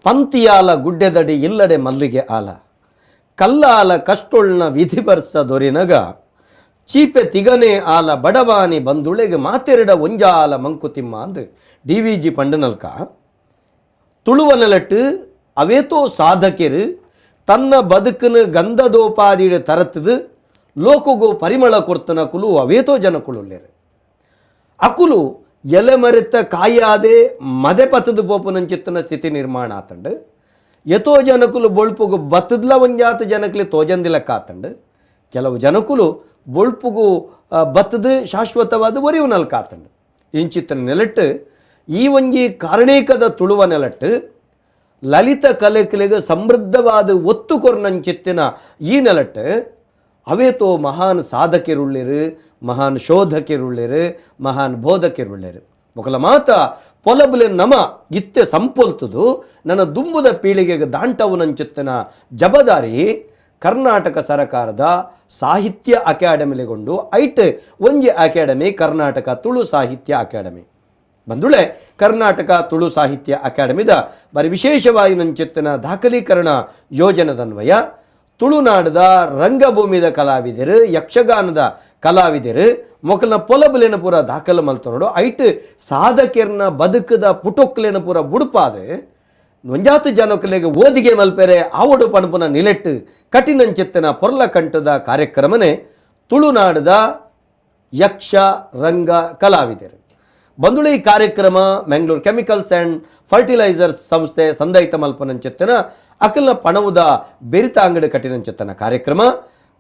ಪಂತಿಯಾಲ ಗುಡ್ಡೆದಡಿ ಇಲ್ಲಡೆ ಮಲ್ಲಿಗೆ ಆಲ ಕಲ್ಲಾಲ ಕಷ್ಟೊಳ್ನ ವಿಧಿ ಬರ್ಸ ದೊರಿನಗ ಚೀಪೆ ತಿಗನೆ ಆಲ ಬಡವಾನಿ ಬಂದುಳೆಗೆ ಮಾತೆರಡ ಒಂಜಾಲ ಮಂಕುತಿಮ್ಮ ಅಂದು D V G ಪಂಡನಲ್ಕ ತುಳುವ ನೆಲಟ್ಟು ಅವೇತೋ ಸಾಧಕಿರು ತನ್ನ ಬದುಕನ್ನು ಗಂಧದೋಪಾದಿಡೆ ತರತ್ತದು ಲೋಕಗು ಪರಿಮಳ ಕೊರ್ತನ ಕುಲು ಅವೇತೋ ಜನಕುಳುಲ್ಲೇರು. ಅಕುಲು ಎಲೆ ಮರೆತ ಕಾಯಾದೆ ಮದೆ ಪತ್ತದ ಪೋಪುನಂಚಿತ್ತನ ಸ್ಥಿತಿ ನಿರ್ಮಾಣ ಆತಂಡು. ಎತೋ ಜನಕುಲು ಬೊಳ್ಪುಗು ಬತ್ತದ್ಲ ಒಂಜಾತ ಜನಕುಲು ತೋಜಂದಿಲಕ್ಕ ಆತಂಡು. ಕೆಲವು ಜನಕುಲು ಬೊಳ್ಪುಗು ಬತ್ತದ ಶಾಶ್ವತವಾದ ಒರಿವು ನಲ್ಕಾತಂಡು. ಇಂಚಿತ್ತನ ನೆಲಟ್ಟು ಈ ಒಂಜಿ ಕಾರಣೀಕದ ತುಳುವ ನೆಲಟ್ಟು ಲಲಿತ ಕಲೆಕಲೆಗೆ ಸಮೃದ್ಧವಾದ ಒತ್ತು ಕೊರ್ನಂಚಿತ್ತಿನ ಈ ನೆಲಟ್ಟು ಅವೇತೋ ಮಹಾನ್ ಸಾಧಕಿರುಳ್ಳಿರು, ಮಹಾನ್ ಶೋಧಕಿರುಳ್ಳಿರು, ಮಹಾನ್ ಬೋಧಕಿರುಳ್ಳಿರು. ಮೊಕಲ ಮಾತ ಪೊಲಬುಲೆ ನಮ ಇತ್ತೆ ಸಂಪೊಲ್ತುದು ನನ್ನ ದುಂಬುದ ಪೀಳಿಗೆಗೆ ದಾಂಟವು ನಂಚಿತ್ತಿನ ಜಬದಾರಿ ಕರ್ನಾಟಕ ಸರಕಾರದ ಸಾಹಿತ್ಯ ಅಕಾಡೆಮಿಲೆಗೊಂಡು ಐಟ್ ಒಂಜಿ ಅಕಾಡೆಮಿ ಕರ್ನಾಟಕ ತುಳು ಸಾಹಿತ್ಯ ಅಕಾಡೆಮಿ ಬಂದುಳೆ ಕರ್ನಾಟಕ ತುಳು ಸಾಹಿತ್ಯ ಅಕಾಡೆಮಿದ ಬಾರಿ ವಿಶೇಷವಾಗಿ ನಂಚಿತ್ತಿನ ದಾಖಲೀಕರಣ ಯೋಜನೆದನ್ವಯ ತುಳುನಾಡದ ರಂಗಭೂಮಿದ ಕಲಾವಿದರು, ಯಕ್ಷಗಾನದ ಕಲಾವಿದರು ಮೊಕಲ್ನ ಪೊಲಬುಲೇನ ಪೂರ ದಾಖಲು ಮಲ್ತನೋಡು. ಐಟ್ ಸಾಧಕಿಯರ್ನ ಬದುಕದ ಪುಟೊಕ್ಲೇನ ಪೂರ ಬುಡುಪಾದ ಒಂಜಾತು ಜನಕುಲೆಗೆ ಓದಿಗೆ ಮಲ್ಪೆರೆ ಆವಡು ಪಣಪುನ ನಿಲೆಟ್ಟು ಕಠಿಣಂಚಿತ್ತಿನ ಪೊರ್ಲ ಕಂಠದ ಕಾರ್ಯಕ್ರಮನೇ ತುಳುನಾಡದ ಯಕ್ಷ ರಂಗ ಕಲಾವಿದರು. ಬಂದುಳಿ ಈ ಕಾರ್ಯಕ್ರಮ ಮ್ಯಾಂಗ್ಳೂರ್ chemicals and fertilisers ಸಂಸ್ಥೆ ಸಂದೈತ ಮಲ್ಪನಂಚಿತ್ತಿನ ಅಕಲ್ನ ಪಣವುದ ಬೆರಿತ ಅಂಗಡಿ ಕಠಿಣಂಚಿತ್ತನ ಕಾರ್ಯಕ್ರಮ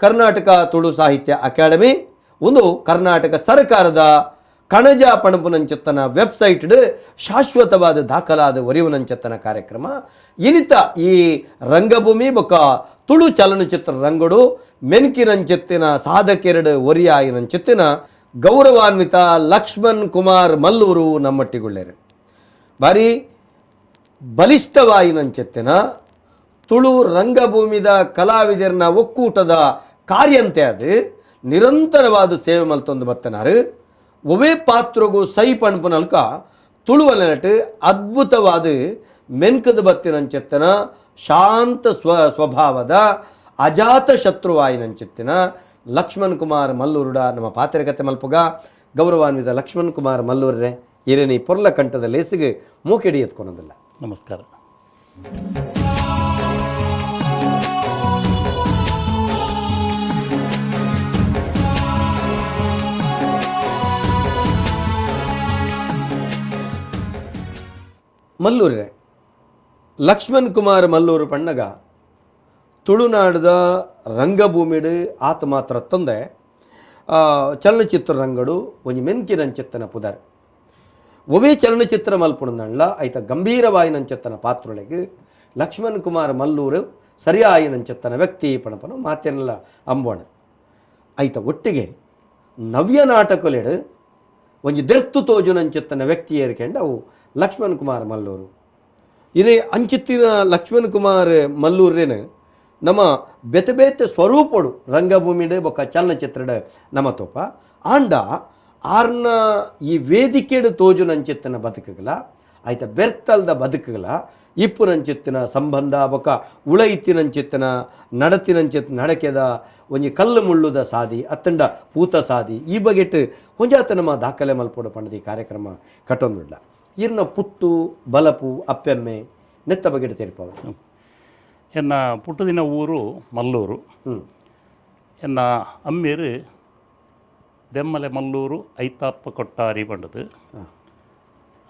ಕರ್ನಾಟಕ ತುಳು ಸಾಹಿತ್ಯ ಅಕಾಡೆಮಿ ಒಂದು ಕರ್ನಾಟಕ ಸರ್ಕಾರದ ಕಣಜ ಪಣಪುನಂಚಿತ್ತನ ವೆಬ್ಸೈಟ್ ಶಾಶ್ವತವಾದ ದಾಖಲಾದ ಒರಿಯುನಂಚಿತ್ತನ ಕಾರ್ಯಕ್ರಮ. ಇನಿತ ಈ ರಂಗಭೂಮಿ ಬೊಕ್ಕ ತುಳು ಚಲನಚಿತ್ರ ರಂಗಡು ಮೆನ್ಕಿನಂಚಿತ್ತಿನ ಸಾಧಕೆರಡು ಒರಿಯಾಯಿನಂಚಿತ್ತಿನ ಗೌರವಾನ್ವಿತ ಲಕ್ಷ್ಮಣ್ ಕುಮಾರ್ ಮಲ್ಲೂರು ನಮ್ಮಟ್ಟಿಗುಳ್ಳೇರು. ಭಾರಿ ಬಲಿಷ್ಠವಾಯಿನಂಚಿತ್ತಿನ ತುಳು ರಂಗಭೂಮಿದ ಕಲಾವಿದರನ ಒಕ್ಕೂಟದ ಕಾರ್ಯಂತೆ ಅದು ನಿರಂತರವಾದ ಸೇವೆ ಮಲ್ತೊಂದು ಬತ್ತನಾರು. ಒವೇ ಪಾತ್ರಗೂ ಸೈ ಪಣಪುನಲ್ಕ ತುಳುವ ನೆಲಟ್ ಅದ್ಭುತವಾದ ಮೆನ್ಕದ ಬತ್ತಿನಂచెತ್ತನ ಶಾಂತ ಸ್ವಭಾವದ ಅಜಾತ ಶತ್ರುವಾಯಿನಂಚಿತ್ತಿನ ಲಕ್ಷ್ಮಣ್ ಕುಮಾರ್ ಮಲ್ಲೂರುಡ ನಮ್ಮ ಪಾತ್ರಕತೆ ಮಲ್ಪುಗ. ಗೌರವಾನ್ವಿತ ಲಕ್ಷ್ಮಣ್ ಕುಮಾರ್ ಮಲ್ಲೂರ್ರೆ, ಇರೇನಿ ಪೊರ್ಲ ಕಂಠದ ಲೇಸಿಗೆ ಮೂಕೆಡಿ ಎತ್ಕೊಳೋದಿಲ್ಲ. ನಮಸ್ಕಾರ. ಮಲ್ಲೂರ್ರೆ, ಲಕ್ಷ್ಮಣ್ ಕುಮಾರ್ ಮಲ್ಲೂರು ಪಣ್ಣಗ ತುಳುನಾಡದ ರಂಗಭೂಮಿಡು ಆತ ಮಾತ್ರ ತಂದೆ ಚಲನಚಿತ್ರ ರಂಗಡು ಒಂಜಿ ಮೆನ್ಕಿನಂಚಿತ್ತನ ಪುದರ್. ಒವೇ ಚಲನಚಿತ್ರ ಮಲ್ಪುಣಂದಣ್ಲ ಐತ ಗಂಭೀರವಾಯಿನಂಚಿತ್ತನ ಪಾತ್ರೊಳಗೆ ಲಕ್ಷ್ಮಣ್ ಕುಮಾರ್ ಮಲ್ಲೂರು ಸರಿಯಾಯಿನಂಚಿತ್ತನ ವ್ಯಕ್ತಿ ಪಣಪನ ಮಾತೇನೆಲ್ಲ ಅಂಬೋಣ. ಐತ ಒಟ್ಟಿಗೆ ನವ್ಯ ನಾಟಕಲೆಡು ಒಂಜಿ ದೆರ್ತು ತೋಜುನಂಚಿತ್ತನ ವ್ಯಕ್ತಿ ಏರ್ಕೆಂಡ ಅವು ಲಕ್ಷ್ಮಣ್ ಕುಮಾರ್ ಮಲ್ಲೂರು. ಇದೇ ಅಂಚಿತ್ತಿನ ಲಕ್ಷ್ಮಣ್ ಕುಮಾರ್ ಮಲ್ಲೂರೇನು ನಮ್ಮ ಬೇತೆ ಬೇತೆ ಸ್ವರೂಪಡು ರಂಗಭೂಮಿಡು ಬೊಕ್ಕ ಚಲನಚಿತ್ರಡು ನಮ್ಮ ತೋಪ ಆಂಡ ಆರ್ನ ಈ ವೇದಿಕೆಡು ತೋಜುನಂಚಿತ್ತನ ಬದುಕುಗಲ ಆಯ್ತ ಬೆರ್ತಲ್ದ ಬದುಕುಗಲ ಇಪ್ಪುನಂಚಿತ್ತಿನ ಸಂಬಂಧ ಬೊಕ್ಕ ಉಳೈತಿನಂಚಿತ್ತಿನ ನಡತಿನಂಚಿತ್ತ ನಡಕೆದ ಒಂಜಿ ಕಲ್ಲು ಮುಳ್ಳುದ ಸಾದಿ ಅತ್ತಂಡ ಪೂತ ಸಾದಿ ಈ ಬಗೆಟ್ ಒಂಜಾತ ನಮ್ಮ ದಾಖಲೆ ಮಲ್ಪೋಡು ಪಂಡದ ಈ ಕಾರ್ಯಕ್ರಮ ಕಟ್ಟೊಂದುಳ್ಳ. ಇರ್ನ ಪುಟ್ಟು ಬಲಪು ಅಪ್ಪೆಮ್ಮೆ ನೆತ್ತ ಬಗೆಟ್ ತೆರಿಪವರು. ಎನ್ನ ಪುಟ್ಟುದಿನ ಊರು ಮಲ್ಲೂರು. ಎನ್ನ ಅಮ್ಮೇರು ದೆಮ್ಮಲೆ ಮಲ್ಲೂರು ಐತಾಪ್ಪ ಕೊಟ್ಟಾರಿ ಪಂಡದು.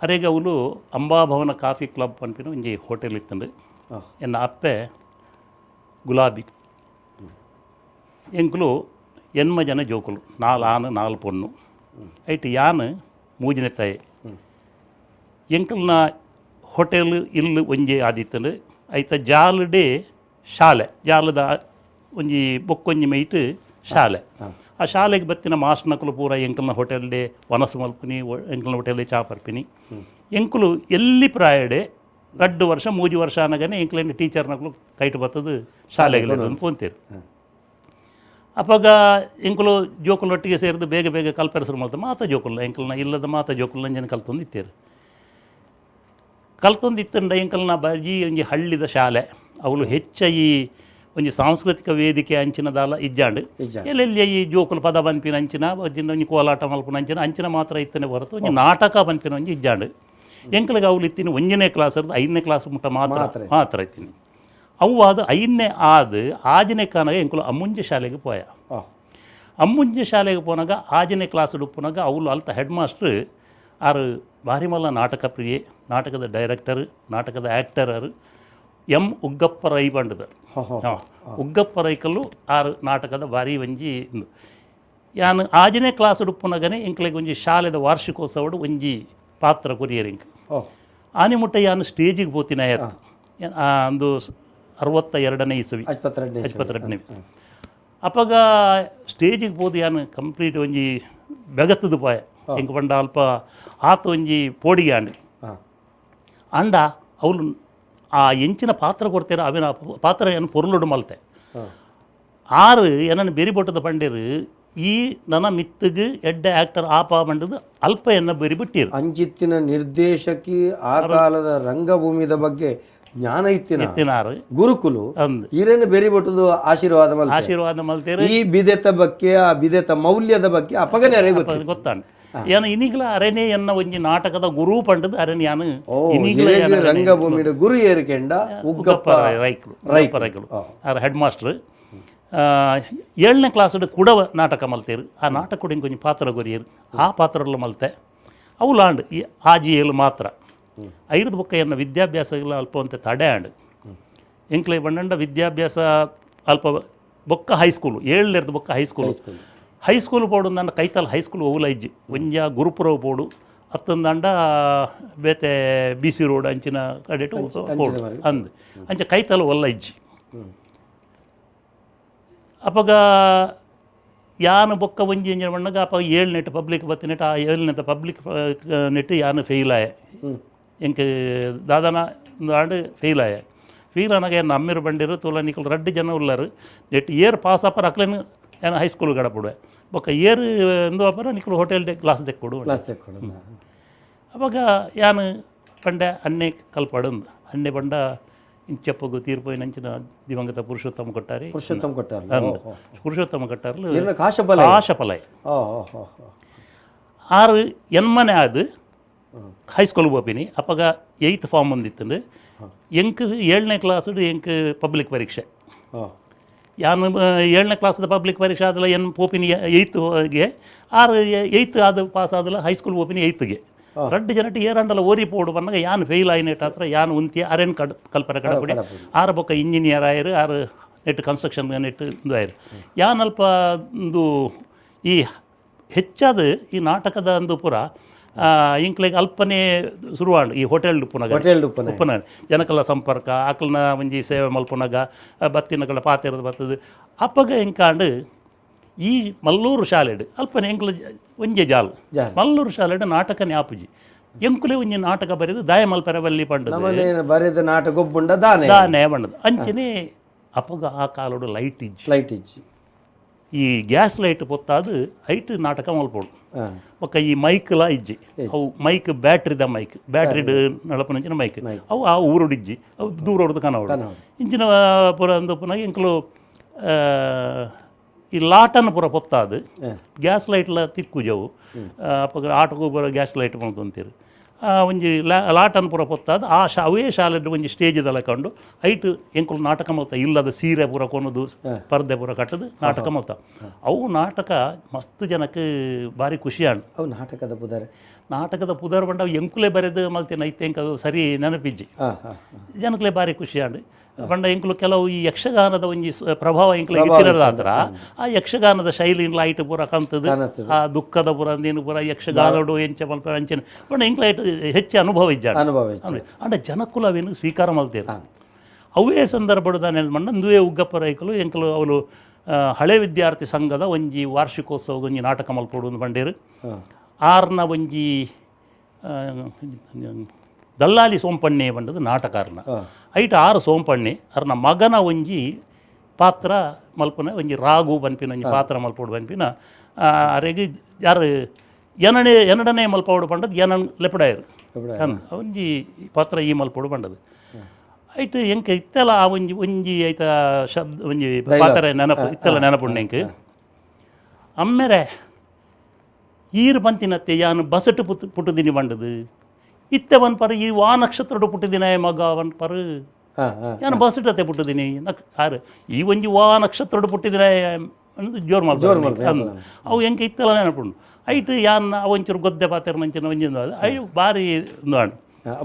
ಅರೆಗೆ ಅವಳು ಅಂಬಾಭವನ ಕಾಫಿ ಕ್ಲಬ್ ಪನ್ಪಿನ ಒಂಜಿ ಹೋಟೆಲ್ ಇತ್ತಂಡು. ಎನ್ನ ಅಪ್ಪೆ ಗುಲಾಬಿ. ಎಂಕುಲು ಎನ್ಮ ಜನ ಜೋಕುಲು, ನಾಲ್ ಆನು ನಾಲ್ ಪೊಣ್ಣು. ಐಟ್ ಯಾನ್ ಮೂಜಿನೆ ತಾಯಿ. ಎಂಕಲ್ನ ಹೋಟೆಲ್ ಇಲ್ಲು ಒಂಜಿ ಆದಿತ್ತಂಡು. ಐತ ಜಾಲುಡೆ ಶಾಲೆ, ಜಾಲದ ಒಂಜಿ ಬೊಕ್ಕೊಂಜಿ ಮೈಟ್ ಶಾಲೆ. ಆ ಶಾಲೆಗೆ ಬತ್ತಿನ ಮಾಸ್ನಕುಲು ಪೂರ ಎಂಕಲ್ನ ಹೋಟೆಲ್ಡೆ ವನಸು ಮಲ್ಪುನಿ, ಎಂಕಲ್ನ ಹೋಟೆಲ್ಡೆ ಚಾ ಪರ್ಪಿನಿ. ಎಂಕುಲು ಎಲ್ಲಿ ಪ್ರಾಯಡೆ ರಡ್ಡು ವರ್ಷ ಮೂಜಿ ವರ್ಷ ಆನಗನೆ ಎಂಕ್ಲೆನ ಟೀಚರ್ನಕ್ಲು ಕೈಟ್ ಬತ್ತದು ಶಾಲೆಗೆ ಪೋಂತೇರು. ಅಪಗ ಎಂಕುಲು ಜೋಕುಲೊಟ್ಟಿಗೆ ಸೇರಿದು ಬೇಗ ಬೇಗ ಕಲ್ಪೆರೆ ಶುರು ಮಲ್ತ ಮಾತ ಜೋಕುಲ್ಲ ಎಂಕಲ್ನ ಇಲ್ಲದ ಮಾತ ಜೋಕುಲ್ಲ ಅಂಜನ ಕಲ್ತೊಂದು ಇತ್ತೇರು. ಕಲ್ತೊಂದು ಇತ್ತಂಡ ಎಂಕಲ್ನ ಬಜಿ ಒಂಜಿ ಹಳ್ಳಿದ ಶಾಲೆ ಅವಳು ಹೆಚ್ಚ ಈ ಒಂಜಿ ಸಾಂಸ್ಕೃತಿಕ ವೇದಿಕೆ ಅಂಚಿನದಾಲ ಇಜ್ಜಾಂಡ್. ಇಜ್ಜಾಂಡ್. ಎಲ್ಲೆಲ್ಲಿ ಈ ಜೋಕುಲು ಪದ ಪನ್ಪಿನ ಅಂಚಿನ ಒಂಜಿ ಒಂಜಿ ಕೋಲಾಟ ಮಲ್ಪುನ ಅಂಚಿನ ಅಂಚಿನ ಮಾತ್ರ ಇತ್ತನೆ ಹೊರತು ಒಂಜಿ ನಾಟಕ ಪನ್ಪಿನ ಒಂಜಿ ಇಜ್ಜಾಂಡ್. ಎಂಕಲಿಗೆ ಅವಳು ಇತ್ತಿನ ಒಂಜನೇ ಕ್ಲಾಸ್ 5ನೇ ಕ್ಲಾಸ್ ಮುಟ್ಟ ಮಾತ್ರ ಮಾತ್ರ. ಮಾತ್ರ ಇತ್ತೀನಿ. ಅವು ಅದು 5ನೇ ಆದ ಆಜನೇ ಕಾನಾಗ ಎಂಕುಲು ಅಮ್ಮುಂಜೆ ಶಾಲೆಗೆ ಪೋಯ. ಅಮ್ಮುಂಜೆ ಶಾಲೆಗೆ ಪೋನಾಗ ಆಜನೇ ಕ್ಲಾಸ್ ಉಪ್ಪುನಾಗ ಅವಳು ಅಲ್ತ ಹೆಡ್ ಮಾಸ್ಟ್ರ್ ಆರು ಭಾರಿ ಮಲ್ಲ ನಾಟಕ ಪ್ರಿಯೆ, ನಾಟಕದ ಡೈರೆಕ್ಟರ್, ನಾಟಕದ ಆ್ಯಕ್ಟರ್ ಆರು ಎಂ ಉಗ್ಗಪ್ಪ ರೈ ಪಂಡದ. ಹೋ ಹೋ. ಉಗ್ಗಪ್ಪ ರೈಕಲ್ಲು ಆರು ನಾಟಕದ ಭಾರಿ ಒಂಜಿ ಇಂದು. ಯಾನ್ ಆಜನೇ ಕ್ಲಾಸ್ ಉಪ್ಪುನಾಗನೆ ಎಂಕ್ಲೆಗ್ ಒಂಜಿ ಶಾಲೆದ ವಾರ್ಷಿಕೋತ್ಸವಡು ಒಂಜಿ ಪಾತ್ರ ಕೊರಿಯರ್ ಎಂಕ್. ಆನೆ ಮುಟ್ಟ ಯಾನ್ ಸ್ಟೇಜಿಗೆ ಪೋತಿನ ಅಂದು 62ನೇ ಇಸವಿ. 22ನೇ ಇಸವಿ. 22ನೇ. ಅಪಗ ಸ್ಟೇಜಿಗೆ ಪೋದು ಯಾನ್ ಕಂಪ್ಲೀಟ್ ಒಂಜಿ ಬೆಗತ್ತದ ಪಾಯ ಎಂಕ್ ಪಂಡ ಅಲ್ಪ ಆತ ಒಂಜಿ ಪೋಡಿಗೆ ಆಂಡ್. ಅಂಡ ಅವಳು ಆ ಎಂಚಿನ ಪಾತ್ರ ಕೊಡ್ತೀರ ಅವಿನ ಪಾತ್ರ ಏನು ಪೊರುಲುಡು ಮಲ್ತೆ. ಆರು ಏನನ್ನು ಬೆರಿ ಬೊಟ್ಟದ ಪಂಡೇರು ಈ ನನ್ನ ಮಿತ್ತಗ್ ಎಡ್ಡೆ ಆ್ಯಕ್ಟರ್ ಆಪ ಪಂಡದು ಅಲ್ಪ ಎನ್ನ ಬೆರಿ ಬಿಟ್ಟಿರು. ಅಂಚಿತ್ತಿನ ನಿರ್ದೇಶಕಿ ಆ ಕಾಲದ ರಂಗಭೂಮಿದ ಬಗ್ಗೆ ಜ್ಞಾನ ಇತ್ತಿನ ಇತ್ತಿನಾರು ಗುರುಕುಲು ಅಂದ್ ಈರೇನು ಬೆರಿ ಬೊಟ್ಟದು ಆಶೀರ್ವಾದ ಮಲ್ತೆ. ಆಶೀರ್ವಾದ ಮಲ್ತೇರು. ಈ ಬಿದೆತ ಬಗ್ಗೆ ಆ ಬಿದೆತ ಮೌಲ್ಯದ ಬಗ್ಗೆ ಅಪಗನೆ ಅರೆ ಗೊತ್ತು. ಗೊತ್ತಾಂಡ್ ಏನ ಇನಿಗ್ಲ ಅರೆನೇ ಎನ್ನ ಒಂಜಿ ನಾಟಕದ ಗುರು ಪಂಡದು ಅರೆನ್ ಯಾನು ಓ ಇನಿಗ್ಲ ಹಿರೇಗ ರಂಗಭೂಮಿದ ಗುರು ಏರಿಕೆಂಡ ಉಗ್ಗಪ್ಪ ರೈಕ್ಲು, ಉಗ್ಗಪ್ಪ ರೈಕ್ಲು ಆರ್ ಹೆಡ್ ಮಾಸ್ಟರ್. 7ನೇ ಕ್ಲಾಸ್ ಕೂಡ ನಾಟಕ ಮಲ್ತೇರು. ಆ ನಾಟಕ ಕೂಡ ಇಂಕೊಂಜಿ ಪಾತ್ರ ಕೊರಿಯರು, ಆ ಪಾತ್ರಲ್ಲ ಮಲ್ತೆ. ಅವು ಲಾಂಡ್ ಈ ಆಜಿ ಏಳು ಮಾತ್ರ. ಐದು ಬೊಕ್ಕ ಎನ್ನ ವಿದ್ಯಾಭ್ಯಾಸ ಇಲ್ಲ ಅಲ್ಪ ಅಂತ ತಡೆ ಆಂಡ್. ಎಂಕ್ಲೆ ಬಂಡಂಡ ವಿದ್ಯಾಭ್ಯಾಸ ಅಲ್ಪ ಬೊಕ್ಕ ಹೈಸ್ಕೂಲು ಏಳನೇರ್ದು ಬೊಕ್ಕ high school. High school ಪೋಡು ನನ್ನ ಕೈತಲ್ ಹೈಸ್ಕೂಲ್ ಓವುಲ ಇಜ್ಜಿ. ಒಂಜ ಗುರುಪುರವು ಪೋಡು ಅತ್ತಂದಂಡ ಬೇತೆ B C road ಅಂಚಿನ ಕಡೆಟು ಪೋಡು ಅಂದ್ ಅಂಚ ಕೈತಲ್ ಒಲ್ಲ ಇಜ್ಜಿ. ಅಪಗ ಯಾನು ಬೊಕ್ಕ ಒಂಜಿ ಎಂಜಿನ ಬಣ್ಣಗ ಅಪಗ ಏಳ್ನೆಟ್ ಪಬ್ಲಿಕ್ ಬತ್ತಿನೆಟ್ ಆ ಏಳ್ನೆತ ಪಬ್ಲಿಕ್ ನೆಟ್ ಯಾನು ಫೇಲ್ ಆಯೆ. ಎಂಕ್ ದಾದಾನ ಆಂಡ್ ಫೇಲ್ ಆಯೆ. ಫೇಲ್ ಆನಾಗ ಏನು ಅಮ್ಮಿರು ಬಂಡಿರು ತೂಲ ನಿಕಲ್ ರಡ್ಡು ಜನ ಉಲ್ಲರು net air pass ಆಪರ ಅಕ್ಲೇನು ಏನು ಹೈಸ್ಕೂಲ್ ಗಡಪುಡುವೆ ಬೊಕ್ಕ ಏರ್ ಎಂದು ಅಪರ ನಿಕಲ್ ಹೋಟೆಲ್ ಡೆ ಗ್ಲಾಸ್ ದೆಕ್ಕೊಡು. ಕ್ಲಾಸ್ ಕೊಡೋದು. ಅವಾಗ ಯಾನು ಪಂಡೆ ಅನ್ನೆ ಕಲ್ಪಡಂದು ಅನ್ನೆ ಬಂಡ ಇಂಚಪ್ಪಗು ತೀರ್ಪೋಯಿನಂಚಿನ ದಿವಂಗತ ಪುರುಷೋತ್ತಮ ಕೊಟ್ಟಾರಿ. ಪುರುಷೋತ್ತಮ ಕೊಟ್ಟಾರ. ಅಂದ್ ಪುರುಷೋತ್ತಮ ಕೊಟ್ಟಾರ್ಲು. ಏನ ಕಾಶಬಲ ಕಾಶಫಲೈ. ಓ ಹೋ ಹೋ ಹೋ. ಆರು ಎನ್ಮನೆ ಆದ್ ಹೈಸ್ಕೂಲ್ ಪೋಪಿನಿ. ಅಪಗ ಏಯ್ತ್ ಫಾರ್ಮ್ ಒಂದಿತ್ತಂಡು. ಎಂಕ್ 7ನೇ ಕ್ಲಾಸ್ ಎಂಕ್ ಪಬ್ಲಿಕ್ ಪರೀಕ್ಷೆ. ಯಾನು 7ನೇ ಕ್ಲಾಸ್ದ ಪಬ್ಲಿಕ್ ಪರೀಕ್ಷೆ ಆದಲ ಎನ್ ಪೋಪಿನಿ ಏಯ್ತ್ಗೆ. ಆರು ಏಯ್ತ್ ಆದ ಪಾಸ್ ಆದಲ ಹೈಸ್ಕೂಲ್ ಪೋಪಿನಿ ಏಯ್ತ್ಗೆ. ರಡ್ಡು ಜನಟ್ ಏರಂಡಲ ಓರಿ ಪೋಡು ಬಂದಾಗ ಯಾನ್ ಫೇಲ್ ಆಯಿನೆಟ್ ಹತ್ರ ಯಾನ್ ಉಂತಿ ಅರೆನ್ ಕಡ್ ಕಲ್ಪನೆ ಕಡಪಡಿ. ಆರು ಬೊಕ್ಕ ಇಂಜಿನಿಯರ್ ಆಯರು, ಆರು net construction net ಇಂದು ಆಯರು. ಯಾನ್ ಅಲ್ಪ ಒಂದು ಈ ಹೆಚ್ಚಾದ ಈ ನಾಟಕದ ಒಂದು ಪೂರ ಇಂಕ್ಲೆಗ್ ಅಲ್ಪನೇ ಶುರುವಾಂಡ್ ಈ ಹೋಟೆಲ್ ಉಪ್ಪುನಗ. ಹೋಟೆಲ್ ಉಪ್ಪುನಗ. ಉಪ್ಪುನ ಜನಕಲ ಸಂಪರ್ಕ ಅಕ್ಲನ ಒಂಜಿ ಸೇವೆ ಮಲ್ಪುನಗ ಬತ್ತಿನಕಲ ಪಾತೆರದ ಬತ್ತದು. ಅಪ್ಪಗ ಎಂಕಾಂಡ್ ಈ ಮಲ್ಲೂರು ಶಾಲೆಡ್ ಅಲ್ಪನೆ ಎಂಕ್ಲ ಒಂಜೆ ಜಾಲ್. ಜಾಲ್. ಮಲ್ಲೂರು ಶಾಲೆಡ್ ನಾಟಕನೇ ಆಪುಜಿ. ಎಂಕುಲೆ ಒಂಜಿ ನಾಟಕ ಬರೆದು ದಾಯ ಮಲ್ಪೆರ ಬಲ್ಲಿ ಪಂಡದು. ನಮ್ಮನೆ ಬರೆದ ನಾಟಕ ಗೊಬ್ಬುಂಡ ದಾನೆ. ದಾನೆ ಪಂಡದು ಅಂಚನೆ. ಅಪ್ಪಗ ಆ ಕಾಲೋಡು ಲೈಟ್ ಇಜ್ಜಿ. ಲೈಟ್ ಇಜ್ಜಿ. ಈ ಗ್ಯಾಸ್ ಲೈಟ್ ಪೊತ್ತಾದು ಐಟ್ ನಾಟಕ ಮಲ್ಪೊಡು. ಬೊಕ್ಕ ಈ ಮೈಕ್ಲ ಇಜ್ಜಿ. ಅವು ಮೈಕ್ ಬ್ಯಾಟ್ರಿದ ಮೈಕ್, ಬ್ಯಾಟ್ರಿಡ್ ನಳಪನಂಚಿನ ಮೈಕ್. ಅವು ಆ ಊರುಡು ಇಜ್ಜಿ, ಅವು ದೂರ ಹೊಡೆದು ಕನವಡು. ಕನವಡು. ಇಂಚಿನ ಪೂರ ಅಂದು ಪುನಃ ಎಂಕುಲು ಈ ಲಾಟನ್ ಪೂರ ಪೊತ್ತಾದು ಗ್ಯಾಸ್ ಲೈಟ್ಲ ತಿಕ್ಕುಜವು. ಅಪಗ ಆಟೋಗು ಪೂರ ಗ್ಯಾಸ್ ಲೈಟ್ ಮಲ್ತೊಂತೀರು. ಒಂಜಿ ಲಾಟನ್ ಪೂರ ಪೊತ್ತಾದು ಆ ಅವೇ ಶಾಲೆಡ್ ಒಂಜಿ ಸ್ಟೇಜ್ ಕಂಡು ಐಟ್ ಎಂಕುಲು ನಾಟಕ ಮಲ್ತ. ಇಲ್ಲದ ಸೀರೆ ಪೂರ ಕೊನದು ಪರ್ದೆ ಪೂರ ಕಟ್ಟದು ನಾಟಕ ಮಲ್ತ. ಅವು ನಾಟಕ ಮಸ್ತ್ ಜನಕ್ಕೆ ಭಾರಿ ಖುಷಿ ಆಂಡ್. ಅವು ನಾಟಕದ ಪುದರೆ? ನಾಟಕದ ಪುದರ್ ಬಂಡ ಅವು ಎಂಕುಲೆ ಬರೆದು ಮಲ್ತಿನ ಐತೆ ಎಂಕ್ ಅದು ಸರಿ ನೆನಪಿಜ್ಜಿ. ಹಾ ಹಾ ಜನಕ್ಲೆ ಭಾರಿ ಖುಷಿ ಆಂಡ್. ಪಂಡ ಎಂಕುಲು ಕೆಲವು ಈ ಯಕ್ಷಗಾನದ ಒಂಜಿ ಪ್ರಭಾವ ಎಂಕುಲು ಇತ್ತಿರೋದಾದ್ರ ಆ ಯಕ್ಷಗಾನದ ಶೈಲಿ ಲೈಟ್ ಪೂರ ಕಂತದು. ಕಾಣುತ್ತದೆ. ಆ ದುಃಖದ ಪೂರ ಅಂದೇನು ಪೂರ ಯಕ್ಷಗಾನಡು ಎಂಚ ಮಲ್ಪರ ಅಂಚನೆ. ಪಂಡ ಎಂಕ್ಲ ಐಟ್ ಹೆಚ್ಚು ಅನುಭವ ಇಜ್ಜಾಂಡ್. ಅನುಭವ ಇಜ್ಜಿ. ಅಂದ್ರೆ ಅಂಡ ಜನಕ್ಕುಲ ಅವೇನು ಸ್ವೀಕಾರ ಮಲ್ತೇರು. ಅವೇ ಸಂದರ್ಭದ ಮಣ್ಣ ಅಂದುವೇ ಉಗ್ಗಪ್ಪ ರೈಕಲು ಎಂಕಲು ಅವಳು ಹಳೆ ವಿದ್ಯಾರ್ಥಿ ಸಂಘದ ಒಂಜಿ ವಾರ್ಷಿಕೋತ್ಸವ ಒಂಜಿ ನಾಟಕ ಮಲ್ಪೊಡು ಅಂದ್ ಪಂಡೇರು. ಆರ್ನ ಒಂಜಿ ದಲ್ಲಾಲಿ ಸೋಂಪಣ್ಣೆ ಪಂಡದು ನಾಟಕಾರನ. ಐಟ್ ಆರು ಸೋಂಪಣ್ಣೆ ಅರ್ನ ಮಗನ ಒಂಜಿ ಪಾತ್ರ ಮಲ್ಪುನ ಒಂಜಿ ರಾಗು ಪನ್ಪಿನ ಒಂಜಿ ಪಾತ್ರ ಮಲ್ಪೊಡು ಪನ್ಪಿನ ಅರೆಗ್ ಯಾರು ಎನನೆ ಎನಡನೆ ಮಲ್ಪವಡು ಪಂಡದು ಎನನ್ ಲೆಪಡಾಯರು ಅಂದ್ ಒಂಜಿ ಪಾತ್ರ ಈ ಮಲ್ಪೊಡು ಪಂಡದು. ಐಟ್ ಎಂಕ್ ಇತ್ತೆಲ ಆ ಒಂಜಿ ಒಂಜಿ ಐತ ಶಬ್ದ ಒಂಜಿ ಪಾತ್ರ ನೆನಪು ಇತ್ತೆಲ ನೆನಪುಂಡು ಎಂಕ್. ಅಮ್ಮೆರೆ ಈರು ಪಂತಿನತ್ತೆ ಯಾನು ಬಸಟು ಪುಟ್ಟುದಿನಿ ಪಂಡದು ಇತ್ತೆ ಪನ್ಪರು ಈ ವಾ ನಕ್ಷತ್ರಡು ಪುಟ್ಟಿದಿನ ಮಗ ಪನ್ಪರು ಯಾನು ಬಸಟತ್ತೆ ಪುಟ್ಟುದಿನಿ ಆರು ಈ ಒಂಜಿ ವಾ ನಕ್ಷತ್ರಡು ಪುಟ್ಟಿದಿನ ಜೋರು ಮಲ್ಪು ಅಂದ್ ಅವು ಎಂಕ್ ಇತ್ತೆಲ ನೆನಪುಂಡು. ಐಟ್ ಯಾನ್ ಅವಂಚೂರು ಗೊದ್ದೆ ಪಾತೆರ ಮಂಚಿನ ಒಂಜಿ I ಬಾರಿ ಉಂದು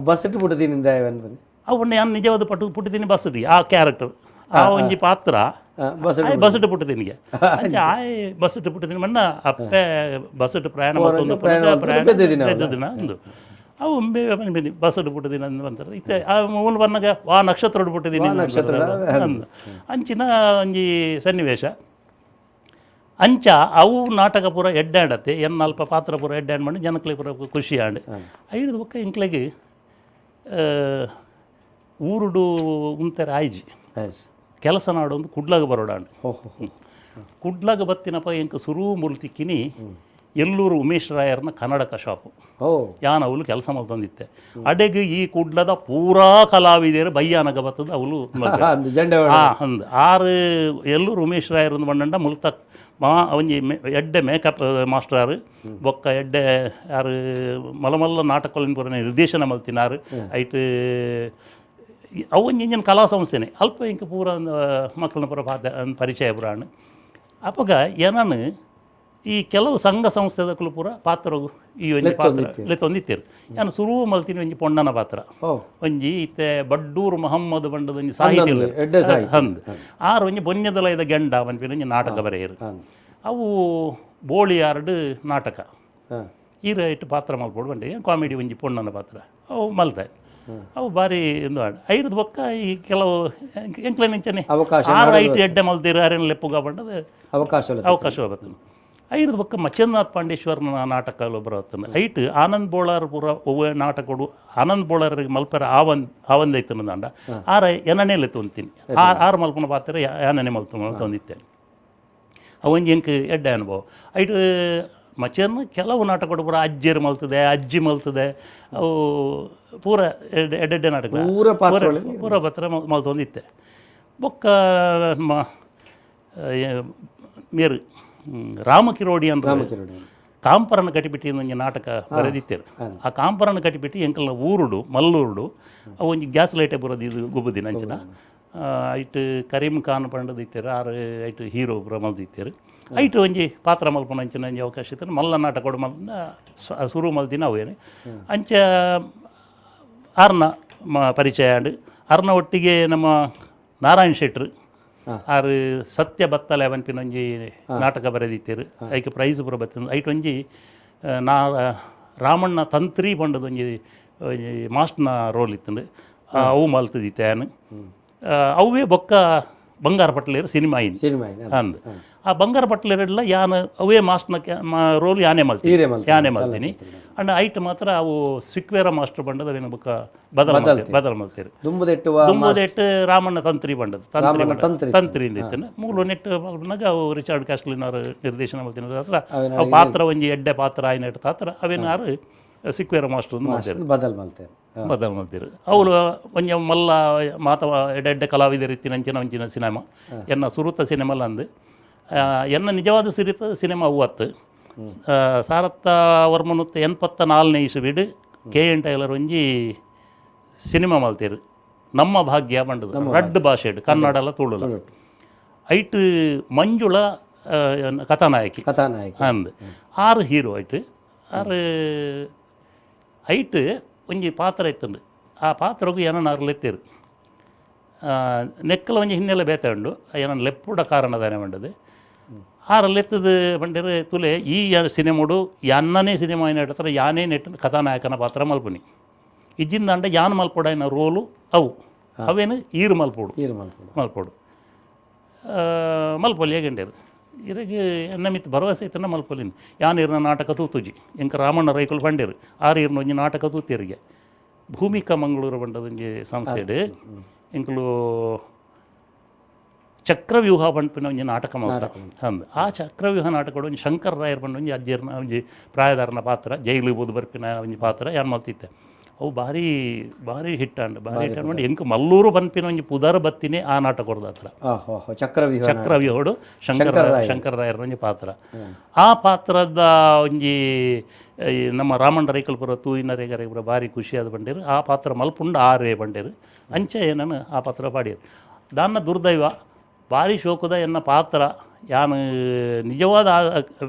ಬಸ್ಸು ಪುಟ್ಟುದಿನಿ ಅವು ಯಾನ್ ನಿಜವಾದ ಪುಟ್ಟಿದ್ದೀನಿ ಬಸ್ಸು ಆ ಕ್ಯಾರೆಕ್ಟರ್ ಆ ಒಂಜಿ ಪಾತ್ರ ಬಸ್ಸು ಪುಟ್ಟುದಿನಿಗೆ ಅಂಚ ಆಯ್ ಬಸ್ಸು ಪುಟ್ಟುದಿನಿ ಮಣ್ಣ ಅಪ್ಪೆ ಬಸ್ಸು ಪ್ರಯಾಣ ಮಲ್ತೊಂದು ದಿನ ಅಂದು ಅವು ಬಸ್ಸು ಪುಟ್ಟುದಿನ ಅಂದು ಅಂತಾರೆ. ಇತ್ತೆ ಆ ಮೂಲ ಬನ್ನಗ ವಾ ನಕ್ಷತ್ರಡು ಪುಟ್ಟಿದ್ದೀನಿ ಅಂದು ಅಂಚಿನ ಒಂಜಿ ಸನ್ನಿವೇಶ. ಅಂಚ ಅವು ನಾಟಕ ಪೂರ ಎಡ್ಡಾಡತ್ತೆ ಎನ್ನ ಅಲ್ಪ ಪಾತ್ರ ಪೂರ ಎಡ್ಡಾಡ್ ಮಾಡಿ ಜನಕ್ಲೆ ಪೂರ ಖುಷಿ ಆಂಡ್. ಐದು ಬೊಕ್ಕ ಎಂಕ್ಲೆಗ್ ಊರುಡು ಉಂತೆರೆ ಆಯ್ಜಿ ಕೆಲಸ ನಾಡೊಂದು ಕುಡ್ಲಾಗ ಬರೋಡಾಂಡ್. ಕುಡ್ಲಾಗ ಬತ್ತಿನಪ್ಪ ಎಂಕ್ ಸುರು ಮುಲ್ ತಿಕ್ಕಿನಿ ಎಲ್ಲೂರು ಉಮೇಶ್ ರಾಯರ್ನ ಕನ್ನಡಕ ಶಾಪು. ಯಾನ್ ಅವಳು ಕೆಲಸ ಮಲ್ತೊಂದಿತ್ತೆ. ಅಡೆಗ್ ಈ ಕುಡ್ಲದ ಪೂರಾ ಕಲಾವಿದರು ಬಯ್ಯಾನಗ ಬತ್ತದ ಅವಳು ಅಂದ್ ಆರು ಎಲ್ಲೂರು ಉಮೇಶ್ ರಾಯರ್ ಬಂಡಂಡ ಮುಲ್ತ ಮಾ ಒಂಜಿ ಎಡ್ಡೆ ಮೇಕಪ್ ಮಾಸ್ಟರ್ ಆರು ಬೊಕ್ಕ ಎಡ್ಡೆ ಆರು ಮಲ್ಲ ನಾಟಕೊಲಿನ ಪೂರ ನಿರ್ದೇಶನ ಮಲ್ತಿನಾರು. ಐಟ್ ಅವು ಒಂಜಿ ಇಂಜಿನ ಕಲಾ ಸಂಸ್ಥೆನೆ ಅಲ್ಪ ಇಂಕ ಪೂರ ಮಕ್ಕಳನ್ನ ಪೂರ ಪರಿಚಯ ಪುರಾಣ. ಅಪಗ ಏನನು ಈ ಕೆಲವು ಸಂಘ ಸಂಸ್ಥೆದಕ್ಕಲು ಪೂರ ಪಾತ್ರಗು ಈ ಒಂಜಿ ಪಾತ್ರ ಲೆತ್ತೊಂದಿತ್ತೇರು. ಯಾನು ಸುರು ಮಲ್ತಿನಿ ಒಂಜಿ ಪೊಣ್ಣನ ಪಾತ್ರ ಒಂಜಿ ಇತ್ತೆ ಬಡ್ಡೂರು ಮೊಹಮ್ಮದ್ ಬಂಡದ ಒಂಜಿ ಸಾಹಿತ್ಯ ಅಂದ್ ಆರು ಒಂಜಿ ಬೊನ್ಯದಲೈದ ಗೆಂಡ ಪನ್ಪಿನ ಒಂಜಿ ನಾಟಕ ಬರೆಯರು. ಅವು ಬೋಳಿಯಾರ್ಡ್ ನಾಟಕ ಈರ ಇಟ್ಟು ಪಾತ್ರ ಮಲ್ಪೊಡು ಬಂಡೆ ಕಾಮಿಡಿ ಒಂಜಿ ಪೊಣ್ಣನ ಪಾತ್ರ ಅವು ಮಲ್ತ ಅವು ಭಾರಿ ಇಂದು ಐದು ಬೊಕ್ಕ ಈ ಕೆಲವು ಎಂಕ್ಲೆ ನಿಂಚನೆ ಆರು ಐಟು ಎಡ್ಡೆ ಮಲ್ತೀರು ಅರೆನ ಲೆಪ್ಪುಗ ಬಂಡದ ಅವಕಾಶ ಬರ್ತದೆ. ಐದು ಬೊಕ್ಕ ಮಚ್ಚೇಂದ್ರನಾಥ್ ಪಾಂಡೇಶ್ವರನ ನಾಟಕ ಬರತ್ತನ ಐಟ್ ಆನಂದ್ ಬೋಳಾರ್ ಪೂರ ಒವ್ವೆ ನಾಟಕೊಡು ಆನಂದ್ ಬೋಳಾರಿಗೆ ಮಲ್ಪೆರ ಆವಂದೈತನ ದಾಂಡ ಆರ ಎನನೇ ಲೆತ್ತೊಂತೀನಿ ಆರು ಮಲ್ಪನ ಪಾತ್ರ ಯಾನನೆ ಮಲ್ತೊಂದಿತ್ತೇನೆ. ಅವೊಂಜಿ ಎಂಕ್ ಎಡ್ಡೆ ಅನುಭವ. ಐಟ್ ಮಚ್ಚೇನ ಕೆಲವು ನಾಟಕಡು ಪೂರ ಅಜ್ಜಿಯರು ಮಲ್ತದೆ ಅಜ್ಜಿ ಮಲ್ತದೆ ಅವು ಪೂರ ಎಡ್ಡೆಡ್ಡೆ ನಾಟಕ ಪೂರ ಪಾತ್ರ ಮಲ್ತೊಂದಿತ್ತೆ. ಬೊಕ್ಕ ನಮ್ಮ ಮೇರು ರಾಮಕಿರೋಡಿ ಅಂದ್ರೆ ಕಾಂಪರನ ಕಟಿಬಿಟ್ಟಿ ಒಂಜಿ ನಾಟಕ ಬರೆದಿತ್ತೇರು. ಆ ಕಾಂಪರನ ಕಟಿಬಿಟ್ಟಿ ಎಂಕಲ್ನ ಊರುಡು ಮಲ್ಲೂರುಡು ಅವು ಒಂಜಿ ಗ್ಯಾಸ್ ಲೈಟೇ ಬರೋದು ಇದು ಗುಬ್ಬುದಿನ ಅಂಚಿನ ಐಟ್ ಕರೀಮ್ ಖಾನ್ ಪಂಡದಿತ್ತೇರು ಆರು ಐಟ್ ಹೀರೋ ಪೂರ ಮಲ್ದಿತ್ತೇರು. ಐಟ್ ಒಂಜಿ ಪಾತ್ರ ಮಲ್ಪುನ ಅಂಚಿನ ಒಂಜಿ ಅವಕಾಶ ಇತ್ತು. ಮಲ್ಲ ನಾಟಕ ಮಲ್ನ ಸುರು ಮಲ್ದಿನ ಅವೇನು ಅಂಚ ಆರ್ನ ಪರಿಚಯ ಆಂಡ್. ಆರ್ನ ಒಟ್ಟಿಗೆ ನಮ್ಮ ನಾರಾಯಣ್ ಶೆಟ್ರು ಆರು ಸತ್ಯ ಬತ್ತಲೆ ಪನ್ಪಿನ ಒಂಜಿ ನಾಟಕ ಬರೆದಿತ್ತೇರು. ಐಕ್ ಪ್ರೈಸ್ ಪೂರ ಬತ್ತಿನ. ಐಟ್ ಒಂಜಿ ನಾ ರಾಮಣ್ಣ ತಂತ್ರಿ ಪಂಡದ ಒಂಜಿ ಒಂಜಿ ಮಾಸ್ಟ್ನ ರೋಲ್ ಇತ್ತಂಡು ಅವು ಮಲ್ತದಿತ್ತೆ ಯಾನು. ಅವೇ ಬೊಕ್ಕ ಬಂಗಾರ ಪಟ್ಲೇರು ಸಿನಿಮಾ ಇನ್ ಅಂದ್ ಆ ಬಂಗಾರ ಪಟ್ಲೇರೆಲ್ಲ ಯಾನ್ ಅವೇ ಮಾಸ್ಟ್ನ ರೋಲ್ ಯಾನೇ ಮಲ್ತೀನಿ ಯಾನೇ ಮಲ್ತೀನಿ. ಅಂಡ್ ಐಟ್ ಮಾತ್ರ ಅವು ಸಿಕ್ವೇರ ಮಾಸ್ಟರ್ ಬಂಡದ ಅವೇನು ಬೊಕ್ಕ ಬದಲ್ ಮಲ್ತೀರು. ದುಂಬುದೆಟ್ಟು ರಾಮಣ್ಣ ತಂತ್ರಿ ಬಂಡದ ತಂತ್ರಿ ತಂತ್ರಿ ಇಂದಿತ್ತನ ಮೂಲು ನೆಟ್ಟು ಮಲ್ಪನಾಗ ಅವು ರಿಚಾರ್ಡ್ ಕ್ಯಾಸ್ಲಿನವರು ನಿರ್ದೇಶನ ಮಲ್ತಿನ ಹತ್ರ ಅವು ಪಾತ್ರ ಒಂಜಿ ಎಡ್ಡೆ ಪಾತ್ರ ಆಯ್ನ ಹತ್ರ ಅವೇನಾರು ಸಿಕ್ವೇರ ಮಾಸ್ಟರ್ ಬದಲ್ ಮಲ್ತೇರು ಬದಲ್ ಮಲ್ತೀರು. ಅವಳು ಒಂಜಿ ಮಲ್ಲ ಮಾತ ಎಡ್ಡೆ ಎಡ್ಡೆ ಕಲಾವಿದರ ಇತ್ತಿನ ಅಂಚಿನ ಒಂಚಿನ ಸಿನಿಮಾ ಎನ್ನ ಸುರುತ ಸಿನಿಮಾ ಅಂದು ಎನ್ನ ನಿಜವಾದ ಸಿರಿತ ಸಿನಿಮಾ ಅವು ಸಾರತ್ತ ವರ್ಮನುತ್ತ 84ನೇ ಇಸುವಿಡು ಕೆ ಎನ್ ಟೈಲರ್ ಒಂಜಿ ಸಿನಿಮಾ ಮಲ್ತೀರು ನಮ್ಮ ಭಾಗ್ಯ ಬಂಡದು ರಡ್ಡ್ ಭಾಷೆಡ್ ಕನ್ನಡ ತುಳುಲ. ಐಟ್ ಮಂಜುಳ ಕಥಾನಾಯಕಿ ಅಂದ್ ಆರು ಹೀರೋ ಐಟ್ ಆರು ಐಟ್ ಒಂಜಿ ಪಾತ್ರ ಇತ್ತಂಡು. ಆ ಪಾತ್ರಗೂ ಏನನ್ನಾರು ಲೆತ್ತೀರು ನೆಕ್ಕಲ ಒಂಜಿ ಹಿನ್ನೆಲೆ ಬೇತೆ ಉಂಡು ಏನನ್ನ ಲೆಪ್ಪುಡ ಕಾರಣದಾನೆ ಬಂಡದು ಆರು ಲೆತ್ತದ ಬಂಡಿರು ತುಲೆ ಈ ಸಿನಿಮೋಡು ಯಾನ್ನನೇ ಸಿನಿಮಾ ಏನ ಯಾನೇ ನೆಟ್ಟು ಕಥಾನಾಯಕನ ಪಾತ್ರ ಮಲ್ಪುನಿ ಇಜ್ಜಿಂದಾಂಡ ಯಾನ್ ಮಲ್ಪೊಡಾಯಿನ ರೋಲು ಅವು ಅವೇನು ಈರು ಮಲ್ಪೊಡು ಮಲ್ಪೊಡು ಮಲ್ಪೊಲಿ ಹೇಗಂಡೇರು ಇರಗೆ ಎನ್ನ ಮಿತ್ ಭರವಸೆ ಇತ್ತನ ಮಲ್ಪೊಲಿಂದ ಯಾನ್ ಇರ್ನ ನಾಟಕ ತೂತುಜಿ ಎಂಕ ರಾಮಣ್ಣ ರೈಕುಲು ಪಂಡೇರು ಆರು ಇರ್ನ ಒಂಜಿ ನಾಟಕ ತೂತಿರಿಗೆ Bhoomika Mangaluru ಪಂಡದಂಜಿ ಸಂಸ್ಥೆಡ್ ಎಂಕುಲು ಚಕ್ರವ್ಯೂಹ ಪನ್ಪಿನ ಒಂಜಿ ನಾಟಕ ಮಲ್ತ ಅಂದ್. ಆ ಚಕ್ರವ್ಯೂಹ ನಾಟಕಡು ಒಂಜಿ ಶಂಕರ್ ರಾಯರ್ ಪಂಡ ಒಂಜಿ ಅಜ್ಜೆರ್ನ ಒಂಜಿ ಪ್ರಾಯದಾರನ ಪಾತ್ರ, ಜೈಲು ಬೋದು ಬರ್ಪಿನ ಒಂಜಿ ಪಾತ್ರ ಯಾನ್ ಮಲ್ತಿತ್ತೆ. ಅವು ಭಾರಿ ಭಾರಿ ಹಿಟ್ ಆಂಡ್, ಭಾರಿ ಹಿಟ್ ಆಂಡ್. ಎಂಕ್ ಮಲ್ಲೂರು ಪನ್ಪಿನ ಒಂಜಿ ಪುದರ್ ಬತ್ತಿನೇ ಆ ನಾಟಕೊಡ್ದು ಹತ್ರ. ಚಕ್ರವ್ಯೂಹ, ಚಕ್ರವ್ಯೂಹಡು ಶಂಕರ ರಾಯರ್ನ ಒಂಜಿ ಪಾತ್ರ. ಆ ಪಾತ್ರದ ಒಂಜಿ ನಮ್ಮ ರಾಮಣ್ಣ ರೈಕಲ್ಪುರ ತೂಯಿನರೇಗರೇಪುರ ಭಾರಿ ಖುಷಿಯಾದ ಬಂಡೇರು. ಆ ಪಾತ್ರ ಮಲ್ಪುಂಡು ಆರೇ ಬಂಡೇರು. ಅಂಚೆ ನಾನು ಆ ಪಾತ್ರ ಪಾಡಿಯರು. ದಾನ್ನ ದುರ್ದೈವ ಭಾರಿ ಶೋಕದ ಎನ್ನ ಪಾತ್ರ ಯಾನ್ ನಿಜವಾದ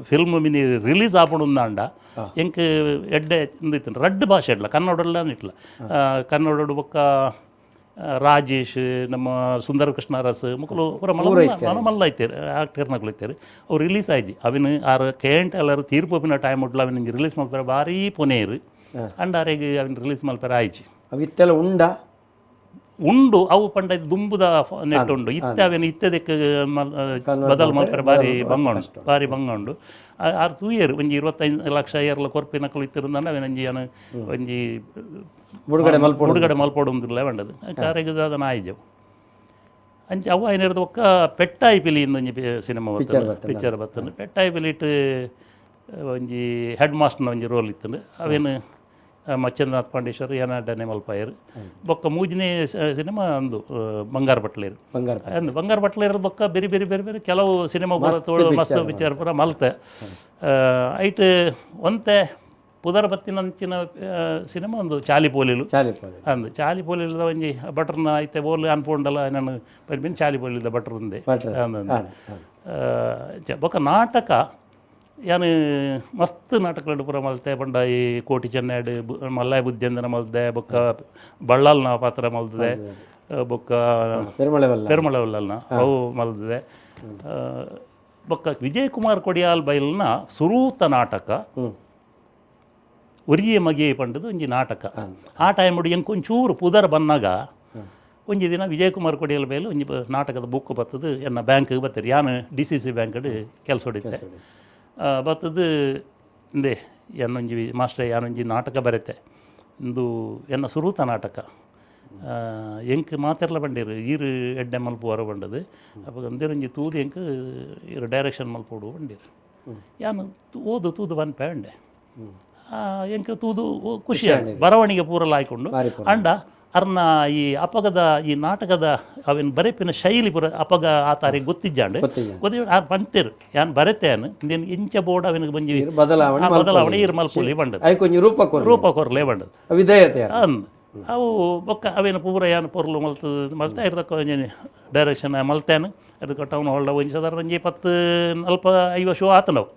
film mini release ಆಪುಂಡುಂದಾಂಡ ಎಂಕ್ ಎಡ್ಡೆ ಇಂದಿತ್ತು. ರಡ್ಡ್ ಭಾಷೆ ಇಡ್ಲ, ಕನ್ನಡಲ್ಲ ಇಟ್ಲ. ಕನ್ನಡಡು ಬೊಕ್ಕ ರಾಜೇಶ್, ನಮ್ಮ ಸುಂದರ ಕೃಷ್ಣ ಅರಸ್ ಮುಕುಲು ಪೂರ ಮಲ್ಲ ಮಲ್ಲ ಐತೇರು ಆಕ್ಟರ್ನಕುಲು ಇತ್ತೇರು. ಅವು ರಿಲೀಸ್ ಆಯ್ಜಿ. ಅವಿನ ಆರು ಕೇಂಟ್ ಎಲ್ಲರೂ ತೀರ್ಪು ಟೈಮ್ ಉಡ್ಲ ಅವಿನ ರಿಲೀಸ್ ಮಲ್ಪೆರೆ ಭಾರಿ ಪೊನೇರು. ಅಂಡ ಅರೆಗ್ ಅವಿನ ರಿಲೀಸ್ ಮಲ್ಪೆರೆ ಆಯ್ಜಿ. ಅವಿತ್ತೆಲ್ಲ ಉಂಡ ಉಂಡು. ಅವು ಪಂಡ ದುಂಬುದ ನೆಟ್ ಉಂಡು. ಇತ್ತೆ ಅವೇನು ಇತ್ತೆದಕ್ಕೆ ಬದಲು ಮಲ್ಪೆರೆ ಭಾರಿ ಬಂಗ ಉಂಡು, ಭಾರಿ ಬಂಗ ಉಂಡು. ಆರು ತೂಯೆರ್ ಒಂಜಿ 25 ಲಕ್ಷ ಏರ್ಲ ಕೊರ್ಪಿನಕುಲು ಇತ್ತಿರುಂದಾಂಡ ಅವೇನೊಂಜಿ ಯಾನ್ ಒಂಜಿ ಬುಡುಗಡೆ ಮಲ್ಪೊಡು, ಬುಡುಗಡೆ ಮಲ್ಪೊಡು ಉಂದುಲ್ಲ ಪಂಡದು ಕಾರೆಗ್ ದಾದ ನಾಯಿಜವು. ಅಂಚ ಅವು ಐನಿರ್ದು ಬೊಕ್ಕ ಪೆಟ್ಟಾಯಿ ಪಿಲಿ ಇಂದ್ ಒಂಜಿ ಸಿನಿಮಾ ಪಿಕ್ಚರ್ ಬತ್ತಂಡು. ಪೆಟ್ಟಾಯಿ ಪಿಲಿಟ್ ಒಂಜಿ ಹೆಡ್ ಮಾಸ್ಟರ್ನ ಒಂಜಿ ರೋಲ್ ಇತ್ತಂಡು. ಅವೇನು ಮಚ್ಚಂದ್ರನಾಥ್ ಪಾಂಡೇಶ್ವರ್ ಏನಾಡನೆ ಮಲ್ಪಾಯರು. ಬೊಕ್ಕ ಮೂಜನೇ ಸಿನಿಮಾ ಅಂದು ಬಂಗಾರ ಬಟ್ಲೇರು. ಅಂದು ಬಂಗಾರ ಬಟ್ಲೇರ್ ಬೊಕ್ಕ ಬೇರೆ ಬೇರೆ ಬೇರೆ ಬೇರೆ ಕೆಲವು ಸಿನಿಮಾ ಪೂರ ತೋಳು ಮಸ್ತ್ ಪಿಕ್ಚರ್ ಪೂರ ಮಲ್ತೆ. ಐಟ್ ಒಂತೆ ಪುದರ್ ಬತ್ತಿನಂಚಿನ ಸಿನಿಮಾ ಒಂದು ಚಾಲಿ ಪೋಲಿಲು. ಅಂದು ಚಾಲಿ ಪೋಲಿಲ್ದ ಒಂಜಿ ಬಟರ್ನ ಐತೆ ಬೋಲ್ ಅನ್ಪೋಂಡಲ ನಾನು ಪನ್ಪಿನ ಚಾಲಿ ಪೋಲಿಲ್ದ ಬಟರ್ ಉಂದೆ. ಅಂದು ಬೊಕ್ಕ ನಾಟಕ ಯಾನ್ ಮಸ್ತ್ ನಾಟಕಗಳು ಪೂರ ಮಲ್ತೆ. ಪಂಡ ಈ ಕೋಟಿ ಚೆನ್ನಾಡು ಮಲ್ಲಾಯ ಬುದ್ಧಂದನ ಮಲ್ದೆ, ಬೊಕ್ಕ ಬಳ್ಳಾಲ್ನ ಪಾತ್ರ ಮಲ್ತದೆ, ಬೊಕ್ಕ ಪೆರುಮಳವಲ್ಲಲ್ನ ಅವು ಮಲ್ತದೆ. ಬೊಕ್ಕ ವಿಜಯ್ ಕುಮಾರ್ ಕೊಡಿಯಾಲ್ ಬೈಲ್ನ ಸುರೂತ ನಾಟಕ ಒರಿಯೆ ಮಗೆ ಪಂಡದು ಒಂಜಿ ನಾಟಕ. ಆ ಟೈಮ್ ಎಂಕ್ ಒಂಚೂರು ಪುದರ್ ಬನ್ನಾಗ ಒಂಜಿ ದಿನ ವಿಜಯ್ ಕುಮಾರ್ ಕೊಡಿಯಾಲ್ ಬೈಲ್ ಒಂಜಿ ನಾಟಕದ ಬುಕ್ ಬತ್ತದು ಎನ್ನ ಬ್ಯಾಂಕ್ಗೆ ಬತ್ತಾರೆ. ಯಾನ್ D C C ಬ್ಯಾಂಕ್ಡ್ ಕೆಲಸ ಹೊಡಿತೆ ಬತ್ತದು ಇಂದೆ ಯಾನೊಂಜಿ ಮಾಸ್ಟರ್ ಯಾನೊಂಜಿ ನಾಟಕ ಬರೆತೆ, ಇಂದು ಎನ್ನ ಸುರೂತ ನಾಟಕ. ಎಂಕ್ ಮಾತೆರ್ಲ ಬಂಡೇರು ಈರು ಎಡ್ಡೆ ಮಲ್ಪುವಾರ ಬಂಡದು. ಅಪಗ ಅಂದೇರೊಂಜಿ ತೂದು ಎಂಕ್ ಈರು ಡೈರೆಕ್ಷನ್ ಮಲ್ಪೋಡು ಬಂಡೇರು. ಯಾನ್ ಓದು ತೂದು ಪನ್ಪೆ ಅಂಡೆ. ಎಂಕ್ ತೂದು ಖುಷಿ ಆಂಡ್. ಬರವಣಿಗೆ ಪೂರಲ ಆಯ್ಕೊಂಡು ಅಂಡ ಅರ್ನ ಈ ಅಪಗದ ಈ ನಾಟಕದ ಅವಿನ ಬರೆಪಿನ ಶೈಲಿ ಪೂರ ಅಪಗ ಆ ತಾರೀಖು ಗೊತ್ತಿಜ್ಜಾಂಡ್. ಗೊತ್ತಿ ಆರ್ ಪಂತೇರು ಯಾನ್ ಬರೆತೇನು ಇಂದೇನು ಇಂಚ ಬೋರ್ಡ್ ಅವನಿಗೆ ಬಂಜಿ ಬದಲಾವಣೆ ಬದಲಾವಣೆ ಈರು ಮಲ್ಪುಲಿ ಬಂಡದು. ಐಕೊಂಜಿ ರೂಪ ಕೊರ್ಲೆ, ರೂಪ ಕೊರ್ಲೆ ಬಂಡದು. ವಿಧೇಯತೆ ಅಂದ್ ಅವು ಬೊಕ್ಕ ಅವೇನು ಪೂರ ಯಾನ್ ಪೊರ್ಲು ಮಲ್ತು ಮಲ್ತೆ ಇರ್ತಕ್ಕ ಒಂಜಿ ಡೈರೆಕ್ಷನ್ ಮಲ್ತೇನು. ಅದಕ್ಕೆ ಟೌನ್ ಹಾಲ್ಡ ಒಂಜಿ ಸಾಧಾರಣ ಒಂಜಿ 10, 40, 50 ಶೋ ಆತನವು.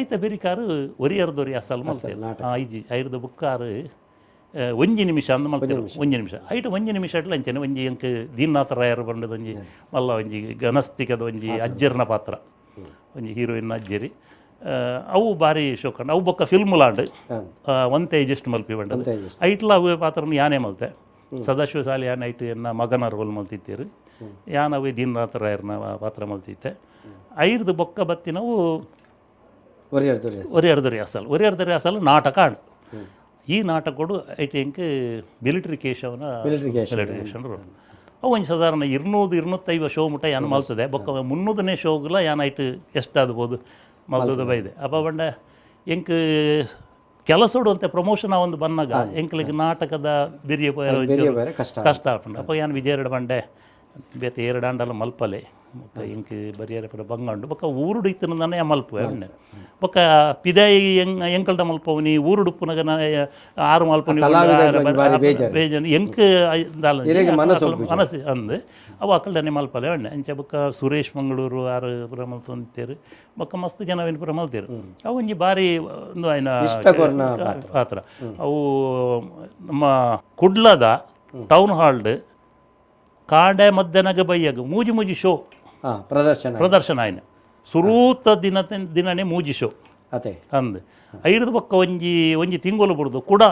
ಐತ ಬೆರಿಕಾರು ಒರಿಯರ್ದೊರಿ ಅಸಲ್ ಮಲ್ತೇರು. ಐಜಿ ಐರ್ದ ಬುಕ್ಕಾರು ಒಂಜಿ ನಿಮಿಷ ಅಂದ್ ಮಲ್ತೇರು. ಒಂಜಿ ನಿಮಿಷ ಐಟ್ ಒಂಜಿ ನಿಮಿಷ ಇಟ್ಲ ಅಂಚನೆ ಒಂಜಿ ಎಂಕ್ ದೀನನಾಥ ರಾಯರು ಬಂಡದ ಒಂಜಿ ಮಲ್ಲ ಒಂಜಿ ಗನಸ್ತಿಕದ ಒಂಜಿ ಅಜ್ಜರ್ನ ಪಾತ್ರ, ಒಂಜಿ ಹೀರೋಯಿನ್ ಅಜ್ಜರಿ. ಅವು ಭಾರಿ ಶೋಕಂಡ್. ಅವು ಬೊಕ್ಕ ಫಿಲ್ಮ್ ಲಾಂಡ್ ಒಂತೆ ಜಸ್ಟ್ ಮಲ್ಪಿ ಬಂಡದ. ಐಟ್ಲ ಅವು ಪಾತ್ರನ ಯಾನೇ ಮಲ್ತೆ. ಸದಾಶಿವ ಸಾಲಿ ಯಾನ್ ಐಟ್ ಎನ್ನ ಮಗನ ರೋಲ್ ಮಲ್ತಿತ್ತೀರು. ಯಾನ್ ಅವೇ ದೀನನಾಥ ರಾಯರ್ನ ಪಾತ್ರ ಮಲ್ತಿತ್ತೆ. ಐರ್ದು ಬೊಕ್ಕ ಬತ್ತಿನವು ಒರಿಯರ್ದೊರಿ ಅಸಲ್. ಒರಿಯರ್ದೊರಿ ಅಸಲ್ ನಾಟಕ ಆಂಡ್. ಈ ನಾಟಕಡು I think military ಕೇಶವನ military Keshavan roll. ಅವು ಒಂಜಿ ಸಾಧಾರಣ 200, 250 ಶೋ ಮುಟ್ಟ ಯಾನ್ ಮಲ್ತದೆ. ಬೊಕ್ಕ 300ನೇ ಶೋಗುಲ ಯಾನ್ ಐಟ್ ಎಷ್ಟಾದ್ಬೋದು ಮಲ್ತದ ಬೈದೆ. ಅಪ್ಪ ಬಂಡ ಎಂಕ್ ಕೆಲಸೋಡು ಅಂತ ಪ್ರಮೋಷನ್ ಒಂದು ಬಂದಾಗ ಎಂಕ್ಲಿಗೆ ನಾಟಕದ ಬೆರಿಯ ಕಷ್ಟ ಆಪುಂಡು. ಅಪ್ಪ ಯಾನ್ ವಿಜಯರಡ ಬಂಡೆ ಬೇತೆ ಏರಡಾಂಡಲ ಮಲ್ಪಲೆ ಬೊಕ್ಕ ಎಂಕ್ ಬರಿಯರೆ ಪೂರ ಬಂಗ ಉಂಡು. ಬೊಕ್ಕ ಊರುಡು ಇತ್ತಿನ ಮಲ್ಪುವೆ ಉಂಡೆ. ಬೊಕ್ಕ ಪಿದಾಯಿ ಎಂಕಲ್ಡ ಮಲ್ಪವನಿ ಊರುಡು ಉಪ್ಪುನಗ ಆರು ಮಲ್ಪುನಿ ಬೇಜಾರು ಎಂಕ್ ಮನಸ್ಸು ಅಂದ್ ಅವು ಅಕಲ್ಡನೆ ಮಲ್ಪಲೆ ಉಂಡೆ. ಅಂಚ ಬೊಕ್ಕ ಸುರೇಶ್ ಮಂಗಳೂರು ಆರು ಪೂರ ಮಲ್ತೊಂದಿತ್ತೇರು. ಬೊಕ್ಕ ಮಸ್ತ್ ಜನ ಪೂರ ಮಲ್ತೇರು. ಅವು ಒಂಜಿ ಭಾರಿ ಒಂದು ಆಯ್ನ ಪಾತ್ರ. ಅವು ನಮ್ಮ ಕುಡ್ಲದ ಟೌನ್ ಹಾಲ್ಡ್ ಕಾಡೆ ಮಧ್ಯಾಹ್ನಗ ಬೈಯಗ ಮೂಜಿ ಮೂಜಿ ಶೋ ಪ್ರದರ್ಶನ ಪ್ರದರ್ಶನ ಆಯ್ನ ಸುರೂತ ದಿನ ದಿನನೇ ಮೂಜಿ ಶೋ ಅದೇ ಅಂದ್. ಐರ್ದು ಬೊಕ್ಕ ಒಂಜಿ ಒಂಜಿ ತಿಂಗಳು ಬುಡ್ದು ಕೂಡ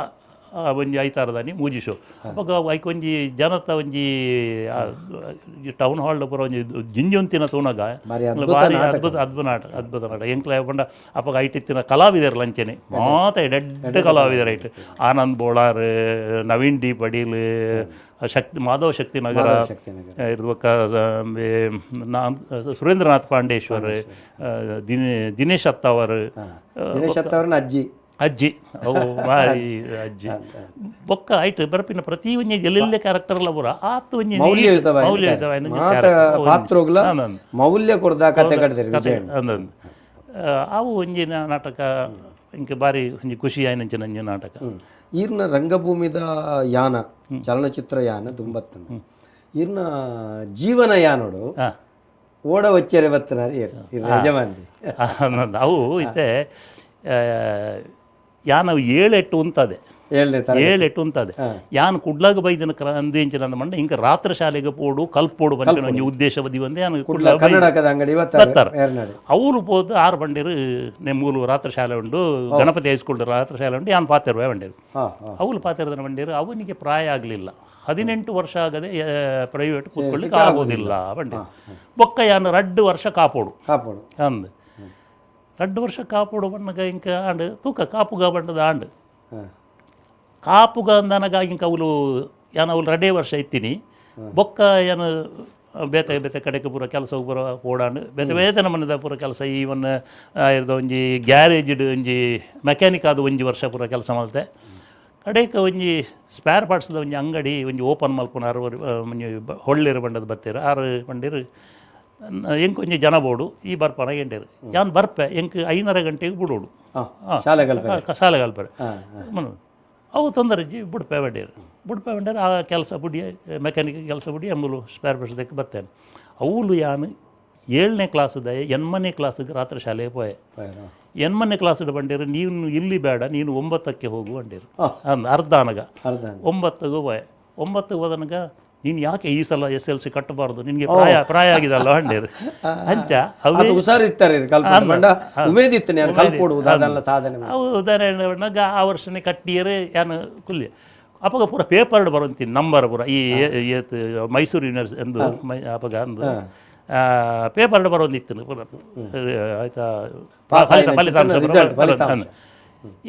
ಒಂಜಿ ಐತಾರದಾನಿ ಮೂಜಿ ಶೋ. ಅವಾಗ ಐಕ್ ಒಂಜಿ ಜನತ ಒಂಜಿ ಟೌನ್ ಹಾಲ್ ಪೂರ ಒಂಜಿ ಜಿಂಜೊಂತಿನ ತೂನಗ ಬಾರಿ ಭಾರಿ ಅದ್ಭುತ ಅದ್ಭುತ ನಾಟಕ, ಅದ್ಭುತ ನಾಟಕ. ಎಂಕ್ಲ ಪಂಡ ಅಪ್ಪಗ ಐಟ್ ಇತ್ತಿನ ಕಲಾವಿದರ್ ಲಂಚನೆ ಮಾತ ಎಡ್ಡೆ ಕಲಾವಿದರ್ ಐಟ್. ಆನಂದ್ ಬೋಳಾರ್, ನವೀನ್ ಡಿ ಪಡೀಲ್, ಶಕ್ತಿ ಮಾಧವ ಶಕ್ತಿ ನಗರ, ಶಕ್ತಿನಗರ, ಬೊಕ್ಕ ಸುರೇಂದ್ರನಾಥ್ ಪಾಂಡೇಶ್ವರ್, ದಿನೇಶ್ ಅತ್ತಾವರ್. ದಿನೇಶ್ ಅತ್ತವ್ರನ್ನ ಅಜ್ಜಿ ಅಜ್ಜಿ ಅವು ಭಾರಿ ಅಜ್ಜಿ. ಬೊಕ್ಕ ಐಟ್ ಬರ್ಪಿನ ಪ್ರತಿ ಒಂಜಿ ಎಲ್ಲೆಲ್ಲೆ ಕ್ಯಾರೆಕ್ಟರ್ ಲ ಪೂರ ಆತ್ ಒಂಜಿ ಮೌಲ್ಯಯುತವಾಯಿನ ಮೌಲ್ಯಯುತವಾಯಿನ ಮಾತ ಪಾತ್ರಗಳ ಮೌಲ್ಯ ಕೊರ್ದ ಕತೆ ಕಟ್ತಾರೆ ವಿಜಯಣ್ಣ. ಅಂದಂದು ಅವು ಒಂಜಿ ನಾಟಕ ಇಂಕ ಬಾರಿ ಒಂಜಿ ಖುಷಿ ಆಯ್ನಂಚಿನ ಒಂಜಿ ನಾಟಕ. ಈರ್ನ ರಂಗಭೂಮಿದ ಯಾನ, ಚಲನಚಿತ್ರ ಯಾನ ದುಂಬತ್ತನ ಈರ್ನ ಜೀವನ ಯಾನೋಡು ಓಡ ವಚ್ಚರೆ ಬತ್ತನಾರು ಏರ್ ಇರ್ ಯಜಮಾನ್ರಿ. ಅವು ಇತ್ತೆ ಯಾನ 7-8 ಉಂತದೆ. ಏಳನೇ ತರ 7-8 ಉಂತದೆ. ಯಾನ್ ಕುಡ್ಲಾಗ ಬೈದಿನ ಅಂದು ಎಂಚಿನ ಮಂಡ ಇಂಕ ರಾತ್ರಿ ಶಾಲೆಗೆ ಪೋಡು ಕಲ್ಪೋಡು ಬಂದಿನ ಒಂಜಿ ಉದ್ದೇಶ ಬದಿ ಬಂದು ಯಾನ್ ಕುಡ್ಲ ಕನ್ನಡಕದ ಅಂಗಡಿ ಬತ್ತಾರೆ. ಏರ್ನಾಡು. ಅವ್ರು ಪೋದು ಆರು ಬಂಡೀರು ಮೂಲು ರಾತ್ರಿ ಶಾಲೆ ಉಂಡು, ಗಣಪತಿ ಹೈಸ್ಕೂಲ್ ರಾತ್ರಿ ಶಾಲೆ ಉಂಡು, ಯಾನ್ ಪಾತೆರುವೆ ಬಂಡೀರು. ಹಾ ಹಾ ಅವಳು ಪಾತೆರದ ಬಂಡೀರು ಅವನಿಗೆ ಪ್ರಾಯ ಆಗಲಿಲ್ಲ, 18 ವರ್ಷ ಆಗದೆ ಪ್ರೈವೇಟ್ ಕೂತ್ಕೊಳ್ಳಿಕ್ಕೆ ಆಗೋದಿಲ್ಲ ಬಂಡೀರು. ಬೊಕ್ಕ ಯಾನ್ 2 ವರ್ಷ ಕಾಪೋಡು ಕಾಪೋಡು ಅಂದ್ 2 ವರ್ಷ ಕಾಪೋಡು ಬಣ್ಣಗ ಇಂಕ ಆಂಡ್ ತೂಕ ಕಾಪುಗ ಬಂಡದ ಆಂಡ್ ಕಾಪುಗ ಅಂದನಗ ಇಂಕ ಅವಳು ಯಾನ್ ಅವಳು 2 ವರ್ಷ ಇತ್ತೀನಿ. ಬೊಕ್ಕ ಏನು ಬೇತೆ ಬೇತೆ ಕಡೆಗೆ ಪೂರ ಕೆಲಸ ಪೂರ ಓಡಾಂಡ್ ಬೇತೆ ಬೇತೆ ನಮ್ಮನೆದ ಪೂರ ಕೆಲಸ. ಈವನ್ ಇರ್ದ ಒಂಜಿ ಗ್ಯಾರೇಜ್ಡ್ ಒಂಜಿ ಮೆಕ್ಯಾನಿಕ್ ಆದ ಒಂಜಿ ವರ್ಷ ಪೂರ ಕೆಲಸ ಮಲ್ತೆ. ಕಡೆಗೆ ಒಂಜಿ ಸ್ಪೇರ್ ಪಾರ್ಟ್ಸ್ದ ಒಂಜಿ ಅಂಗಡಿ ಒಂಜಿ ಓಪನ್ ಮಲ್ಪುನ ಆರು ಒಂಜಿ ಹೊಳ್ಳಿರು ಬಂಡದ ಬತ್ತೀರು ಆರು ಬಂಡಿರು ಎಂಕ್ ಒಂಜಿ ಜನ ಬೋಡು ಈ ಬರ್ಪನ ಎಂಟೇರು ಯಾನ್ ಬರ್ಪೆ ಎಂಕ್ 5:30 ಗಂಟೆಗೆ ಬಿಡೋಡು ಶಾಲೆ ಕಲ್ಪರೆ. ಶಾಲೆ ಕಲ್ಪರೆ ಅವು ತೊಂದರೆ ಜಿ ಬುಡ್ಪೆ ಬಂಡೀರು ಬುಡ್ಪೆ ಬಂಡೀರು ಆ ಕೆಲಸ ಬುಡಿ ಮೆಕ್ಯಾನಿಕ್ ಕೆಲಸ ಬುಡಿ ಅಂಬುಲು ಸ್ಪೇರ್ ಪಾರ್ಟ್ಸ್ ಬತ್ತೇನೆ. ಅವಳು ಯಾನು 7ನೇ ಕ್ಲಾಸ್ದ 8ನೇ ಕ್ಲಾಸಿಗೆ ರಾತ್ರಿ ಶಾಲೆಗೆ ಪೋಯೆ. 8ನೇ ಕ್ಲಾಸ್ಡ್ ಬಂಡೀರು ನೀನು ಇಲ್ಲಿ ಬೇಡ, ನೀನು 9ಕ್ಕೆ ಹೋಗು ಬಂಡೀರು ಅಂದ್ ಅರ್ಧ ಅನಗ 9ಗೆ ಹೋಯೆ. 9ಕ್ಕೆ ಹೋದನಗ ನೀನು ಯಾಕೆ ಈ ಸಲ SLC ಕಟ್ಟಬಾರ್ದು, ನಿನಗೆ ಪ್ರಾಯ ಪ್ರಾಯ ಆಗಿದಲ್ಲ ಬಂಡೀರು ಅಂಚ ಅವೇ ಹುಷಾರಿತ್ತಾರೆ ಉಮೇದಿತ್ತು ನಾನು ಕಲ್ಪೋಡು ಅದೆಲ್ಲ ಸಾಧನೆ. ಅವು ಉದಾಹರಣೆ ಆ ವರ್ಷನೇ ಕಟ್ಟಿಯರೆ ಯಾನು ಕುಲ್ಯ ಅಪ್ಪಗ ಪೂರ ಪೇಪರ್ಡ್ ಬರೋಂತೀನಿ ನಂಬರ್ ಪೂರ ಈ ಮೈಸೂರು ಯೂನಿವರ್ಸಿಟಿ ಅಂದು ಅಪ್ಪಗ ಅಂದು ಪೇಪರ್ಡ್ ಬರೋಂದಿತ್ತು ಪೂರ ಆಯ್ತಾ ಫಲಿತಾಂಶ.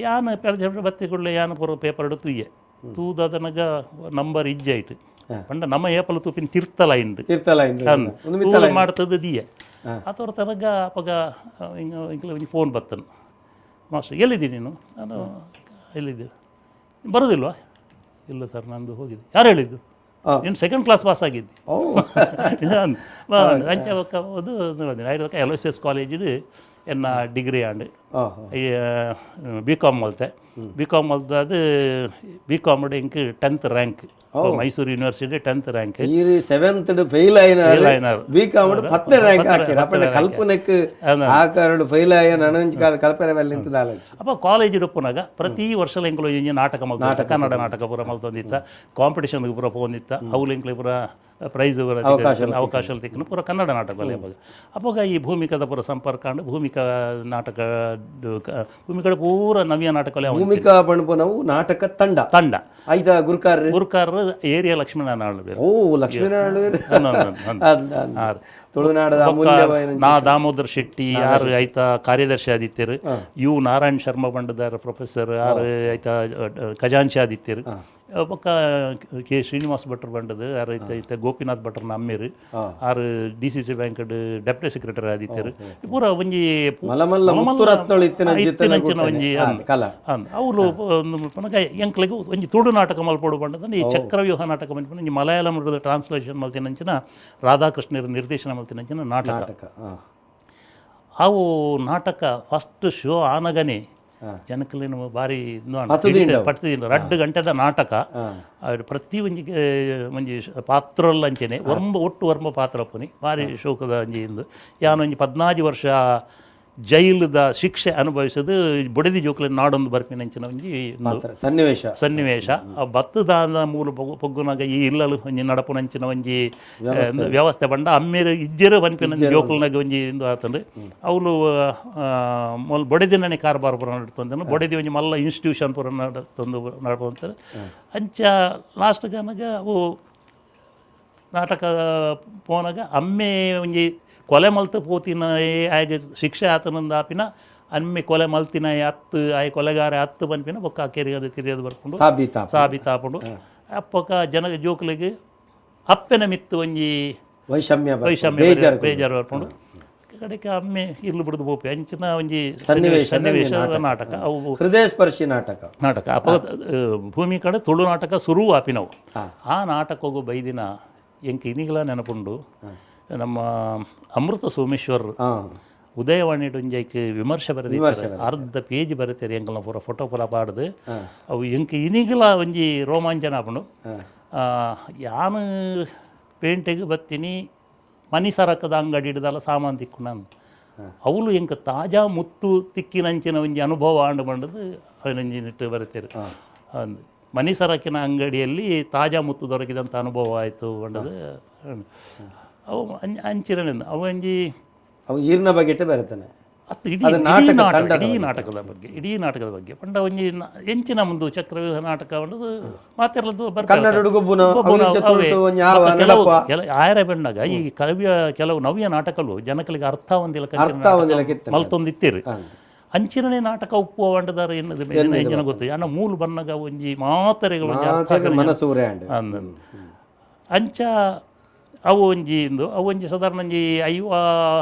ಯಾನು ಬತ್ತಿ ಕೂಡಲೇ ಯಾನು ಪೂರ ಪೇಪರ್ಡ್ ತುಯ್ಯೆ ತೂದನಗ ನಂಬರ್ ಇಜ್ಜಾಯ್ತು ಪಂಡ ನಮ್ಮ ಏಪಲ ತೂಪಿನ ತಿರ್ತಲ ಇಂದು ತಿರ್ತಲ ಮಾಡ್ತದ ದಿಯೆ ಆತವ್ರ ತನಗ ಅಪ್ಪಗ ಹಿಂಗೆ ಒಂಜಿ ಫೋನ್ ಬತ್ತನು, ಮಾಸ್ಟರ್ ಎಲ್ಲಿದ್ದೀನಿ ನೀನು? ನಾನು ಎಲ್ಲಿದ್ದೆ ಬರೋದಿಲ್ವಾ? ಇಲ್ಲ ಸರ್ ನಂದು ಹೋಗಿದೆ. ಯಾರು ಹೇಳಿದ್ದು? ನೀನು 2nd class pass ಆಗಿದ್ದಿ. ಅಂಚ ಅದು LSS college ಎನ್ನ degree and B Com ಮಲ್ತೆ. B Com ಮಲ್ತದು B Com ಇಂಕ್ 10th rank, Mysuru university 10th rank. 7th fail అయినారు, బీకామ్ 10th rank ಹಾಕಿರ ಅಪ್ಪಂಡ ಕಲ್ಪನೆಕ್ ಆ ಕಾರಣ ಫೈಲ್ ಆಯ ನನಂಜಿ ಕಲ್ಪನೆ ಮೇಲೆ ನಿಂತದ ಆಲೋಚನೆ. ಅಪ್ಪ ಕಾಲೇಜ್ ಇಡಪ್ಪನಾಗ ಪ್ರತಿ ವರ್ಷ ಎಂಕುಲು ಒಂಜಿ ನಾಟಕ ಮಲ್ತ, ಕನ್ನಡ ನಾಟಕ ಪೂರ ಮಲ್ತೊಂದಿತ್ತ, ಕಾಂಪಿಟೇಷನ್ ಪೂರ ಪೋಂದಿತ್ತ, ಅವುಲು ಎಂಕ್ಲೆ ಪೂರ ಪ್ರೈಸ್ ಅವಕಾಶ ತಿಕ್ಕನು ಪೂರ ಕನ್ನಡ ನಾಟಕ ಅವಾಗ. ಅವಾಗ ಈ ಭೂಮಿಕದ ಪೂರ ಸಂಪರ್ಕ ಅಂಡ್ ಭೂಮಿಕಾ ನಾಟಕ ಭೂಮಿಕಾ ಪೂರ ನವ್ಯ ನಾಟಕ ಭೂಮಿಕಾ ಬಣ್ಪನವು ನಾಟಕ ತಂಡ ತಂಡ ಐದ ಗುರುಕಾರ ಗುರುಕಾರ ಏರಿಯಾ ಲಕ್ಷ್ಮೀನಾರಾಯಣ. ಓ ಲಕ್ಷ್ಮೀನಾರಾಯಣ ತುಳುನಾಡದ ಅಮೂಲ್ಯವಾಯಿನ ನಾ ದಾಮೋದರ್ ಶೆಟ್ಟಿ ಯಾರು ಆಯ್ತಾ ಕಾರ್ಯದರ್ಶಿ ಆದಿತ್ಯರು, you Narayana Sharma ಬಂಡದಾರ professor ಯಾರು ಆಯ್ತಾ ಖಜಾಂಚಿ ಆದಿತ್ಯರು, ಬೊಕ್ಕ ಕೆ ಶ್ರೀನಿವಾಸ್ ಭಟ್ರು ಬಂಡದು ಯಾರು ಐತ ಐತ ಗೋಪಿನಾಥ್ ಭಟ್ರ ನಮ್ಮೇರು ಆರು DCC bank deputy secretary ಆದಿತ್ಯರು ಪೂರ ಒಂಜಿ ಒಂಜಿ ಅವ್ರು ಪನಗ ಎಂಕ್ಲೆಗ್ ಒಂಜಿ ತುಳು ನಾಟಕ ಮಲ್ಪೊಡು ಬಂಡದ ಈ ಚಕ್ರವ್ಯೂಹ ನಾಟಕ ಮನ್ಪುನ ಒಂಜಿ ಮಲಯಾಳಂ ಟ್ರಾನ್ಸ್ಲೇಷನ್ ಮಲ್ತಿನಂಚಿನ ರಾಧಾಕೃಷ್ಣರ ನಿರ್ದೇಶನ ಮಲ್ತಿನಂಚಿನ ನಾಟಕ. ಅವು ನಾಟಕ ಫಸ್ಟ್ ಶೋ ಆನಗನೆ ಜನಕಲೇನು ಭಾರಿ ಪಟ್ಟಿದಿಲ್ಲ. 2 ಗಂಟೆದ ನಾಟಕ ಪ್ರತಿ ಒಂಜಿ ಒಂಜಿ ಪಾತ್ರಲ್ಲ ಅಂಚನೆ ಒರ್ಂಬ ಒಟ್ಟು ಒರ್ಂಬ ಪಾತ್ರ ಪುನಿ ಭಾರಿ ಶೋಕದ ಒಂಜಿ ಇಂದು ಯಾನ್ ಒಂಜಿ 14 ವರ್ಷ ಜೈಲುದ ಶಿಕ್ಷೆ ಅನುಭವಿಸೋದು ಬೊಡೆದಿ ಜೋಕುಲೆ ನಾಡೊಂದು ಬರ್ಪಿನಂಚಿನ ಒಂಜಿ ಉಂದು ಪಾತ್ರ ಸನ್ನಿವೇಶ. ಸನ್ನಿವೇಶ. ಆ ಬತ್ತದಾದ ಮೂಲು ಪೊಗ್ಗುನಾಗ ಈ ಇಲ್ಲಲು ಒಂಜಿ ನಡಪುನಂಚಿನ ಒಂಜಿ ಉಂದು ವ್ಯವಸ್ಥೆ ಪಂಡ ಅಮ್ಮೇರು ಇಜ್ಜೆರು ಪನ್ಪಿನ ಜೋಕುಲ್ನಾಗ ಒಂಜಿ ಇಂದು ಆತಂಡು. ಅವುಲು ಮೊಲ್ ಬೊಡೆದಿನನೆ ಕಾರ್ಬಾರ್ ಪೂರ ನಡತೊಂದು, ಬೊಡೆದಿ ಒಂಜಿ ಮಲ್ಲ ಇನ್ಸ್ಟಿಟ್ಯೂಷನ್ ಪೂರ ನಡತೊಂದು ನಡಪಂತಾರೆ. ಅಂಚ ಲಾಸ್ಟ್ ಗನಗ ಅವು ನಾಟಕ ಪೋನಾಗ ಅಮ್ಮೆ ಒಂಜಿ ಕೊಲೆ ಮಲ್ತ್ ಪೋತಿನ ಆಯಗ್ ಶಿಕ್ಷೆ ಆತನಂದ ಆಪಿನ ಅಮ್ಮೆ ಕೊಲೆ ಮಲ್ತಿನ ಅತ್ತು ಆಯ್ ಕೊಲೆಗಾರ ಅತ್ತು ಪನ್ಪಿನ ಬೊಕ್ಕ ಕೆರಿಯದು ತಿರಿಯದು ಬರ್ಪುಂಡು. ಸಾಬೀತಾ ಸಾಬೀತಾಪುಂಡು. ಅಪ್ಪಕ ಜನ ಜೋಕುಲೆಗ್ ಅಪ್ಪೆನ ಮಿತ್ತು ಒಂಜಿ ವೈಷಮ್ಯ ಬರ್ಪುಂಡು, ವೈಷಮ್ಯ ಬೇಜಾರು. ಬೇಜಾರು ಬರ್ಪುಂಡು. ಕಡೆಗೆ ಅಮ್ಮೆ ಇಲ್ಲು ಬಿಡ್ದು ಪೋಪೆ ಅಂಚಿನ ಒಂಜಿ ಸನ್ನಿವೇಶ ಸನ್ನಿವೇಶ ನಾಟಕ ಅವು. ಹೃದಯ ಸ್ಪರ್ಶಿ ನಾಟಕ. ನಾಟಕ ಅಪ್ಪ ಭೂಮಿ ಕಡೆ ತುಳು ನಾಟಕ ಸುರು ಆಪಿನವು. ಆ ನಾಟಕಗೂ ಬೈದಿನ ಎಂಕ್ ಇನಿಗ್ಲ ನೆನಪುಂಡು. ನಮ್ಮ ಅಮೃತ ಸೋಮೇಶ್ವರ್ ಉದಯವಾಣಿ ಒಂಜೈಕ್ ವಿಮರ್ಶೆ ಬರೆದಿದ್ದಾರೆ, ಅರ್ಧ ಪೇಜ್ ಬರೀತಾರೆ. ಎಂಕಲ್ನ ಪೂರ ಫೋಟೋ ಪೂರ ಪಾಡ್ದು ಅವು ಎಂಕ್ ಇನಿಗ್ಲ ಒಂಜಿ ರೋಮಾಂಚನ ಆಪುಂಡು. ಯಾನ್ ಪೇಂಟೆಗ್ ಬತ್ತೀನಿ, ಮನಿ ಸರಕದ ಅಂಗಡಿ ಹಿಡ್ದಲ್ಲ ಸಾಮಾನು ತಿಕ್ಕುಂಡು ಅವುಲು ಎಂಕ್ ತಾಜಾ ಮುತ್ತು ತಿಕ್ಕಿನಂಚಿನ ಒಂಜಿ ಅನುಭವ ಆಂಡು ಬಂಡದು ಅವನೊಂಜಿ ನಿಟ್ಟು ಬರೀತಾರೆ. ಅಂದ್ ಮನಿ ಸರಕಿನ ಅಂಗಡಿಯಲ್ಲಿ ತಾಜಾ ಮುತ್ತು ದೊರಕಿದಂಥ ಅನುಭವ ಆಯಿತು ಬಂಡದು. ಅವು ಅಂಚಿನ ಅವು ಒಂಜಿ ಅವು ಈರ್ನ ಬಗೆಟೆ ಬರೆತಾನೆ. ಅತ್ತು ಇಡೀ ಅದು ಇಡೀ ನಾಟಕ ನಾಟಕ ತಂಡದ ಇಡೀ ನಾಟಕದ ಬಗ್ಗೆ, ಇಡೀ ನಾಟಕದ ಬಗ್ಗೆ ಪಂಡ ಒಂಜಿ ಎಂಚಿನ ಮುಂದು ಚಕ್ರವ್ಯೂಹ ನಾಟಕ ಪಂಡದು ಮಾತೆರ್ಲದ್ದು ಬರ್ಪೆ. ಕನ್ನಡ ಗೊಬ್ಬುನ ಗೊಬ್ಬುನ ಅವು ಇಂಚ ಅವೇ. ತುಳುಟು ಒಂಜಿ ಆವ ಬೊಕ್ಕ ಕೆಲವು ನಡಪ. ಆಯರ ಬಂದಾಗ ಈ ಕವಿಯ ಕೆಲವು ನವ್ಯ ನಾಟಕಲು ಜನಕಲಿಗೆ ಅರ್ಥ ಹೊಂದಿಲ್ಲ. ಅರ್ಥ ಹೊಂದಿಲ್ಲ ಕಿತ್ತನೆ. ಮಲ್ತೊಂದಿತ್ತೀರಿ. ಅಂದ್. ಅಂಚಿನನೇ ನಾಟಕ ಉಪ್ಪು వంಡದಾರ ಎನ್ನದು ಎಂಚಿನ ಗೊತ್ತು ಅಣ್ಣ ಮೂಲು ಬನ್ನಗ ಒಂಜಿ ಮಾತರೆಗಳು ಒಂಜಿ ಅರ್ಥ ಮಾತೆರ್ನ ಮನಸ್ಸು ಉರೆ ಆಂಡ್. ಅಂದ್. ಅಂಚ ಅವು ಒಂಜಿ ಇಂದು ಅವು ಒಂಜಿ ಸಾಧಾರಣ ಒಂಜಿ ಐವ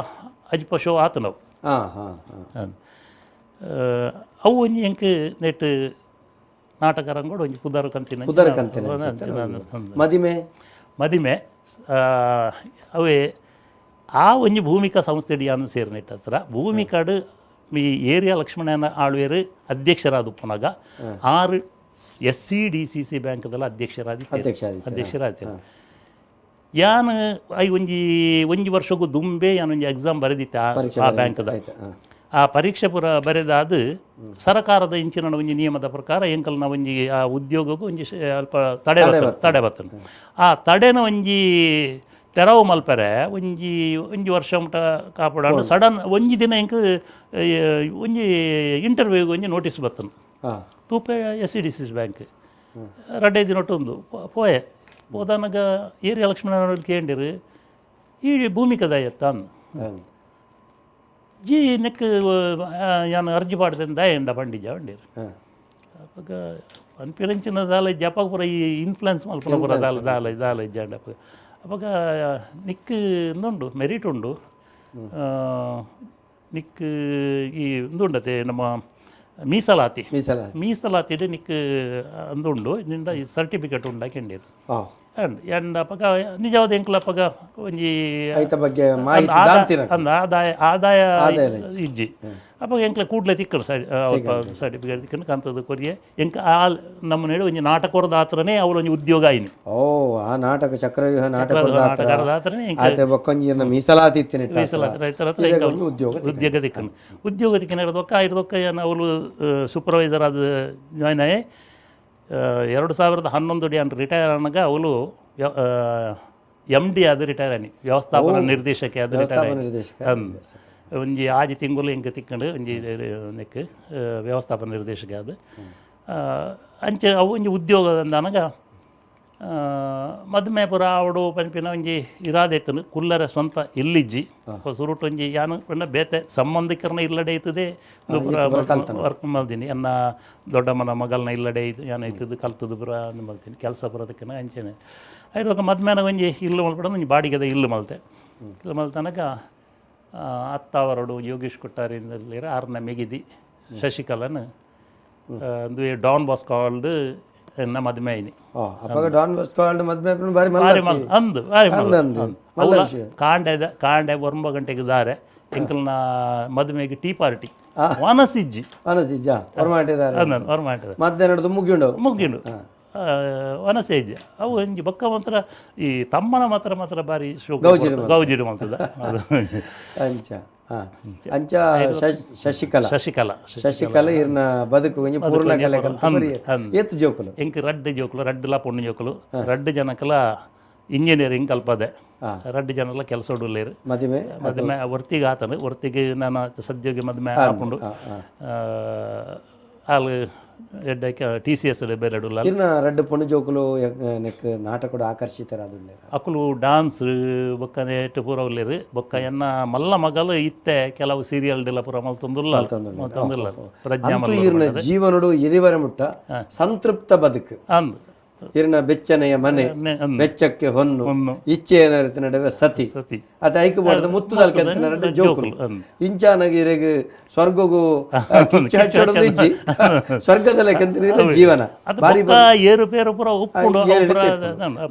ಅಜ್ಪ ಶೋ ಆತನವು. ಹಾ ಹಾ ಹಾ ಅಂದ್. ಅವು ಒಂಜಿ ಎಂಕ್ ನೆಟ್ ನಾಟಕ ರಂಗೋಡು ಒಂಜಿ ಪುದರ್ ಕಂತಿನ. ಪುದರ್ ಕಂತಿನ ಮದಿಮೆ. ಮದಿಮೆ ಅವೇ ಆ ಒಂಜಿ ಭೂಮಿಕಾ ಸಂಸ್ಥೆ ಯಾನ್ ಸೇರಿನೆಟ್ ಹತ್ರ ಭೂಮಿಕಾಡು ಈ ಏರಿಯಾ ಲಕ್ಷ್ಮಣನ ಆಳ್ವೇರು ಅಧ್ಯಕ್ಷರಾದ ಆರು S C D C C ಬ್ಯಾಂಕ್ದಲ್ಲ ಅಧ್ಯಕ್ಷರಾದಿತ್ತಾರೆ. ಅಧ್ಯಕ್ಷ ಆದಿತ್ತಾರೆ. ಅಧ್ಯಕ್ಷರಾದಿತ್ತಾರೆ. ಯಾನ್ I ಒಂಜಿ ಒಂಜಿ ವರ್ಷಕ್ಕೂ ದುಂಬೆ ಯಾನ್ ಒಂಜಿ ಎಕ್ಸಾಮ್ ಬರೆದಿತ್ತೆ ಆ ಪರೀಕ್ಷೆ ಆ ಬ್ಯಾಂಕ್ದ. ಆಯ್ತು ಹಾ. ಆ ಪರೀಕ್ಷೆ ಪೂರ ಬರೆದಾದ ಸರಕಾರದ ಇಂಚಿನ ಒಂಜಿ ನಿಯಮದ ಪ್ರಕಾರ ಎಂಕಲ್ನ ಒಂಜಿ ಆ ಉದ್ಯೋಗಕ್ಕೂ ಒಂಜಿ ಅಲ್ಪ ತಡೆ ತಡೆ ಬರ್ತದೆ. ಆ ತಡೆನ ಒಂಜಿ ತೆರವು ಮಲ್ಪರೆ ಒಂಜಿ ಒಂಜಿ ವರ್ಷ ಮುಟ ಕಾಪಾಡ ಸಡನ್ ಒಂಜಿ ದಿನ ಎಂಕ್ ಒಂಜಿ ಇಂಟರ್ವ್ಯೂಗೆ ಒಂಜಿ ನೋಟಿಸ್ ಬರ್ತದೆ. ತೂಪೆ S C D C bank ರಡ್ಡೈ ದಿನ ಒಂದು ಪೋಯೆ ಪೋದಾನಗ ಏರಿಯಾ ಲಕ್ಷ್ಮಣ ಕೇಂಡಿರು ಈ ಭೂಮಿಕದ ಎತ್ತ ಅಂದ್. ಜಿ ನೆಕ್ ಯಾನ್ ಅರ್ಜಿ ಪಾಡ್ದೆ ದಾಯೆಂಡ ಪಂಡಿಜ ಪಂಡಿರು. ಅಪಗ ಪನ್ಪಿನಂಚಿನ ದಾಲ ಇಜ್ಜಿ ಅಪಗ ಪೂರ ಈ ಇನ್ಫ್ಲುಯೆನ್ಸ್ ಮಲ್ಪುನ ಪೂರ ದಾಲ ದಾಲ ದಾಲ ಇಜ್ಜಾಂಡ. ಅಪಗ ಅಪಗ ನಿಕ್ ಇಂದುಂಡು ಮೆರಿಟ್ ಉಂಡು, ನಿಕ್ ಈ ಇಂದುಂಡತೆ ನಮ್ಮ ಮೀಸಲಾತಿ. ಮೀಸಲಾತಿ. ಮೀಸಲಾತಿಡ್ ನಿಕ್ ಅಂದುಂಡು ನಿಂಡ ಈ ಸರ್ಟಿಫಿಕೇಟ್ ಉಂಡ ಕೆಂಡೀರು. ಅಂಡ್ ಎಂಡ್ ಅಪಗ ನಿಜವಾದ ಎಂಕ್ಲ ಅಪಗ ಒಂಜಿ ಐತ ಬಗ್ಗೆ ಮಾಹಿತಿ ದಾಂತಿನ. ಅಂದ್ ಆದಾಯ ಆದಾಯ ಆದಾಯ ಇಜ್ಜಿ. ಅಪಗ ಎಂಕ್ಲ ಕೂಡ್ಲೆ ತಿಕ್ಕಡು ಸರ್ಟಿಫಿಕೇಟ್ ತಿಕ್ಕಂಡು ಕಂತದ ಕೊರಿಯೆ ಎಂಕ್ ಆ ನಮ್ಮ ಒಂಜಿ ನಾಟಕೊರ್ದ ಆತ್ರನೇ ಅವ್ಲ ಒಂಜಿ ಉದ್ಯೋಗ ಆಯ್ನಿ. ಓ ಆ ನಾಟಕ ಚಕ್ರವ್ಯೂಹ ನಾಟಕ ನಾಟಕದ ಆತ್ರನೇ ಎಂಕ್ ಆತ ಬೊಕ್ಕೊಂಜಿ ಇರ್ನ ಮೀಸಲಾತಿ ಇತ್ತಿನ ಮೀಸಲಾತಿ ರೈತರ ಹತ್ರ ಎಂಕ್ ಒಂಜಿ ಉದ್ಯೋಗ. ಉದ್ಯೋಗ ತಿಕ್ಕನು ಉದ್ಯೋಗ ತಿಕ್ಕನ ಹಿಡ್ದೊಕ್ಕ ಹಿಡ್ದೊಕ್ಕ ಏನು ಅವಳು ಸೂಪರ್ವೈಸರ್ ಆದ ಜಾಯ್ನ್ ಆಯೆ. 2011 ಅನ್ ರಿಟೈರ್ ಆನಾಗ ಅವಳು ಎಮ್ ಡಿ ಆದ ರಿಟೈರ್ ಆನಿ, ವ್ಯವಸ್ಥಾಪನಾ ನಿರ್ದೇಶಕ ಆದ ರಿಟೈರ್ ವ್ಯವಸ್ಥಾಪನಾ ನಿರ್ದೇಶಕ. ಅಂದ್ ಒಂಜಿ ಆಜಿ ತಿಂಗಳು ಎಂಕ್ ತಿಕ್ಕಂಡು ಒಂಜಿ ನೆಕ್ ವ್ಯವಸ್ಥಾಪನಾ ನಿರ್ದೇಶಕ ಆದ. ಅಂಚೆ ಅವು ಒಂಜಿ ಉದ್ಯೋಗ ಅಂದನಗ ಮದ್ಮೆ ಪೂರ ಆವಡು ಪನ್ಪಿನ ಒಂಜಿ ಇರಾದೆ ಇತ್ತನು. ಕುಲ್ಲರೆ ಸ್ವಂತ ಇಲ್ಲಿಜ್ಜಿ ಸುರುಟು ಒಂಜಿ ಯಾನು ಪಂಡ ಬೇತೆ ಸಂಬಂಧಿಕರನ್ನ ಇಲ್ಲಡೆ ಇತ್ತದೆ ವರ್ಕ್ ಮಲ್ದಿನಿ. ಎನ್ನ ದೊಡ್ಡಮ್ಮನ ಮಗಲ್ನ ಇಲ್ಲಡೆ ಇದು ಯಾನು ಇತ್ತದು ಕಲ್ತದ್ದು ಪೂರ ಅಂದ್ ಮಲ್ತೀನಿ ಕೆಲಸ ಪೂರ ಅದಕ್ಕೆ ಅಂಚೆನೆ ಐದು ಮದ್ಮೇನ ಒಂಜಿ ಇಲ್ಲು ಮಲ್ಪಡ ಒಂಜಿ ಬಾಡಿಗೆದ ಇಲ್ಲು ಮಲ್ತೆ. ಇಲ್ಲು ಮಲ್ತನಕ ಅತ್ತಾವರಡು ಯೋಗೀಶ್ ಕೊಟ್ಟಾರಿಂದಲ್ಲಿರ ಆರ್ನ ಮೆಗಿದಿ ಶಶಿಕಲನ್ ಅಂದು ಡಾನ್ ಬಾಸ್ಕಾಲ್ಡ್ ಎನ್ನ ಮದ್ಮೆ ಐನಿ. ಅಪಗ ಡಾನ್ ಬಾಸ್ಕೋ ಆಲ್ಡ್ ಮದ್ಮೆ ಆಪುನ ಬಾರಿ ಮಲ್ಲ ಬಾರಿ ಮಲ್ಲ ಅಂದು ಬಾರಿ ಮಲ್ಲ ಅಂದು, ಅಂದು. ಅಂದು. ಅವ್ಲ ಕಾಂಡೆದ ಕಾಂಡೆ 9 ಗಂಟೆಗೆ ದಾರೆ ಎಂಕಲ್ನ ಮದುಮೆಗೆ ಟೀ ಪಾರ್ಟಿ ವನಸಿಜ್ಜಿ. ಅನಸಿಜ್ಜ ಹೊರಮಾಟಿದ್ದಾರೆ. ಅಂದ ಹೊರಮಾಟಿದ. ಮಧ್ಯಾಹ್ನದ ಮುಗಿಯುಂಡು. ಮುಗಿಂಡು ವನಸೆ ಇಜ್ಜಿ. ಅವು ಒಂಜಿ ಬೊಕ್ಕ ಮಾತ್ರ ಈ ತಮ್ಮನ ಮಾತ್ರ ಮಾತ್ರ ಬಾರಿ ಶೋಕ ಗೌಜಿಡು ಮಲ್ತದ ಅದು. ಅಂಚ ಅಂಚ ಶಶಿಕಲಾ. ಶಶಿಕಲಾ. ಶಶಿಕಲಾ ಇರ್ನ ಬದುಕು ಒಂಜಿ ಪೂರ್ಣ ಕಲೆ ಏತ್ ಜೋಕುಲು? ಎಂಕ್ ರಡ್ಡ್ ಜೋಕುಲು, ರಡ್ಡ್ಲ ಪೊಣ್ಣು ಜೋಕುಲು. ರಡ್ಡ್ ಜನಕಲ ಇಂಜಿನಿಯರಿಂಗ್ ಕಲ್ಪದೆ, ರಡ್ಡ್ ಜನಲ ಕೆಲಸ ಉಲ್ಲೇರು. ಮದಿಮೆ? ಮದಿಮೆ ಒರ್ತಿಗೆ ಆತನು, ಒರ್ತಿಗೆ ನಾನು ಸದ್ಯೋಗಿ ಮದಿಮೆ ಆಪುಂಡು. ಆಲ್ ಎಡ್ಡೆ TCS ಬೇರೆ ಉಲ್ಲ. ಇರ್ನ ರಡ್ಡ್ ಪೊಣ್ಣು ಜೋಕುಲು ನೆಕ್ ನಾಟಕಡು ಆಕರ್ಷಿತರಾದುಲ್ಲೆರ್? ಅಕುಲು ಡಾನ್ಸ್ ಬೊಕ್ಕ ನೆಟ್ ಪೂರ ಉಲ್ಲೆರ್. ಬೊಕ್ಕ ಎನ್ನ ಮಲ್ಲ ಮಗಲು ಇತ್ತೆ ಕೆಲವು ಸೀರಿಯಲ್ ಡೆಲ ಪೂರ ಮಲ್ತೊಂದುಲ್ಲ. ಮಲ್ತೊಂದುಲ್ಲ ಪ್ರಜ್ಞಾ. ಅಂತೂ ಇರ್ನ ಜೀವನಡು ಇರಿವರೆ ಮುಟ್ಟ ಸಂತೃಪ್ತ ಬದುಕು. ಅಂದ್. ಇರ್ನ ಬೆಚ್ಚನೆಯ ಮನೆ, ಬೆಚ್ಚಕ್ಕೆ ಹೊನ್ನು, ಇಚ್ಛೆಯ ನಡುವೆ ಸತಿ ಸತಿ ಅತ ಐಕು ಬೋಡದ ಮುತ್ತುದಲ್ಕೆ ರಡ್ಡ್ ಜೋಕುಲು. ಇಂಚಾನಗ ಇರೆಗ್ ಸ್ವರ್ಗಗು ಕಿಚ್ಚು ಹಚ್ಚೊಡೊಂದು ಇಜ್ಜಿ, ಸ್ವರ್ಗದ ಕೆಂತಿನ ಜೀವನ. ಬಾರಿ ಏರುಪೇರು ಪೂರ ಉಪ್ಪುಂಡು.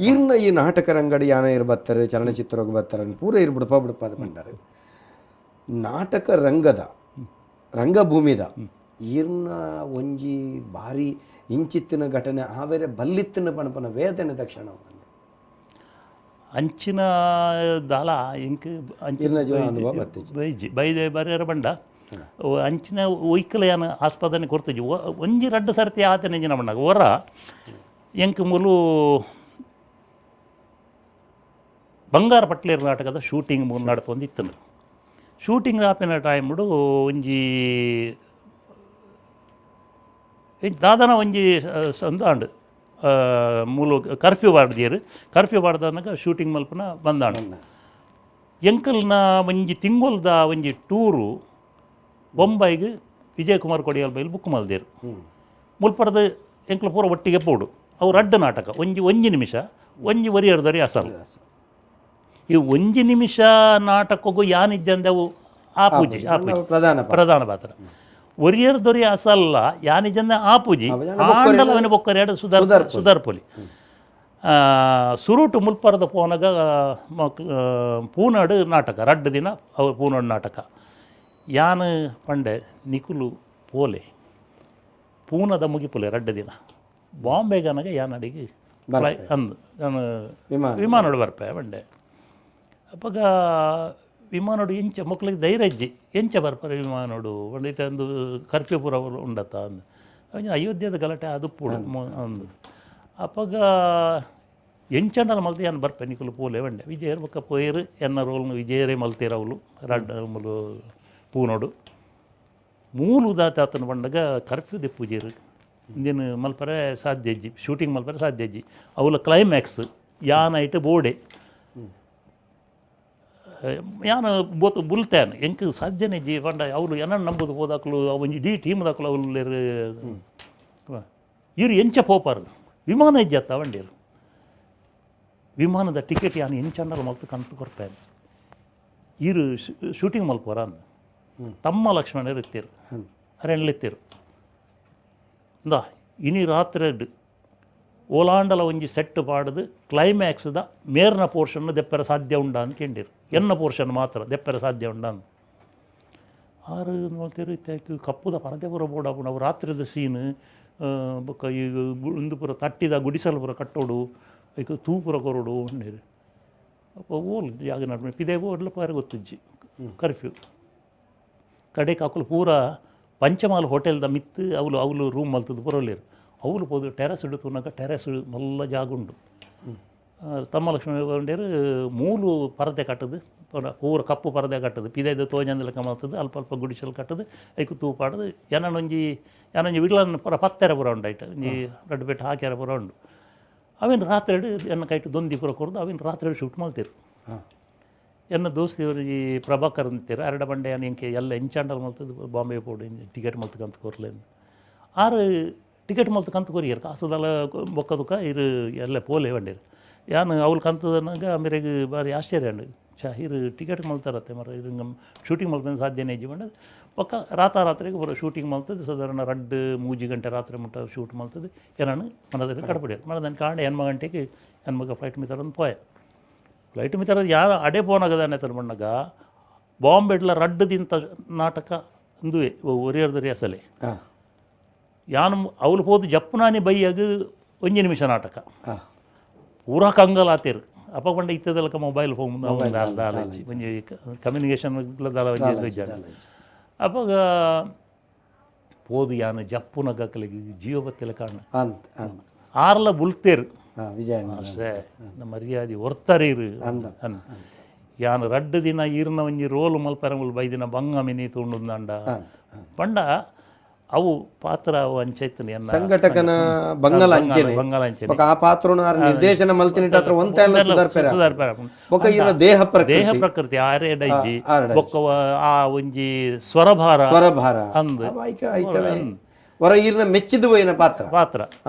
ಇರ್ನ ಈ ನಾಟಕ ರಂಗಡಿ ಯಾನ ಇರ್ ಬತ್ತಾರೆ, ಚಲನಚಿತ್ರಗ್ ಬತ್ತಾರೆ, ಪೂರ ಇರ್ ಬುಡಪ ಬುಡಪಾದ ಬಂಡಾರೆ. ನಾಟಕ ರಂಗದ ರಂಗಭೂಮಿದ ಇರ್ನ ಒಂಜಿ ಬಾರಿ ಇಂಚಿತ್ತಿನ ಘಟನೆ ಆವೆರೆ ಬಲ್ಲಿತ್ತಿನ ಪಣಪನ ವೇದನೆ ದಕ್ಷಿಣ ಅಂಚಿನ ದಾಲ ಇಂಕ್ ಅಂಚಿನ ಅನುಭವ ಬತ್ತಿಜಿ. ಬೈಜಿ ಬೈದೆ ಬರ್ಯರ ಬಂಡ ಅಂಚಿನ ಒಯ್ಕಲ ಯಾನ ಆಸ್ಪದನೆ ಕೊರ್ತುಜಿ. ಒಂಜಿ ರಡ್ಡು ಸರ್ತಿ ಆತನ ಇಂಜಿನ ಬಂಡಾಗ ಒರ ಎಂಕ್ ಮೂಲು ಬಂಗಾರ ಪಟ್ಲೇರ್ ನಾಟಕದ ಶೂಟಿಂಗ್ ಮೂಲು ನಡತೊಂದು ಇತ್ತನು. ಶೂಟಿಂಗ್ ಆಪಿನ ಟೈಮ್ಡು ಒಂಜಿ ದಾದನ ಒಂಜಿ ಸಂದಾಂಡ್ ಮೂಲು ಕರ್ಫ್ಯೂ ಬಾರ್ದಿಯರು. ಕರ್ಫ್ಯೂ ಬಾರ್ದನಗ ಶೂಟಿಂಗ್ ಮಲ್ಪನ ಬಂದಾಂಡ್. ಎಂಕಲ್ನ ಒಂಜಿ ತಿಂಗೊಲ್ದ ಒಂಜಿ ಟೂರು ಬೊಂಬೈಗೆ ವಿಜಯಕುಮಾರ್ ಕೊಡಿಯಾಲ್ ಬೈಲ್ ಬುಕ್ ಮಲ್ದೇರು. ಮುಲ್ಪರ್ದು ಎಂಕಲ್ ಪೂರ ಒಟ್ಟಿಗೆ ಪೋಡು. ಅವು ರಡ್ಡು ನಾಟಕ, ಒಂಜಿ ಒಂಜಿ ನಿಮಿಷ, ಒಂಜಿ ಒರಿಯರ್ದರಿ ಅಸಲ್. ಈ ಒಂಜಿ ನಿಮಿಷ ನಾಟಕಗೂ ಯಾನಿಜ್ಜಂದೆ ಅವು ಆಪೂಜಿ ಆಪೂಜಿ ಪ್ರಧಾನ ಪಾತ್ರ. ಒರಿಯರ್ ದೊರಿ ಅಸಲ್ಲ ಯಾನಿಜನ್ನ ಆಪೂಜಿ ಆಂಡಲ ಅವನ ಬೊಕ್ಕರೆ ಸುಧಾರ್ಪೊಲಿ. ಸುರುಟು ಮುಲ್ಪರದ ಪೋನಗ ಪೂನಾಡು ನಾಟಕ ರಡ್ಡು ದಿನ ಅವು ಪೂನಾಡು ನಾಟಕ. ಯಾನು ಪಂಡೆ ನಿಕುಲು ಪೋಲೆ ಪೂನದ ಮುಗಿಪುಲೆ ರಡ್ಡು ದಿನ ಬಾಂಬೆಗನಗ ಯಾನಡಿಗೆ ಅಂದು ನಾನು ವಿಮಾನೋಡು ಬರ್ಪೆ ಪಂಡೆ. ಅಪ್ಪಗ ವಿಮಾನೋಡು ಎಂಚ ಮಕ್ಳಿಗೆ ಧೈರ್ಯ ಇಜ್ಜಿ ಎಂಚ ಬರ್ಪರೆ ವಿಮಾನೋಡು ಪಂಡಿತ ಒಂದು ಕರ್ಫ್ಯೂ ಪೂರ ಉಂಡತ್ತ ಅಂದು ಅಯೋಧ್ಯದ ಗಲಾಟೆ ಅದು ಅಂದು. ಅಪ್ಪಗ ಎಂಚಂಡಲ ಮಲ್ತೆ ಯಾನ್ ಬರ್ಪೆ ನಿಕುಲು ಪೋಲೆ ಬಂಡೆ. ವಿಜಯರ್ ಬೊಕ್ಕ ಪೋಯರು ಎನ್ನ ರೋಲ್ನು ವಿಜಯರೇ ಮಲ್ತೇರು ಅವಳು ರಡ್ಡ ಮೂಲು ಪೂನೋಡು ಮೂಲು ದಾತಾತನ ಬಂಡಗ ಕರ್ಫ್ಯೂ ದೆಪ್ಪುಜೇರು ಇಂದಿನ ಮಲ್ಪರೆ ಸಾಧ್ಯ ಇಜ್ಜಿ, ಶೂಟಿಂಗ್ ಮಲ್ಪರೆ ಸಾಧ್ಯ ಇಜ್ಜಿ. ಅವಲ ಕ್ಲೈಮ್ಯಾಕ್ಸ್ ಯಾನೈಟ್ ಬೋಡೆ ಯಾನ ಬೋತ್ ಬುಲ್ತೇನೆ ಎಂಕ್ ಸಾಧ್ಯನೇ ಜಿ ಪಂಡ ಅವಳು ಏನನ್ನ ನಂಬುದು ಹೋದಾಕ್ಲು ಒಂಜಿ ಇಡೀ ಟೀಮ್ ದಾಕ್ಲು ಅವಳು ಇರು ಎಂಚ ಪೋಪಾರು ವಿಮಾನ ಇಜ್ಜತ್ತ ವಂಡೀರು. ವಿಮಾನದ ಟಿಕೆಟ್ ಯಾನು ಎಂಚಂಡಲ ಮಲ್ತು ಕಂತು ಕೊರ್ಪೇನೆ. ಇರು ಶೂಟಿಂಗ್ ಮಲ್ಪೋರ ಅಂದ ತಮ್ಮ ಲಕ್ಷ್ಮಣರು ಇತ್ತೀರು ಅರೆಣ್ಲಿತ್ತೀರು. ಇಂದಾ ಇನಿ ರಾತ್ರಿ ಓಲಾಂಡಲ ಒಂಜಿ ಸೆಟ್ ಪಾಡ್ದು ಕ್ಲೈಮ್ಯಾಕ್ಸ್ದ ಮೇರ್ನ ಪೋರ್ಷನ್ ದೆಪ್ಪರೆ ಸಾಧ್ಯ ಉಂಡ ಅಂತ ಕೇಂಡಿರು. ಎನ್ನ ಪೋರ್ಷನ್ ಮಾತ್ರ ದೆಪ್ಪರೆ ಸಾಧ್ಯ ಉಂಡ ಅಂತ ಆರು ನೋಡ್ತೀರು. ಇತ್ತೆ ಕಪ್ಪುದ ಪರದೆ ಪೂರ ಬೋಡಾಪುಂಡು. ಅವು ರಾತ್ರಿದ ಸೀನ್ ಬೊಕ್ಕ ಈ ಉಂದು ಪೂರ ತಟ್ಟಿದ ಗುಡಿಸಲು ಪೂರ ಕಟ್ಟೋಡು, ಐಕ್ ತೂ ಪೂರ ಕೊರೊಡು ಅಂಡೇರು. ಅಪ್ಪ ಓಲ್ ಜಾಗ ನಡ್ಮೆ ಪಿದೆ ಓಡ್ಲ ಪಾರ ಗೊತ್ತಿಜ್ಜಿ ಕರ್ಫ್ಯೂ. ಕಡೆಗೆ ಅಕುಲು ಪೂರ ಪಂಚಮಾಲ್ ಹೋಟೆಲ್ದ ಮಿತ್ತು ಅವಲು ಅವಲು ರೂಮ್ ಮಲ್ತದ್ದು ಪುರಲೇರು. ಅವಲು ಪೋದು ಟೆರಸ್ ಇಡುತ್ತುನಾಗ ಟೆರಸ್ ಮಲ್ಲ ಜಾಗ ಉಂಡು. ತಮ್ಮ ಲಕ್ಷ್ಮಣ ಬಂಡೇರು ಮೂಲು ಪರದೆ ಕಟ್ಟದು, ಪೂರ ಕಪ್ಪು ಪರದೆ ಕಟ್ಟದು, ಪಿದೈದ ತೋಜಂದಲೆಕ್ಕ ಮಲ್ತದ್ದು, ಅಲ್ಪ ಅಲ್ಪ ಗುಡಿಸಲು ಕಟ್ಟದು, ಐಕು ತೂ ಪಾಡದು. ಏನೊಂಜಿ ಏನೊಂಜಿ ವಿಡ್ಲನ್ನು ಪೂರ ಪತ್ತೆರ ಪೂರ ಉಂಡು ಐಟ್ ಒಂಜಿ ರಡ್ಡು ಪೆಟ್ಟು ಹಾಕ್ಯಾರ ಪೂರ ಉಂಡು. ಅವೇನು ರಾತ್ರಿ ಎನ್ನ ಕೈಟು ದೊಂದಿ ಪೂರ ಕೊರ್ದು ಅವೇನು ರಾತ್ರಿ ಶೂಟ್ ಮಲ್ತೀರು. ಎನ್ನ ದೋಸ್ತಿಯವರು ಈ ಪ್ರಭಾಕರ್ ಅಂತೀರ ಅರಡ ಬಂಡೆ ಎಂಕೆ ಎಲ್ಲ ಎಂಚಾಂಡಲ್ ಮಲ್ತದ್ದು ಬಾಂಬೆ ಪೋಡು ಟಿಕೆಟ್ ಮಲ್ತಕ್ಕಂತ ಕೊರ್ಲೇಂದು. ಆರು ಟಿಕೆಟ್ ಮಲ್ತು ಕಂತು ಕೊರಿಯರ್ ಕಾಸುದಲ್ಲ ಬೊಕ್ಕದುಕ ಇರು ಎಲ್ಲ ಪೋಲೆ ಬಂಡೀರು. ಯಾನು ಅವ್ಲು ಕಂತದನಾಗ ಮೇರೆಗೆ ಭಾರಿ ಆಶ್ಚರ್ಯ ಅಂಡು ಚಾ ಇರು ಟಿಕೆಟ್ ಮಲ್ತಾರತ್ತೆ ಮರ ಇರು ಶೂಟಿಂಗ್ ಮಲ್ಪನ ಸಾಧ್ಯನೇ ಇಜ್ಜಿ ಬಂಡ. ಪಕ್ಕ ರಾತ್ರಿಗೆ ಬರೋ ಶೂಟಿಂಗ್ ಮಲ್ತದ್ದು ಸಾಧಾರಣ ರಡ್ಡು ಮೂಜಿ ಗಂಟೆ ರಾತ್ರಿ ಮುಟ್ಟ ಶೂಟ್ ಮಲ್ತದ್ದು. ಏನನ್ನು ಮನದಲ್ಲಿ ಕಡಪಡಿಯಾರು ಮನದನ್ನು ಕಾಂಡೆ ಎನ್ಮ ಗಂಟೆಗೆ ಎನ್ಮಗ ಫ್ಲೈಟ್ ಮಿತಾರೊಂದು ಪೋಯೆ. ಫ್ಲೈಟ್ ಮಿತಾರ ಯಾರು ಅಡೆ ಪೋನಾಗದಾನೆ ತರ್ಮಣ್ಣಗ ಬಾಂಬೆಡ್ಲ ರಡ್ಡು ದಿಂತ ನಾಟಕ ಅಂದುವೆ ಒರಿಯರ್ದರಿ ಅಸಲೆ. ಯಾನು ಅವಳು ಹೋದು ಜಪ್ಪುನಾನಿ ಬೈಯಾಗ ಒಂಜಿ ನಿಮಿಷ ನಾಟಕ ಪೂರಾ ಕಂಗಲಾತೇರು. ಅಪ್ಪ ಪಂಡ ಇತ್ತದಲಕ ಮೊಬೈಲ್ ಫೋನ್ ಒಂಜಿ ಕಮ್ಯುನಿಕೇಷನ್ ದಾಲ ಒಂಜಿ. ಅಪಗ ಪೋದು ಯಾನು ಜಪ್ಪುನಗ ಕಲಿಗೆ ಜೀವ ಬತ್ತಿಲ್ಲ ಕಾರಣ ಆರ್ಲ ಬುಲ್ತೇರು ಅಷ್ಟೇ ನಮ್ಮ ಮರ್ಯಾದೆ ಒರ್ತಾರೆ ಇರು ಅನ್ ಯಾನು ರಡ್ಡು ದಿನ ಈರ್ನ ಒಂಜಿ ರೋಲ್ ಮಲ್ಪರ ಬೈದಿನ ಬಂಗ ಮಿನಿ ತುಂಡುಂದಂಡ ಪಂಡ ಅವು ಪಾತ್ರ ಅವು ಅಂಚೈತನ ಸಂಘಟಕನ ಬಂಗಲ ಅಂಚೆನೆ ಬಂಗಾಲ ಅಂಚೆನೆ. ಬೊಕ ಆ ಪಾತ್ರನು ಆರ್ ನಿರ್ದೇಶನ ಮಲ್ತಿನಿಟ್ಟ ಹತ್ರ ಒಂತೆಲ್ಲ ಸುಧಾರ್ಪೆರ ಸುಧಾರ್ಪೆರ. ಬೊಕ ಈರ್ನ ದೇಹ ಪ್ರಕೃತಿ ದೇಹ ಪ್ರಕೃತಿ ಆರೆ ಡೈಜಿ ಬೊಕ್ಕ ಆ ಒಂಜಿ ಸ್ವರಭಾರ ಸ್ವರಭಾರ ಅಂದ್. ಅವ ಐಕ ಐತವೆ ವರ ಈರ್ನ ಮೆಚ್ಚಿದ ಹೋಯಿನ ಪಾತ್ರ ಪಾತ್ರ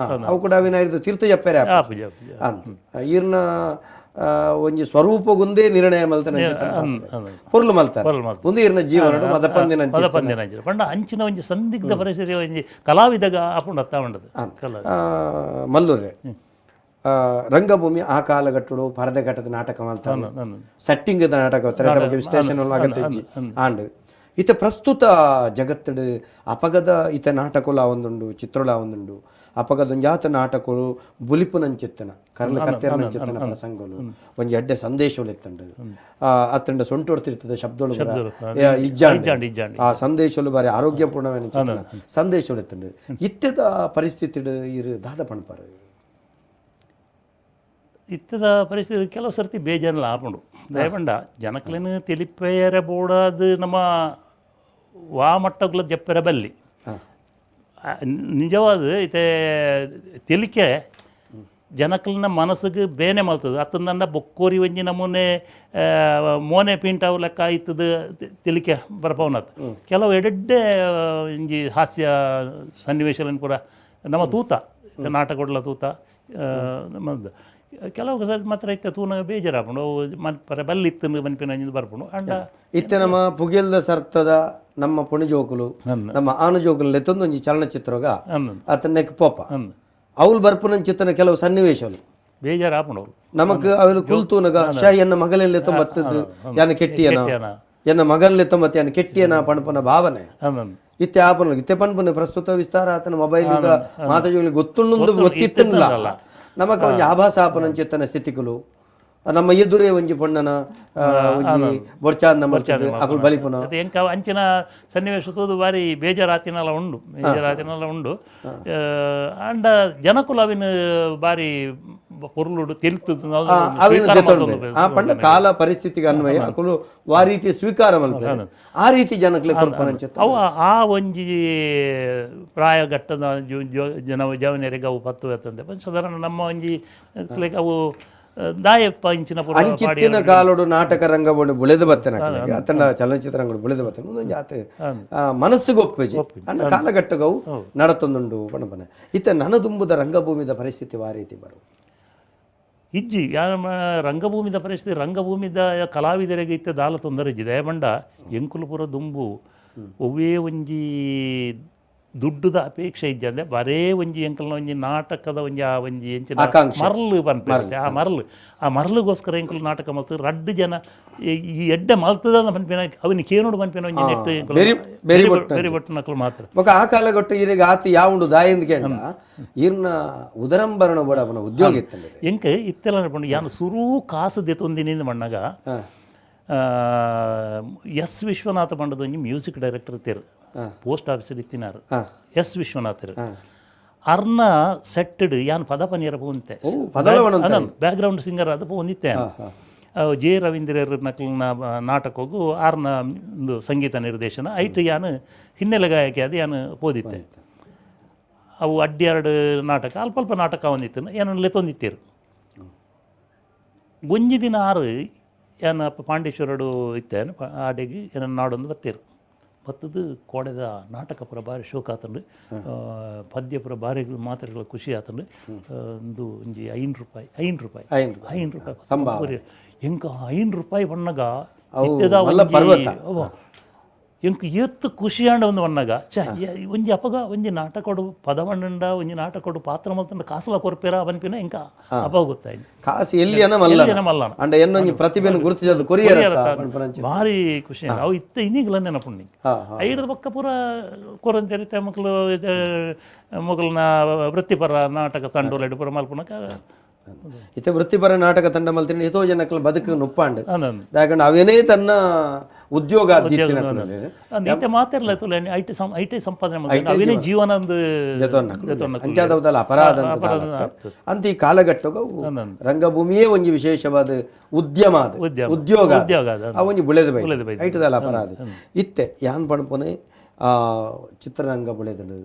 ಅವು ಕೂಡ ಅವಿನ ಇರ್ದು ತೀರ್ಥ ಜಪ್ಪೆರೆ ಆಪುಜಿ ಆಪುಜಿ ಅಂತ ಈರ್ನ ಒಂಜಿ ಸ್ವರೂಪಗುಂದೇ ನಿರ್ಣಯ ಮಲ್ತನ ಪೊರ್ಲು ಮಲ್ತಾರೆ ಪೊರ್ಲು ಮಲ್ತಾರೆ. ಒಂದು ಈರ್ನ ಜೀವನ ಮದಪಂದಿನ ಮದಪಂದಿನ ಅಂಚಿನ ಪಂಡ ಅಂಚಿನ ಒಂಜಿ ಸಂದಿಗ್ಧ ಪರಿಸ್ಥಿತಿ ಒಂಜಿ ಕಲಾವಿದಗ ಆಪುಂಡು ಅತ್ತ ಉಂಡದು ಕಲಾ ಮಲ್ಲೂರೆ ರಂಗಭೂಮಿ ಆ ಕಾಲಘಟ್ಟಡು ಪರದೆಘಟ್ಟದ ನಾಟಕ ಮಲ್ತಾರೆ ಸೆಟ್ಟಿಂಗ್ ನಾಟಕ ತೆರೆದ ಬಗ್ಗೆ ವಿಶ್ಲೇಷಣೆ ಅಗತ್ಯ ಇಜ್ಜಿ ಆಂಡ್ ಇತ ಪ್ರಸ್ತುತ ಜಗತ್ತಡು ಅಪಗದ ಇತ ನಾಟಕಲ ಒಂದುಂಡು ಚಿತ್ರಲ ಒಂದುಂಡು ಅಪಗದ ಒಂಜಾತ ನಾಟಕಗಳು ಬುಲಿಪುನಂಚಿತ್ತನ ಕರ್ಲ ಕತ್ತೆರನಂಚಿತ್ತನ ಪ್ರಸಂಗಲು ಒಂಜಿ ಎಡ್ಡೆ ಸಂದೇಶಗಳು ಇತ್ತಂಡು ಅತ್ತಂಡ ಸೊಂಟೊಡ್ತಿರ್ತದೆ ಶಬ್ದಗಳು ಇಜ್ಜಾಂಡ್ ಇಜ್ಜಾಂಡ್ ಇಜ್ಜಾಂಡ್ ಆ ಸಂದೇಶಗಳು ಬಾರಿ ಆರೋಗ್ಯಪೂರ್ಣమైన ಸಂದೇಶಗಳು ಇತ್ತಂಡು ಇತ್ತೆದ ಪರಿಸ್ಥಿತಿಡು ಇರು ದಾದ ಪಣ್ಪಾರು ಇತ್ತದ ಪರಿಸ್ಥಿತಿ ಕೆಲವು ಸರ್ತಿ ಬೇಜಾರಲ್ಲ ಆಪುಂಡು ದಯಪಂಡ ಜನಕ್ಲೆನ್ ತೆಲಿಪೇರೆ ಬೋಡಾದ್ ನಮ್ಮ ವಾ ಮಟ್ಟಗ್ಲ ಜಪ್ಪೆರೆ ಬಲ್ಲಿ ನಿಜವಾದ ಇತ್ತೆ ತೆಲಿಕೆ ಜನಕ್ಲೆನ ಮನಸ್ಸಿಗೆ ಬೇನೆ ಮಲ್ತದೆ ಅತ್ತಂದಂಡ ಬೊಕ್ಕೋರಿ ಒಂಜಿ ನಮೂನೆ ಮೋನೆ ಪಿಂಟಾವ್ ಲೆಕ್ಕ ಇತ್ತದ ತೆಲಿಕೆ ಬರ್ಪವನತ್ ಕೆಲವು ಎಡೆಡ್ಡೆ ಒಂಜಿ ಹಾಸ್ಯ ಸನ್ನಿವೇಶಗಳನ್ನು ಪೂರ ನಮ್ಮ ತೂತ ನಾಟಕೊಡ್ಲ ತೂತ ನಮ್ಮದು ಕೆಲವು ಸರಿ ಮಾತ್ರ ಇತ್ತೆ ತೂನ ಬೇಜಾರಾಪುಂಡು ಅವು ಮನ್ಪರೆ ಬಲ್ಲಿ ಇತ್ತು ಮನ್ಪಿನ ಬರ್ಪುಂಡು ಅಂಡ ಇತ್ತೆ ನಮ್ಮ ಪುಗೆಲ್ದ ಸರ್ತದ ನಮ್ಮ ಪುಣಿಜೋಕುಲು ನಮ್ಮ ಆನುಜೋಕುಲು ಲೆತ್ತೊಂದು ಒಂಜಿ ಚಲನಚಿತ್ರಗ ಅತನೆಕ್ ಪೋಪ ಅವ್ಲು ಬರ್ಪುನಂಚಿತ್ತನ ಕೆಲವು ಸನ್ನಿವೇಶಗಳು ಬೇಜಾರಾಪುಂಡು ಅವ್ರು ನಮಕ್ ಅವನು ಕುಲ್ತೂನಗ ಶಾ ಎನ್ನ ಮಗಲೆಲ್ಲ ತೊಂಬತ್ತದ್ದು ಯಾನ ಕೆಟ್ಟಿಯನ ಎನ್ನ ಮಗನ್ಲೆ ತೊಂಬತ್ತು ಯಾನ ಕೆಟ್ಟಿಯನ ಪಣಪನ ಭಾವನೆ ಇತ್ತೆ ಆಪನ ಇತ್ತೆ ಪನ್ಪನ ಪ್ರಸ್ತುತ ವಿಸ್ತಾರ ಆತನ ಮೊಬೈಲ್ ಮಾತಾಜೋಲಿ ಗೊತ್ತುಂಡು ಗೊತ್ತಿತ್ತಲ್ಲ ನಮಕ್ ಒಂಜಿ ಆಭಾಸ ಆಪನಂಚಿತ್ತನ ಸ್ಥಿತಿಕುಲು ನಮ್ಮ ಎದುರೇ ಒಂಜಿ ಪೊಣ್ಣನ ಒಂಜಿ ಬೊರ್ಚಾಂದ ಅಕುಲು ಬಲಿಪುನ ಎಂಕ ಅಂಚಿನ ಸನ್ನಿವೇಶ ತೂದು ಬಾರಿ ಬೇಜಾರಾತಿನಲ ಉಂಡು ಬೇಜಾರಾತಿನಲ ಉಂಡು ಅಂಡ ಜನಕುಲ ಅವಿನ ಬಾರಿ ಪೊರ್ಲುಡು ತೆಲ್ತುದು ಆ ಪಂಡ ಕಾಲ ಪರಿಸ್ಥಿತಿಗೆ ಅನ್ವಯ ಅಕುಲು ವಾ ರೀತಿ ಸ್ವೀಕಾರ ಮಲ್ಪೆರ್ ಆ ರೀತಿ ಜನಕ್ಲೆ ಕೊರ್ಪನಂಚಿತ್ತ ಅವು ಆ ಒಂಜಿ ಪ್ರಾಯ ಘಟ್ಟದ ಜನ ಜವನರಿಗೆ ಅವು ಪತ್ತು ಎತ್ತಂದೆ ಸಾಧಾರಣ ನಮ್ಮ ಒಂಜಿ ಅವು ದಾಯಪ್ಪ ಇಂಚಿನ ಅಂಚಿತ್ತಿನ ಕಾಲೋಡು ನಾಟಕ ರಂಗವನ್ನು ಬುಳೆದು ಬತ್ತನ ಅತನ ಚಲನಚಿತ್ರ ರಂಗಡು ಬುಳೆದು ಬತ್ತನ ಒಂದೊಂದು ಜಾತೆ ಮನಸ್ಸಿಗೆ ಒಪ್ಪುಜಿ ಅನ್ನ ಕಾಲಘಟ್ಟಗವು ನಡತೊಂದುಂಡು ಪಣಪನ ಇತ್ತ ನನದುಂಬುದ ರಂಗಭೂಮಿದ ಪರಿಸ್ಥಿತಿ ವಾ ರೀತಿ ಬರು ಇಜ್ಜಿ ಯಾರ ರಂಗಭೂಮಿದ ಪರಿಸ್ಥಿತಿ ರಂಗಭೂಮಿದ ಕಲಾವಿದರಿಗೆ ಇತ್ತ ದಾಲ ತೊಂದರೆ ಇಜ್ಜಿ ದಯಬಂಡ ಎಂಕುಲಪುರ ದುಂಬು ಒವ್ವೇ ಒಂಜಿ ದುಡ್ಡುದ ಅಪೇಕ್ಷೆ ಇಜ್ಜಿ ಅಂದ್ರೆ ಬರೇ ಒಂಜಿ ಎಂಕಲ್ನ ಒಂಜಿ ನಾಟಕದ ಒಂಜಿ ಆ ಒಂಜಿ ಎಂಚಿನ ಮರಳು ಪನ್ಪೆ ಆ ಮರಳು ಆ ಮರಳುಗೋಸ್ಕರ ಎಂಕುಲು ನಾಟಕ ಮಲ್ತು ರಡ್ಡು ಜನ ಈ ಎಡ್ಡೆ ಮಲ್ತದ ಪನ್ಪಿನ ಅವನಿಗೆ ಕೇನೋಡು ಪನ್ಪಿನ ಒಂಜಿ ನೆಟ್ ಬೇರೆ ಬೊಟ್ಟನಕಲು ಮಾತ್ರ ಬೊಕ ಆ ಕಾಲಗೊಟ್ಟು ಈರಿಗೆ ಆತಿ ಯಾವುಂಡು ದಾಯಿಂದ ಕೇಂಡ ಈರ್ನ ಉದರಂಬರಣ ಬೋಡ ಅವನ ಉದ್ಯೋಗ ಇತ್ತಲ್ಲ ಎಂಕ್ ಇತ್ತೆಲ್ಲ ಪಂಡ ಯಾನು ಸುರೂ ಕಾಸು ದೆತ್ತೊಂದಿನಿಂದ ಮಣ್ಣಗ ಎಸ್ ವಿಶ್ವನಾಥ ಪಂಡದ ಒಂಜಿ ಮ್ಯೂಸಿಕ್ ಡೈರೆಕ್ಟರ್ ಇತ್ತೆರ್ ಪೋಸ್ಟ್ ಆಫೀಸ್ ಇತ್ತಿನಾರು ಎಸ್ ವಿಶ್ವನಾಥರ್ ಅರ್ನ ಸೆಟ್ಟಡ್ ಯಾನ್ ಪದ ಪನಿಯರ ಪೋಂತೆ ಬ್ಯಾಕ್ಗ್ರೌಂಡ್ ಸಿಂಗರ್ ಆದ ಪೋಂದಿತ್ತೆ ಜೆ ರವೀಂದ್ರರ್ ನಕಲ್ನ ನಾಟಕಗೂ ಆರ್ನ ಒಂದು ಸಂಗೀತ ನಿರ್ದೇಶನ ಐಟ್ ಯಾನ್ ಹಿನ್ನೆಲೆ ಗಾಯಕಿ ಅದು ಯಾನ್ ಪೋದಿತ್ತೆ ಅವು ಅಡ್ಡಿ ಎರಡು ನಾಟಕ ಅಲ್ಪ ಅಲ್ಪ ನಾಟಕ ಒಂದಿತ್ತು ಏನನ್ನು ಲೆತ್ತೊಂದಿತ್ತೀರು ಒಂಜಿ ದಿನ ಆರು ಏನ ಪಾಂಡೇಶ್ವರಡು ಇತ್ತೆ ಆಡೆಗೆ ಏನನ್ನ ನಾಡೊಂದು ಬತ್ತೀರು ಬತ್ತದು ಕೋಡೆದ ನಾಟಕ ಪುರ ಬಾರಿ ಶೋಕ ಆತಂಡು ಪದ್ಯ ಪುರ ಬಾರಿ ಮಾತ್ರೆಗಳ ಖುಷಿ ಆತಂಡು ಒಂದು ಒಂಜಿ 5 ರೂಪಾಯಿ 5 ರೂಪಾಯಿ 5 ರೂಪಾಯಿ ಎಂಕ 5 ರೂಪಾಯಿ ಬಣ್ಣಗ ಎಂಕ್ ಏತ್ ಖುಷಿ ಆಂಡ ಒಂದು ಬಣ್ಣಗ ಚ ಒಂಜಿ ಅಪಗ ಒಂಜಿ ನಾಟಕೊಡು ಪದ ಬಣ್ಣಂಡ ಒಂಜಿ ನಾಟಕೊಡು ಪಾತ್ರ ಮಲ್ತಂಡ ಕಾಸಲ ಕೊರ್ಪೇರ ಪನ್ಪಿನ ಎಂಕ ಅಪಗ ಗೊತ್ತಾಯ್ತು ಕಾಸು ಎಲ್ಲಿಯನ ಮಲ್ಲನ ಅಂಡ ಎನ್ನೊಂಜಿ ಪ್ರತಿಭೆಯನ್ನು ಗುರುತಿಸದು ಕೊರಿಯರ್ ಭಾರಿ ಖುಷಿ ಅವು ಇತ್ತ ಇನ್ನೀಗಲ ನೆನಪುಂಡು ಐಡ್ದ ಪಕ್ಕ ಪೂರ ಕೊರಂತೆರಿತೆ ಮಕ್ಕಳು ಮೊಗಲ್ನ ವೃತ್ತಿಪರ ನಾಟಕ ತಂಡೋಲೆಡ್ ಪೂರ ಮಲ್ಪುನಕ ಇತ್ತೆ ವೃತ್ತಿಪರ ನಾಟಕ ತಂಡ ಮಲ್ತಿನ ಎತೋ ಜನಕ್ಕಲ ಬದುಕು ನುಪ್ಪಾಂಡ್. ಅಂದಂದು. ದಾಯಕಂಡ ಅವೇನೇ ತನ್ನ ಉದ್ಯೋಗ. ಇತ್ತೆ ಮಾತೆರ್ಲ ತುಲೆ IT IT ಸಂಪಾದನೆ ಮಲ್ತಿನ ಅವೇನೇ ಜೀವನ ಒಂದು. ಅಂಚಾದವದಲ್ಲ ಅಪರಾಧ ಅಂತ. ಅಂತ ಈ ಕಾಲಘಟ್ಟಗ ಅಂದಂದು. ರಂಗಭೂಮಿಯೇ ಒಂಜಿ ವಿಶೇಷವಾದ ಉದ್ಯಮ ಅದು. ಉದ್ಯಮ. ಉದ್ಯೋಗ ಅದು. ಉದ್ಯೋಗ ಅದು. ಆ ಒಂಜಿ ಬುಳೆದ ಬೈ ಬುಳೆದ ಬೈ. ಐಟದಲ್ಲ ಅಪರಾಧ ಇತ್ತೆ ಯಾನ್ ಪಣಪುನೆ ಆ ಚಿತ್ರರಂಗ ಬುಳೆದನು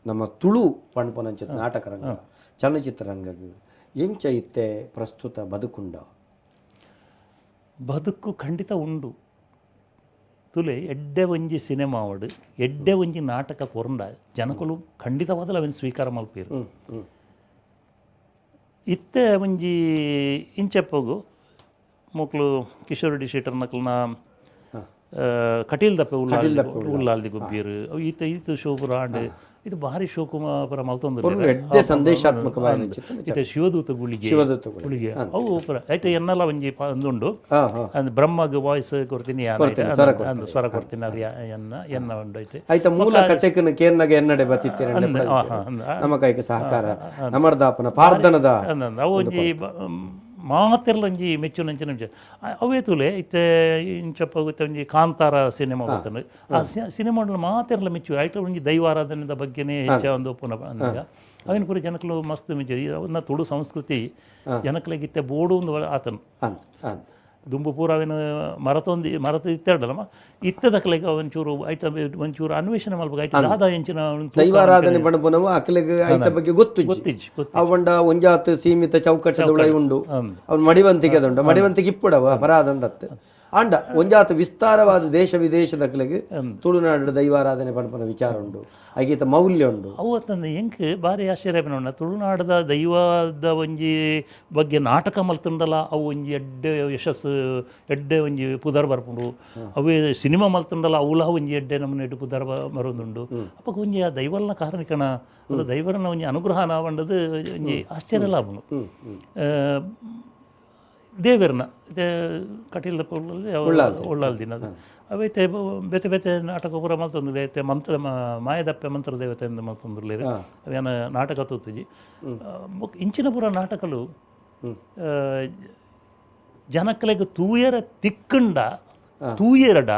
ನಮ್ಮ ತುಳು ಪಣಪುನಂಚ ನಾಟಕ ರಂಗ ಚಲನಚಿತ್ರರಂಗಗ್ ಎಂಚ ಇತ್ತೆ ಪ್ರಸ್ತುತ ಬದುಕುಂಡ? ಬದುಕು ಖಂಡಿತ ಉಂಡು. ತುಲೆ ಎಡ್ಡೆ ಒಂಜಿ ಸಿನಿಮಾ ಅವಡು ಎಡ್ಡೆ ಒಂಜಿ ನಾಟಕ ಕೊರಂಡ ಜನಕುಲು ಖಂಡಿತವಾದಲ ಅವೆನ್ ಸ್ವೀಕಾರ ಮಲ್ಪೇರು. ಹ್ಮ್ ಹ್ಮ್ ಇತ್ತೆ ಒಂಜಿ ಇಂಚಪ್ಪಗು ಮೊಕ್ಲು ಕಿಶೋರ್ ಡಿ ಶೆಟ್ಟರ್ ನಕಲ್ನ ಕಟೀಲ್ ದಪ್ಪೆ ಉಲ್ಲಾಲ್ದಿ ಗುಬ್ಬಿಯರು ಅವು ಈತ ಈತ ಶೋಪುರ ಆಂಡ್ ಇದು ಭಾರಿ ಶೋಕು ಪುರ ಮಲ್ತೊಂದು. ಎಡ್ಡೆ ಸಂದೇಶಾತ್ಮಕವಾದ ಚಿತ್ರ. ಇತ್ತೆ ಶಿವದೂತ ಗುಳಿಗೆ. ಶಿವದೂತ ಗುಳಿಗೆ. ಗುಳಿಗೆ ಅವು ಪುರ ಐಟ್ ಎನ್ನಲ ಒಂಜಿ ಒಂದುಂಡು. ಹಾ ಹಾ ಅಂದ್ ಬ್ರಹ್ಮಗ್ ವಾಯ್ಸ್ ಕೊಡ್ತೀನಿ ಯಾನ್. ಕೊಡ್ತೀನಿ, ಸ್ವರ. ಅಂದ್ ಸ್ವರ ಕೊಡ್ತೀನಿ ಅದು ಎನ್ನ ಎನ್ನ ಉಂಡು ಐತೆ. ಐತ ಮೂಲ ಕತೆಕನ ಕೇರ್ನಗ ಎನ್ನಡೆ ಬತ್ತಿತ್ತೇನೆ. ಅಂದ್ ಆ, ಹಾ, ಅಂದ್. ನಮ್ಮ ಕೈಗೆ ಸಹಕಾರ ನಮರ್ದಾಪನ ಪಾರ್ದನದ. ಅಂದ್ ಅವು ಒಂಜಿ ಮಾತೆರ್ಲ ಒಂಜಿ ಮೆಚ್ಚುನಂಚಿನ ಅಂಚ ಅವೇ ತುಲೆ ಇತ್ತೆ ಇಂಚಪ್ಪ ಇತ್ತೆ ಒಂಜಿ ಕಾಂತಾರ ಸಿನಿಮಾ ಗೊತ್ತುಂಡು. ಆ ಸಿನಿಮಾ ಮಾತೆರ್ಲ ಮೆಚ್ಚು ಐಟ ಒಂಜಿ ದೈವಾರಾಧನೆದ ಬಗ್ಗೆನೇ ಹೆಚ್ಚ ಒಂದು ಒಪ್ಪುನ ಅಂದಾಗ ಅವಿನ ಪೂರ ಜನಕಲು ಮಸ್ತ್ ಮೆಚ್ಚು. ಅವನ್ನ ತುಳು ಸಂಸ್ಕೃತಿ ಜನಕಲಿಗೆ ಇತ್ತೆ ಬೋಡು ಒಂದು ಆತನು. ಅಂದ್ ಅಂದ್. ದುಂಬು ಪೂರ ಅವೇನು ಮರತೊಂದು ಮರತ ಇತ್ತೆರಡಲ್ಲಮ್ಮ ಇತ್ತದಕ್ಲೆಗ್ ಒಂಚೂರು ಐಟ ಒಂಚೂರು ಅನ್ವೇಷಣೆ ಮಲ್ಪಗ ಐಟ ದಾದ ಎಂಚಿನ ಒಂದು ತೂಕ. ದೈವಾರಾಧನೆ ಪಣಪುನವು ಅಕ್ಲೆಗ್ ಐತ ಬಗ್ಗೆ ಗೊತ್ತು. ಗೊತ್ತಿಜ್ಜಿ, ಗೊತ್ತು. ಅವಂಡ ಒಂಜಾತ್ ಸೀಮಿತ ಚೌಕಟ್ಟದ ಉಳೈ ಉಂಡು. ಅಂದ್. ಅವ್ನು ಮಡಿವಂತಿಗೆ ಅದುಂಡು, ಮಡಿವಂತಿಗೆ ಇಪ್ಪುಡವ ಅಪರಾಧಂದತ್ತು. ಆಂಡ ಒಂಜಾತ್ ವಿಸ್ತಾರವಾದ ದೇಶ ವಿದೇಶದಕ್ಲೆಗ್ ತುಳುನಾಡು ದೈವಾರಾಧನೆ ಪಣಪುನ ವಿಚಾರ ಉಂಡು, ಐಗೀತ ಮೌಲ್ಯ ಉಂಡು. ಅವು ಅತ್ತಂದು ಎಂಕ್ ಭಾರಿ ಆಶ್ಚರ್ಯ ಆಪಿನ ತುಳುನಾಡದ ದೈವದ ಒಂಜಿ ಬಗ್ಗೆ ನಾಟಕ ಮಲ್ತುಂಡಲ ಅವು ಒಂಜಿ ಎಡ್ಡೆ ಯಶಸ್ಸು, ಎಡ್ಡೆ ಒಂಜಿ ಪುದರ್ ಬರ್ಪುಂಡು. ಅವೇ ಸಿನಿಮಾ ಮಲ್ತುಂಡಲ ಅವುಲ ಒಂಜಿ ಎಡ್ಡೆ ನಮ್ಮನೆ ಎಡ್ಡೆ ಪುದರ್ ಬರೋದುಂಡು. ಅಪ್ಪಗ ಒಂಜಿ ಆ ದೈವಲ್ನ ಕಾರಣಿಕನ ಅದು ದೈವರನ ಒಂಜಿ ಅನುಗ್ರಹ ಪಂಡದು ಒಂಜಿ ಆಶ್ಚರ್ಯ ಲಾಭನು. ಹ್ಮ್ ಹ್ಮ್ ದೇವೆರ್ನ ಕಟೀಲ್ದ ಉಳ್ಳಾಲ್ ದಿನ ಅವೈತೆ ಬೇತೆ ಬೇತೆ ನಾಟಕ ಪೂರ ಮಲ್ತೊಂದುಲ್ಲೆ. ಐತೆ ಮಂತ್ರ ಮಾಯದಪ್ಪೆ ಮಂತ್ರ ದೇವತೆ ಎಂದು ಮಲ್ತೊಂದುಲ್ಲೆರ್. ಅವೇನ ನಾಟಕ ತೂತುಜಿ. ಬೊಕ್ಕ ಇಂಚಿನ ಪೂರ ನಾಟಕಲು ಜನಕ್ಲೆಗ್ ತೂಯರ ತಿಕ್ಕಂಡ ತೂಯರಡ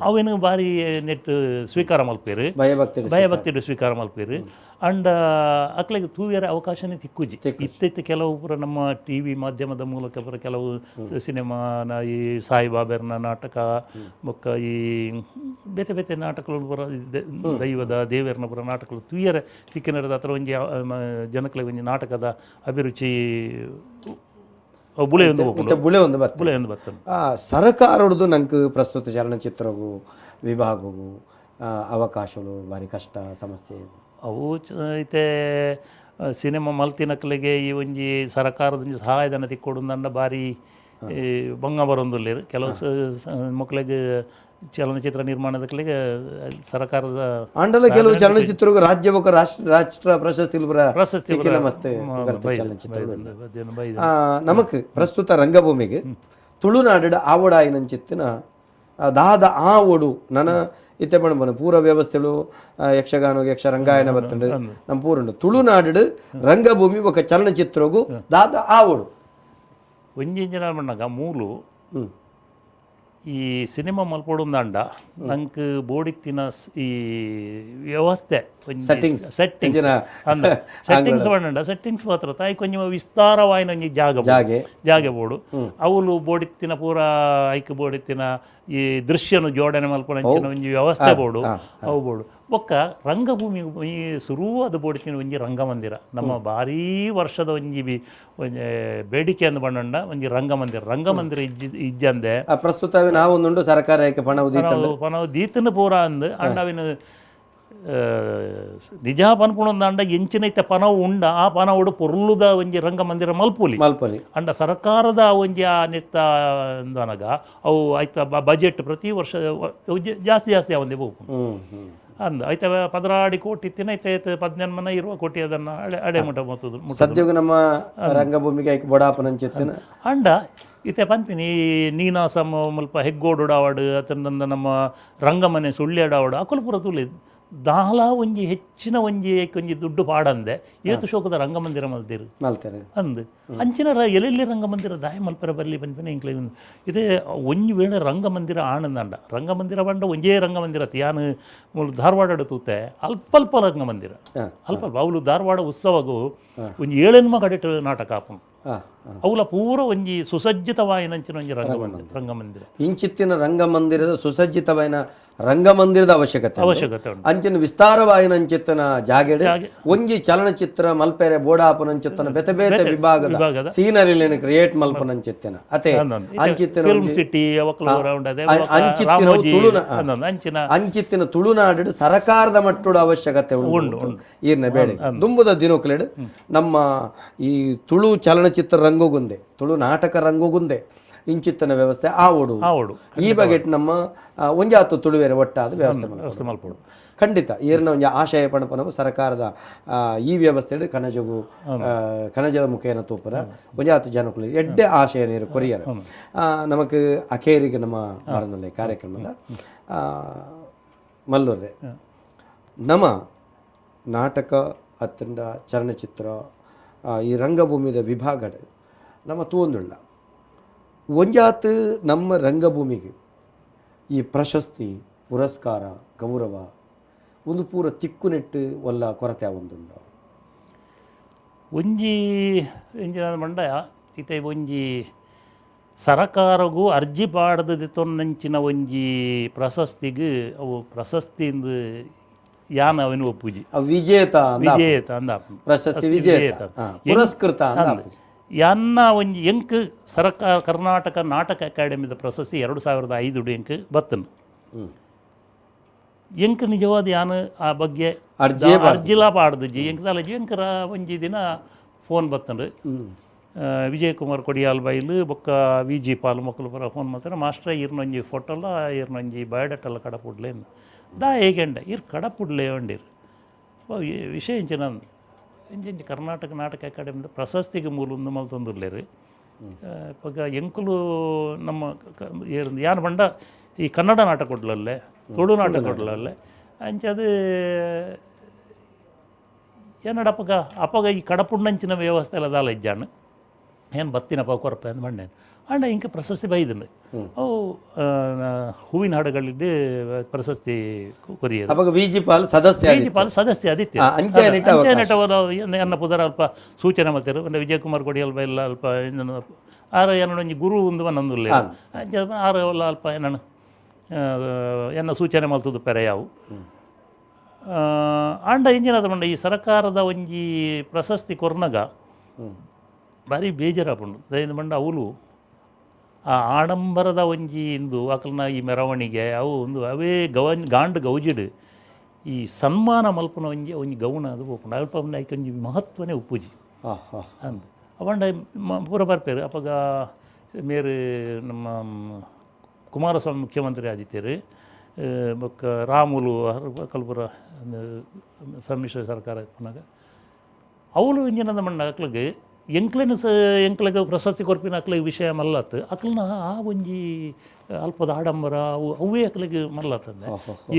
ಅವೇನು ಭಾರಿ ನೆಟ್ ಸ್ವೀಕಾರ ಮಲ್ಪೇರು. ಭಯಭಕ್ತಿ. ಭಯಭಕ್ತಿ ಸ್ವೀಕಾರ ಮಲ್ಪೇರು. ಅಂಡ್ ಅಕ್ಲೆಗ್ ತೂಯರ ಅವಕಾಶನೇ ತಿಕ್ಕುಜಿ. ಇತ್ತಿತ್ತು ಕೆಲವು ಪೂರ ನಮ್ಮ ಟಿವಿ ಮಾಧ್ಯಮದ ಮೂಲಕ ಪೂರ ಕೆಲವು ಸಿನಿಮಾನ ಈ ಸಾಯಿಬಾಬೆರ್ನ ನಾಟಕ ಬೊಕ್ಕ ಈ ಬೇತೆ ಬೇತೆ ನಾಟಕಗಳು ಪೂರ ದೈವದ ದೇವೆರ್ನ ಪೂರ ನಾಟಕಗಳು ತೂಯರ ತಿಕ್ಕಿನರದ ಹತ್ರ ಒಂಜಿ ಜನಕ್ಲೆಗ್ ಒಂಜಿ ನಾಟಕದ ಅಭಿರುಚಿ ಅವು ಬುಳೆ ಒಂದು ಹೋಪುಂಡು. ಇತ್ತೆ ಬುಳೆ ಒಂದು ಬರ್ತದೆ. ಬುಳೆ ಒಂದು ಬರ್ತದೆ. ಸರಕಾರಡ್ದು ನಂಗೆ ಪ್ರಸ್ತುತ ಚಲನಚಿತ್ರಗೂ ವಿಭಾಗಗೂ ಅವಕಾಶಗಳು ಭಾರಿ ಕಷ್ಟ ಸಮಸ್ಯೆ. ಅವು ಇತ್ತೆ ಸಿನಿಮಾ ಮಲ್ತಿನಕ್ಲೆಗೆ ಈ ಒಂಜಿ ಸರಕಾರದ ಒಂಜಿ ಸಹಾಯಧನ ತಿಕ್ಕೊಡು ಬಾರಿ ಈ ಬಂಗ ಬರೊಂದುಲ್ಲೆರ್. ಕೆಲವು ಮಕ್ಳಿಗೆ ಚಲನಚಿತ್ರ ನಿರ್ಮಾಣದಕ್ಲೆಗೆ ಸರಕಾರದ ಆಂಡಲ ಕೆಲವು ಚಲನಚಿತ್ರಗೂ ರಾಜ್ಯ ಬೊಕ ರಾಷ್ಟ್ರ ರಾಷ್ಟ್ರ ಪ್ರಶಸ್ತಿ ಪೂರ ಪ್ರಶಸ್ತಿ ತಿಕ್ಕಿನ ಮಸ್ತ್ ಪುಗರ್ತೆ ಚಲನಚಿತ್ರಗಳು. ನಮಕ್ ಪ್ರಸ್ತುತ ರಂಗಭೂಮಿಗೆ ತುಳುನಾಡು ಆವಡಾಯಿನಂಚಿತ್ತಿನ ದಾದ ಆವಡು ನನ ಇತ್ತೆ ಪಣಪನ ಪೂರ ವ್ಯವಸ್ಥೆಲು ಯಕ್ಷಗಾನ ಯಕ್ಷ ರಂಗಾಯಣ ಬತ್ತಂಡು ನಮ್ಮ ಪೂರುಂಡು. ತುಳುನಾಡು ರಂಗಭೂಮಿ ಬೊಕ ಚಲನಚಿತ್ರಗೂ ದಾದ ಆವಡು. ಒಂಜಿ ಇಂಜಿನ ಪಣ್ಣಗ ಮೂಲು ಹ್ಮ್ ಈ ಸಿನಿಮಾ ಮಲ್ಪೊಡುಂದಾಂಡ ನಂಕ್ ಬೋಡಿತ್ತಿನ ಈ ವ್ಯವಸ್ಥೆ. Settings. Settings. ಇಂಚಿನ ಅಂದ ಸೆಟ್ಟಿಂಗ್ಸ್ ಪಂಡ ಸೆಟ್ಟಿಂಗ್ಸ್ ಮಾತ್ರ ತಾಯಿ ಕೊಂಚ ವಿಸ್ತಾರವಾಯಿನ ಒಂಜಿ ಜಾಗ ಬೋಡು. ಜಾಗೆ. ಜಾಗೆ ಬೋಡು. ಅವುಲು ಬೋಡಿತ್ತಿನ ಪೂರ ಐಕ್ ಬೋಡಿತ್ತಿನ ಈ ದೃಶ್ಯನು ಜೋಡಣೆ ಮಲ್ಪುನಂಚಿನ ಒಂಜಿ ವ್ಯವಸ್ಥೆ ಬೋಡು, ಅವು ಬೋಡು. ಬೊಕ್ಕ ರಂಗಭೂಮಿ ಈ ಸುರುವಾದ ಬೋಡಿತ್ತಿನ ಒಂಜಿ ರಂಗಮಂದಿರ ನಮ್ಮ ಭಾರೀ ವರ್ಷದ ಒಂಜಿ ಒಂಜಿ ಬೇಡಿಕೆ ಅಂದ್ ಪಂಡ ಒಂಜಿ ರಂಗಮಂದಿರ ರಂಗಮಂದಿರ ಇಜ್ಜಿ ಇಜ್ಜಂದೆ. ಪ್ರಸ್ತುತ ನಾವೊಂದುಂಡು ಸರ್ಕಾರ ಏಕ ಪಣ ಉದೀತಂಡು. ಪನವು ದೀತನ ಪೂರ ಅಂದ್ ಅಂಡ ಅವಿನ ನಿಜ ಪನ್ಪುಣಂದಾಂಡ ಎಂಚಿನ ಇತ್ತೆ ಪನವು ಉಂಡ ಆ ಪನವುಡು ಪೊರ್ಲುದ ಒಂಜಿ ರಂಗಮಂದಿರ ಮಲ್ಪುಲಿ. ಮಲ್ಪಲಿ. ಅಂಡ ಸರ್ಕಾರದ ಒಂಜಿ ಆ ನೆತ್ತ ಅಂದನಗ ಅವು ಐತ ಬಜೆಟ್ ಪ್ರತಿ ವರ್ಷ ಜಾಸ್ತಿ ಜಾಸ್ತಿ ಆವಂದೆ ಹೋಗು. ಹ್ಮ್ ಹ್ಮ್ ಅಂದ್ ಐತ 12 ಕೋಟಿ ಇತ್ತಿನ ಐತೆ 18 20 ಕೋಟಿ ಅದನ್ನು ಅಡೆ ಅಡೆ ಮುಟ್ಟ ಮುಟ್ಟುದು. ಸದ್ಯಗೂ ನಮ್ಮ ರಂಗಭೂಮಿಗೆ ಐಕ್ ಬೊಡಾಪನಂಚಿತ್ತಿನ ಅಂಡ ಇತ್ತೆ ಪನ್ಪಿನಿ ಈ ನೀನಾಸಂ ಮುಲ್ಪ ಹೆಗ್ಗೋಡು ಡಾವಡ್ ಅತಂದ ನಮ್ಮ ರಂಗಮನೆ ಸುಳ್ಯ ಡಾವಡ್ ಅಕುಲು ಪೂರ ತೂಲೆ ದಾಲ ಒಂಜಿ ಹೆಚ್ಚಿನ ಒಂಜಿ ಒಂಜಿ ದುಡ್ಡು ಪಾಡಂದೆ ಏತು ಶೋಕದ ರಂಗಮಂದಿರ ಮಲ್ತೀರು ಮಲ್ತಾರೆ ಅಂದು ಅಂಚಿನ ಎಲ್ಲೆಲ್ಲಿ ರಂಗಮಂದಿರ ದಾಯ ಮಲ್ಪರ ಬರಲಿ ಪನ್ಪಿನ ಇಂಕ್ಲೆ ಇದೇ ಒಂಜಿ ವೇಳೆ ರಂಗಮಂದಿರ ಆನಂದಂಡ ರಂಗಮಂದಿರ ಪಂಡ ಒಂಜೇ ರಂಗಮಂದಿರ ಯಾನು ಮೂಲು ಧಾರವಾಡ ತೂತೆ ಅಲ್ಪ ಅಲ್ಪ ರಂಗಮಂದಿರ ಅಲ್ಪ ಅಲ್ಪ ಅವಳು ಧಾರವಾಡ ಉತ್ಸವಗೂ ಒಂಜಿ ಏಳೆನ್ಮ ಕಡೆಟ್ ನಾಟಕ ಆಪುಂಡು. ಅವುಲ ಪೂರ ಒಂಜಿ ಸುಸಜ್ಜಿತವಾಯಿನಂಚಿನ ಒಂಜಿ ರಂಗಮಂದಿರ ರಂಗಮಂದಿರ ಇಂಚಿತ್ತಿನ ರಂಗಮಂದಿರದ ಸುಸಜ್ಜಿತವಾಯಿನ ರಂಗಮಂದಿರದ ಅವಶ್ಯಕತೆ ಉಂಡು. ಅವಶ್ಯಕತೆ ಉಂಟು. ಅಂಚಿನ ವಿಸ್ತಾರವಾಯಿನ ಅಂಚಿತ್ತನ ಜಾಗೆಡ್ ಒಂಜಿ ಚಲನಚಿತ್ರ ಮಲ್ಪೆರೆ ಬೋಡಾಪುನಂಚಿತ್ತನ ಬೇತೆ ಬೇತೆ ವಿಭಾಗದ ವಿಭಾಗದ ಸೀನರಿಲೆನ್ ಕ್ರಿಯೇಟ್ ಮಲ್ಪುನಂಚಿತ್ತನ ಅತೆ ಅಂಚಿತ್ತಿನ ಫಿಲ್ಮ್ ಸಿಟಿ ಅವಕ್ಕಲು ರೌಂಡ್ ಅದೇ ಅಂಚಿತ್ತಿನ ರಾಮೋಜಿ ತುಳುನ ಅಂದೊಂದು ಅಂಚಿನ ಅಂಚಿತ್ತಿನ ತುಳುನಾಡು ಸರಕಾರದ ಮಟ್ಟದ ಅವಶ್ಯಕತೆ ಉಂಟು ಈರ್ನ ಬೇಡ ದುಂಬುದ ದಿನಕ್ಲೆಡ್ ನಮ್ಮ ಈ ತುಳು ಚಲನಚಿತ್ರ ರಂಗೋಗುಂದೆ ತುಳು ನಾಟಕ ರಂಗೋಗುಂದೆ ಇಂಚಿತ್ತನ ವ್ಯವಸ್ಥೆ ಆವೊಡು. ಆವೊಡು. ಈ ಬಗೆಟ್ ನಮ್ಮ ಒಂಜಾತು ತುಳುವೆರೆ ಒಟ್ಟಾದ ವ್ಯವಸ್ಥೆ ಮಲ್ಪೊಡು. ವ್ಯವಸ್ಥೆ ಮಲ್ಪೊಡು. ಖಂಡಿತ ಏರ್ನ ಒಂಜಿ ಆಶಯ ಪಣಪನವು ಸರ್ಕಾರದ ಈ ವ್ಯವಸ್ಥೆಡ್ ಕಣಜಗು ಕಣಜದ ಮುಖೇನ ತೂಪುನ ಒಂಜಾತು ಜನಕುಲು ಎಡ್ಡೆ ಆಶಯ ನೀರು ಕೊರಿಯರ್ ನಮಕ್ ಅಖೇರಿಗೆ ನಮ್ಮ ಮರನುಳ್ಳೆ ಕಾರ್ಯಕ್ರಮದ ಮಲ್ಲೂರ್ರೆ ನಮ್ಮ ನಾಟಕ ಅತ್ತಂಡ ಚಲನಚಿತ್ರ ಈ ರಂಗಭೂಮಿದ ವಿಭಾಗಡ್ ನಮ್ಮ ತೂವೊಂದುಳ್ಳ ಒಂಜಾತ್ ನಮ್ಮ ರಂಗಭೂಮಿಗೆ ಈ ಪ್ರಶಸ್ತಿ ಪುರಸ್ಕಾರ ಗೌರವ ಒಂದು ಪೂರ ತಿಕ್ಕುನೆಟ್ಟು ಒಲ್ಲ ಕೊರತೆ ಒಂದುಂಡು. ಒಂಜಿ ಎಂಚಿನ ಮಂಡ ಇತ್ತೆ ಒಂಜಿ ಸರಕಾರಗೂ ಅರ್ಜಿ ಪಾಡ್ದು ತೊನ್ನಂಚಿನ ಒಂಜಿ ಪ್ರಶಸ್ತಿಗೆ ಅವು ಪ್ರಶಸ್ತಿ ಇಂದು ಯಾನ್ ಅವೆನ್ ಒಪ್ಪುಜಿ. ಅವು ವಿಜೇತ ಅಂದ ವಿಜೇತ ಅಂದ ಪ್ರಶಸ್ತಿ ವಿಜೇತ ಪುರಸ್ಕೃತ ಅಂದ ಆಪುಜಿ. ಯಾನ್ನ ಒಂಜಿ ಎಂಕ್ ಸರಕಾರ ಕರ್ನಾಟಕ ನಾಟಕ ಅಕಾಡೆಮಿದ ಪ್ರಶಸ್ತಿ 2005 ಎಂಕ್ ಬತ್ತನು. ಎಂಕ್ ನಿಜವಾದ ಯಾನ್ ಆ ಬಗ್ಗೆ ಅರ್ಜಿಯೇ ಅರ್ಜಿಲಾ ಪಾಡ್ದಿಜ್ಜಿ ಎಂಕ್ ದಾಲಜಿ ಎಂಕ್ ಒಂಜಿ ದಿನ ಫೋನ್ ಬತ್ತಂಡು. ವಿಜಯ್ ಕುಮಾರ್ ಕೊಡಿಯಾಲ್ ಬೈಲು ಬೊಕ್ಕ V G Pal ಮೊಕ್ಕಲು ಪೂರ ಫೋನ್ ಮಾಡ್ತಾರೆ, ಮಾಸ್ಟ್ರ ಇರ್ನೊಂಜಿ ಫೋಟೋಲ ಇರ್ನೊಂಜಿ ಬಯೋಡಾಟಲ್ಲ ಕಡಪುಡ್ಲೆ ದಾ ಹೇಗೆಂಡ ಇರ್ ಕಡಪುಡ್ಲೆ ಒಂಡಿರ್ ವಿಷಯ ಇಂಚಿನ ಇಂಚಿಂಚಿ ಕರ್ನಾಟಕ ನಾಟಕ ಅಕಾಡೆಮಿದ ಪ್ರಶಸ್ತಿಗೆ ಮೂಲ ಉಂದು ಮಲ್ತೊಂದುಲ್ಲೆರ್. ಇಪ್ಪಗ ಎಂಕುಲು ನಮ್ಮ ಯಾನ್ ಪಂಡ ಈ ಕನ್ನಡ ನಾಟಕ ಕೊಡ್ಲಲ್ಲೆ ತುಳು ನಾಟಕ ಕೊಡ್ಲಲ್ಲೆ ಅಂಚ ಅದು ಏನಡ ಅಪಗ ಅಪಗ ಈ ಕಡಪುಣ್ಣಂಚಿನ ವ್ಯವಸ್ಥೆ ಎಲ್ಲ ದಾಲ ಇಜ್ಜಾನ್ ಏನು ಬತ್ತಿನಪ್ಪ ಕೊರಪೆ ಅಂದ್ ಮಂಡೇನು ಅಂಡ ಇಂಕ ಪ್ರಶಸ್ತಿ ಬೈದಂಡು ಅವು ಹೂವಿನ ಹಾಡುಗಳಿದ್ದು ಪ್ರಶಸ್ತಿ ಕೊರಿಯರು. ಅಪಗ V G Pal ಸದಸ್ಯ V G Pal ಸದಸ್ಯ ಆದಿತ್ಯ ಅಂಚೆ ನಿಟ್ಟ ಅಂಚೆ ನಿಟ್ಟವರ ಎನ್ನ ಪುದರ ಅಲ್ಪ ಸೂಚನೆ ಮಲ್ತೆರು ಅಂದ್ರೆ ವಿಜಯಕುಮಾರ್ ಕೊಡಿಯಲ್ ಎಲ್ಲ ಅಲ್ಪ ಆರ ಏನೋ ಒಂಜಿ ಗುರು ಒಂದು ನಂದುಲ್ಲೆ ಅಂಚ ಆರ ಎಲ್ಲ ಅಲ್ಪ ಏನನು ಎನ್ನ ಸೂಚನೆ ಮಲ್ತದ್ದು ಪೆರೆ ಯಾವು ಆಂಡ ಇಂಜಿನಾದ ಮಂಡ ಈ ಸರ್ಕಾರದ ಒಂಜಿ ಪ್ರಶಸ್ತಿ ಕೊರ್ನಗ ಭಾರಿ ಬೇಜಾರಾಪುಂಡು. ದಯದ ಮಂಡ ಅವಳು ಆ ಆಡಂಬರದ ಒಂಜಿ ಇಂದು ಅಕಲ್ನ ಈ ಮೆರವಣಿಗೆ ಅವು ಒಂದು ಅವೇ ಗವನ್ ಗಾಂಡ್ ಗೌಜಿಡ್ ಈ ಸನ್ಮಾನ ಮಲ್ಪುನ ಒಂಜಿ ಒಂಜಿ ಗೌಣ ಅದು ಪೋಪುಂಡು ಅಲ್ಪ ಐಕ್ ಒಂಜಿ ಮಹತ್ವನೇ ಉಪ್ಪುಜಿ ಅಂದ್ ಅವಂಡ ಪೂರ ಬರ್ಪೇರು. ಅಪಗ ಮೇರು ನಮ್ಮ ಕುಮಾರಸ್ವಾಮಿ ಮುಖ್ಯಮಂತ್ರಿ ಆದಿತ್ಯರು ಬೊಕ್ಕ ರಾಮುಲು ಕಲ್ಪುರ ಸಮ್ಮಿಶ್ರ ಸರ್ಕಾರ ಇಪ್ಪುನಗ ಅವಳು ಇಂಜಿನದ ಮಣ್ಣ ಅಕ್ಲಗ್ ಎಂಕ್ಲೆನ ಸ ಎಂಕ್ಲೆಗ್ ಪ್ರಶಸ್ತಿ ಕೊರ್ಪಿನ ಅಕ್ಲೆಗ್ ವಿಷಯ ಮಲ್ಲತ್ ಅಕ್ಲನ ಆ ಒಂಜಿ ಅಲ್ಪದ ಆಡಂಬರ ಅವು ಅವೇ ಅಕ್ಲೆಗ್ ಮಲ್ಲತ್ತಂದೆ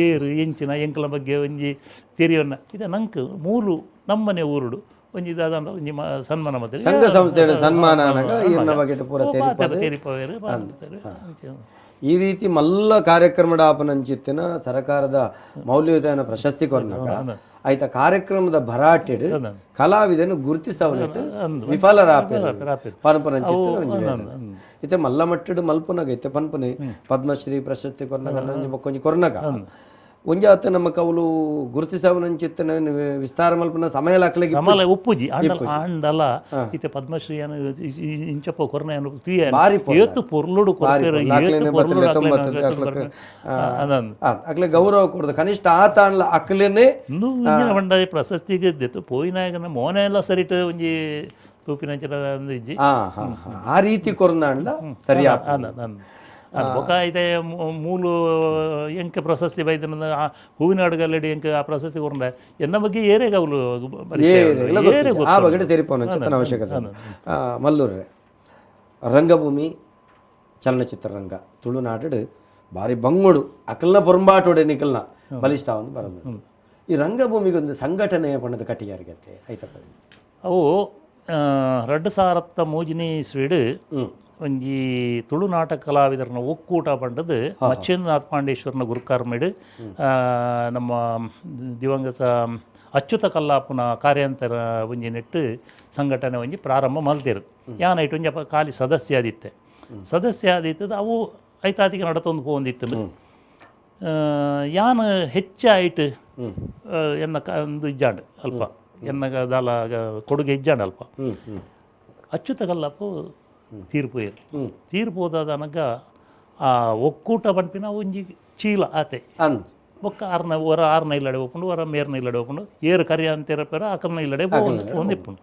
ಏರು ಎಂಚಿನ ಎಂಕ್ಲ ಬಗ್ಗೆ ಒಂಜಿ ತೆರಿಯೊನ್ನ ಇದು ನಂಕ್ ಮೂಲು ನಮ್ಮನೆ ಊರುಡು ಒಂಜಿ ದಾದಾಂಡ ಒಂಜಿ ಸನ್ಮಾನ ಮತ್ತೆ ಸಂಘ ಸಂಸ್ಥೆಯ ಸನ್ಮಾನ ಅನಗ ಈರ್ನ ಬಗ್ಗೆ ಪೂರ ತೆರಿಪವೇರು. ಈ ರೀತಿ ಮಲ್ಲ ಕಾರ್ಯಕ್ರಮದ ಆಪನಂಚಿತ್ತಿನ ಸರ್ಕಾರದ ಮೌಲ್ಯಯುತನ ಪ್ರಶಸ್ತಿ ಕೊರ್ನಗ ಆಯ್ತ ಕಾರ್ಯಕ್ರಮದ ಭರಾಟೆಡ್ ಕಲಾವಿದನು ಗುರುತಿಸವನಿಟ್ಟು ವಿಫಲರಾಪೇರು ಪನ್ಪನಂಚಿತ್ತಿನ ಒಂಜಿ ವೇದನೆ. ಇತ್ತೆ ಮಲ್ಲ ಮಟ್ಟಡ್ ಮಲ್ಪುನಗ ಇತ್ತೆ ಪನ್ಪನೆ ಪದ್ಮಶ್ರೀ ಪ್ರಶಸ್ತಿ ಕೊರ್ನಗ ನಂಜಿ ಬೊಕ್ಕೊಂಜಿ ಕೊರ್ನಗ ಒಂಜಾತ ನಮ್ಮ ಕೌಲು ಗುರುತಿಸವನಂಚಿತ್ತಿನ ವಿಸ್ತಾರ ಮಲ್ಪುನ ಸಮಯ ಲಾಕ್ಲೆಗ್ ಸಮಲ ಉಪ್ಪುಜಿ ಆಂಡಲ ಆಂಡಲ ಇತ್ತೆ ಪದ್ಮಶ್ರೀ ಅನು ಇಂಚಪ್ಪ ಕೊರ್ನ ತುಯ ಬಾರಿ ಏತು ಪೊರ್ಲುಡು ಕೊರ್ಪೆರು ಏತು ಪೊರ್ಲುಡು ಅಕ್ಲೆನ ಅದೊಂದು ಅಕ್ಲೆ ಗೌರವ ಕೊಡ್ದು ಕನಿಷ್ಠ ಆತಾಂಡ್ಲ ಅಕ್ಲೆನೆ ಇಂದು ಇಂಜಿನ ಪಂಡ ಪ್ರಶಸ್ತಿಗೆ ಇದ್ದಿತ್ತು ಪೋಯಿನಾಗನ ಮೋನೆ ಎಲ್ಲ ಸರಿಟ್ ಒಂಜಿ ತೂಪಿನಂಚಿನ ಒಂದು ಇಜ್ಜಿ. ಆ ಹಾ ಹಾ ಆ ರೀತಿ ಕೊರ್ನಾಂಡ್ಲ ಸರಿಯಾ ಬೊಕ ಐತೆ ಮೂಲು ಎಂಕ ಪ್ರಶಸ್ತಿ ಬೈದನ ಹೂವಿನ ಅಡುಗಲ್ಲಡಿ ಎಂಕ ಆ ಪ್ರಶಸ್ತಿ ಕೊರ್ನ ಎನ್ನ ಬಗ್ಗೆ ಏರೆಗೆ ಅವಳು ಏರೆ ಆ ಬಗ್ಗೆ ತೆರಿಪೋನ ಚಿತ್ತನ ಅವಶ್ಯಕತೆ ಮಲ್ಲೂರ್ರೆ ರಂಗಭೂಮಿ ಚಲನಚಿತ್ರರಂಗ ತುಳುನಾಡು ಬಾರಿ ಬಂಗುಡು ಅಕಲ್ನ ಪೊರಂಬಾಟೋಡೆ ನಿಕಲ್ನ ಬಲಿಷ್ಠ ಒಂದು ಬರೋದು. ಈ ರಂಗಭೂಮಿಗೆ ಒಂದು ಸಂಘಟನೆ ಪಣ್ಣದ ಕಟ್ಟಿಯಾರಿಗತ್ತೆ ಐತಪ್ಪ. ಅವು 2003ನೇ ಇಸ್ವಿಡ್ ಒಂಜಿ ತುಳುನಾಟಕ ಕಲಾವಿದರನ ಒಕ್ಕೂಟ ಪಂಡದು ಮಚ್ಚೇಂದ್ರನಾಥ್ ಪಾಂಡೇಶ್ವರನ ಗುರುಕಾರ್ಮೇಡು ನಮ್ಮ ದಿವಂಗತ ಅಚ್ಯುತ ಕಲ್ಲಾಪುನ ಕಾರ್ಯಾಂತರ ಒಂಜಿ ನೆಟ್ಟು ಸಂಘಟನೆ ಒಂಜಿ ಪ್ರಾರಂಭ ಮಲ್ತೇರು. ಯಾನೈಟ್ ಒಂಜಿ ಅಪ್ಪ ಖಾಲಿ ಸದಸ್ಯ ಆದಿತ್ತೆ, ಸದಸ್ಯ ಆದಿತ್ತದ ಅವು ಐತಾತಿಗೆ ನಡತೊಂದು ಪೋಂದಿತ್ತು. ಯಾನ್ ಹೆಚ್ಚಾಯ್ಟ್ ಎನ್ನ ಒಂದು ಇಜ್ಜಾಂಡ್ ಅಲ್ಪ ಎನ್ನ ದಾಲ ಕೊಡುಗೆ ಇಜ್ಜಾಂಡ್ ಅಲ್ಪ. ಅಚ್ಯುತ ಕಲ್ಲಪ್ಪು ತೀರ್ಪು ತೀರ್ಪು ಹೋದಾದನಗ ಆ ಒಕ್ಕೂಟ ಪನ್ಪಿನ ಒಂಜಿ ಚೀಲ ಆತೆ ಬೊಕ್ಕ ಆರ್ನ ಒರ ಆರ್ನ ಇಲ್ಲಡೆ ಹೋಗ್ಕೊಂಡು ಒರ ಮೇರ್ನ ಇಲ್ಲಡೆ ಹೋಗ್ಕೊಂಡು ಏರು ಕರಿಯ ಅಂತಿರಪೇರ ಅಕಲ್ನ ಇಲ್ಲಡೆ ಒಂದಿಪ್ಪುಂಡು.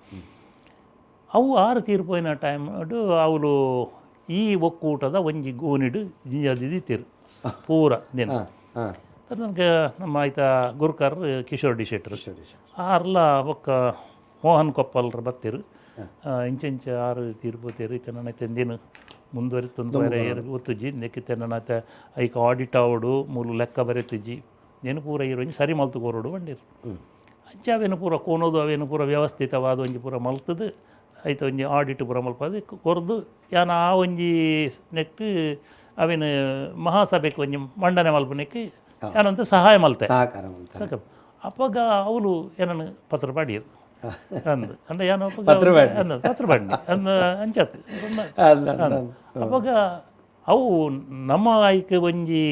ಅವು ಆರು ತೀರ್ಪೋಯಿನ ಟೈಮ್ ಅವಳು ಈ ಒಕ್ಕೂಟದ ಒಂಜಿ ಗೋನಿಡು ಜಿಂಜಾದಿದ್ದೀರು ಪೂರ ದಿನ. ನನಗೆ ನಮ್ಮ ಆಯ್ತ ಗುರುಕಾರ್ ಕಿಶೋರ್ ಡಿ ಶೆಟ್ಟರು ಆರ್ಲ ಬೊಕ್ಕ ಮೋಹನ್ ಕೊಪ್ಪಲ್ರ ಬತ್ತಿರು ಇಂಚ ಆರು ತೀರ್ಪೋತೇರು ಇತ್ತೆ ನನ್ನ ತೆಂದಿನ ಮುಂದುವರಿತೊಂದು ಒತ್ತುಜಿ ನೆಕ್ಕಿತ್ತೆ ನನ್ನ ಐಕ ಆಡಿಟ್ ಆವಡು ಮೂಲು ಲೆಕ್ಕ ಬರೆತುಜಿ ನೇನು ಪೂರ ಇರೋ ಒಂಜಿ ಸರಿ ಮಲ್ತು ಕೋರೋಡು ಬಂಡಿರು. ಅಂಚ ಅವೇನು ಪೂರ ಕೋನೋದು ಅವೇನು ಪೂರ ವ್ಯವಸ್ಥಿತವಾದ ಒಂಜಿ ಪೂರ ಮಲ್ತದು ಐತ ಒಂಜಿ ಆಡಿಟ್ ಪೂರ ಮಲ್ಪದು ಕೊರ್ದು ಯಾನ ಆ ಒಂಜಿ ನೆಟ್ ಅವೇನು ಮಹಾಸಭೆಗೆ ಒಂಜಿ ಮಂಡನೆ ಮಲ್ಪನೆಕ್ಕೆ ಯಾನಂತ ಸಹಾಯ ಮಲ್ತೆ ಸಹಕಾರ ಮಲ್ತೆ. ಅಪ್ಪಗ ಅವಳು ಏನನ್ನು ಪತ್ರ ಪಾಡಿಯರು ಅಂದು ಅಂದ್ರೆ ಯಾನ ಪತ್ರ ಪಾಡಿ ಅಂದ ಅಂಚತ್ ಅಪ್ಪಗ ಅವು ನಮ್ಮ ಆಯ್ಕೆ ಒಂಜಿ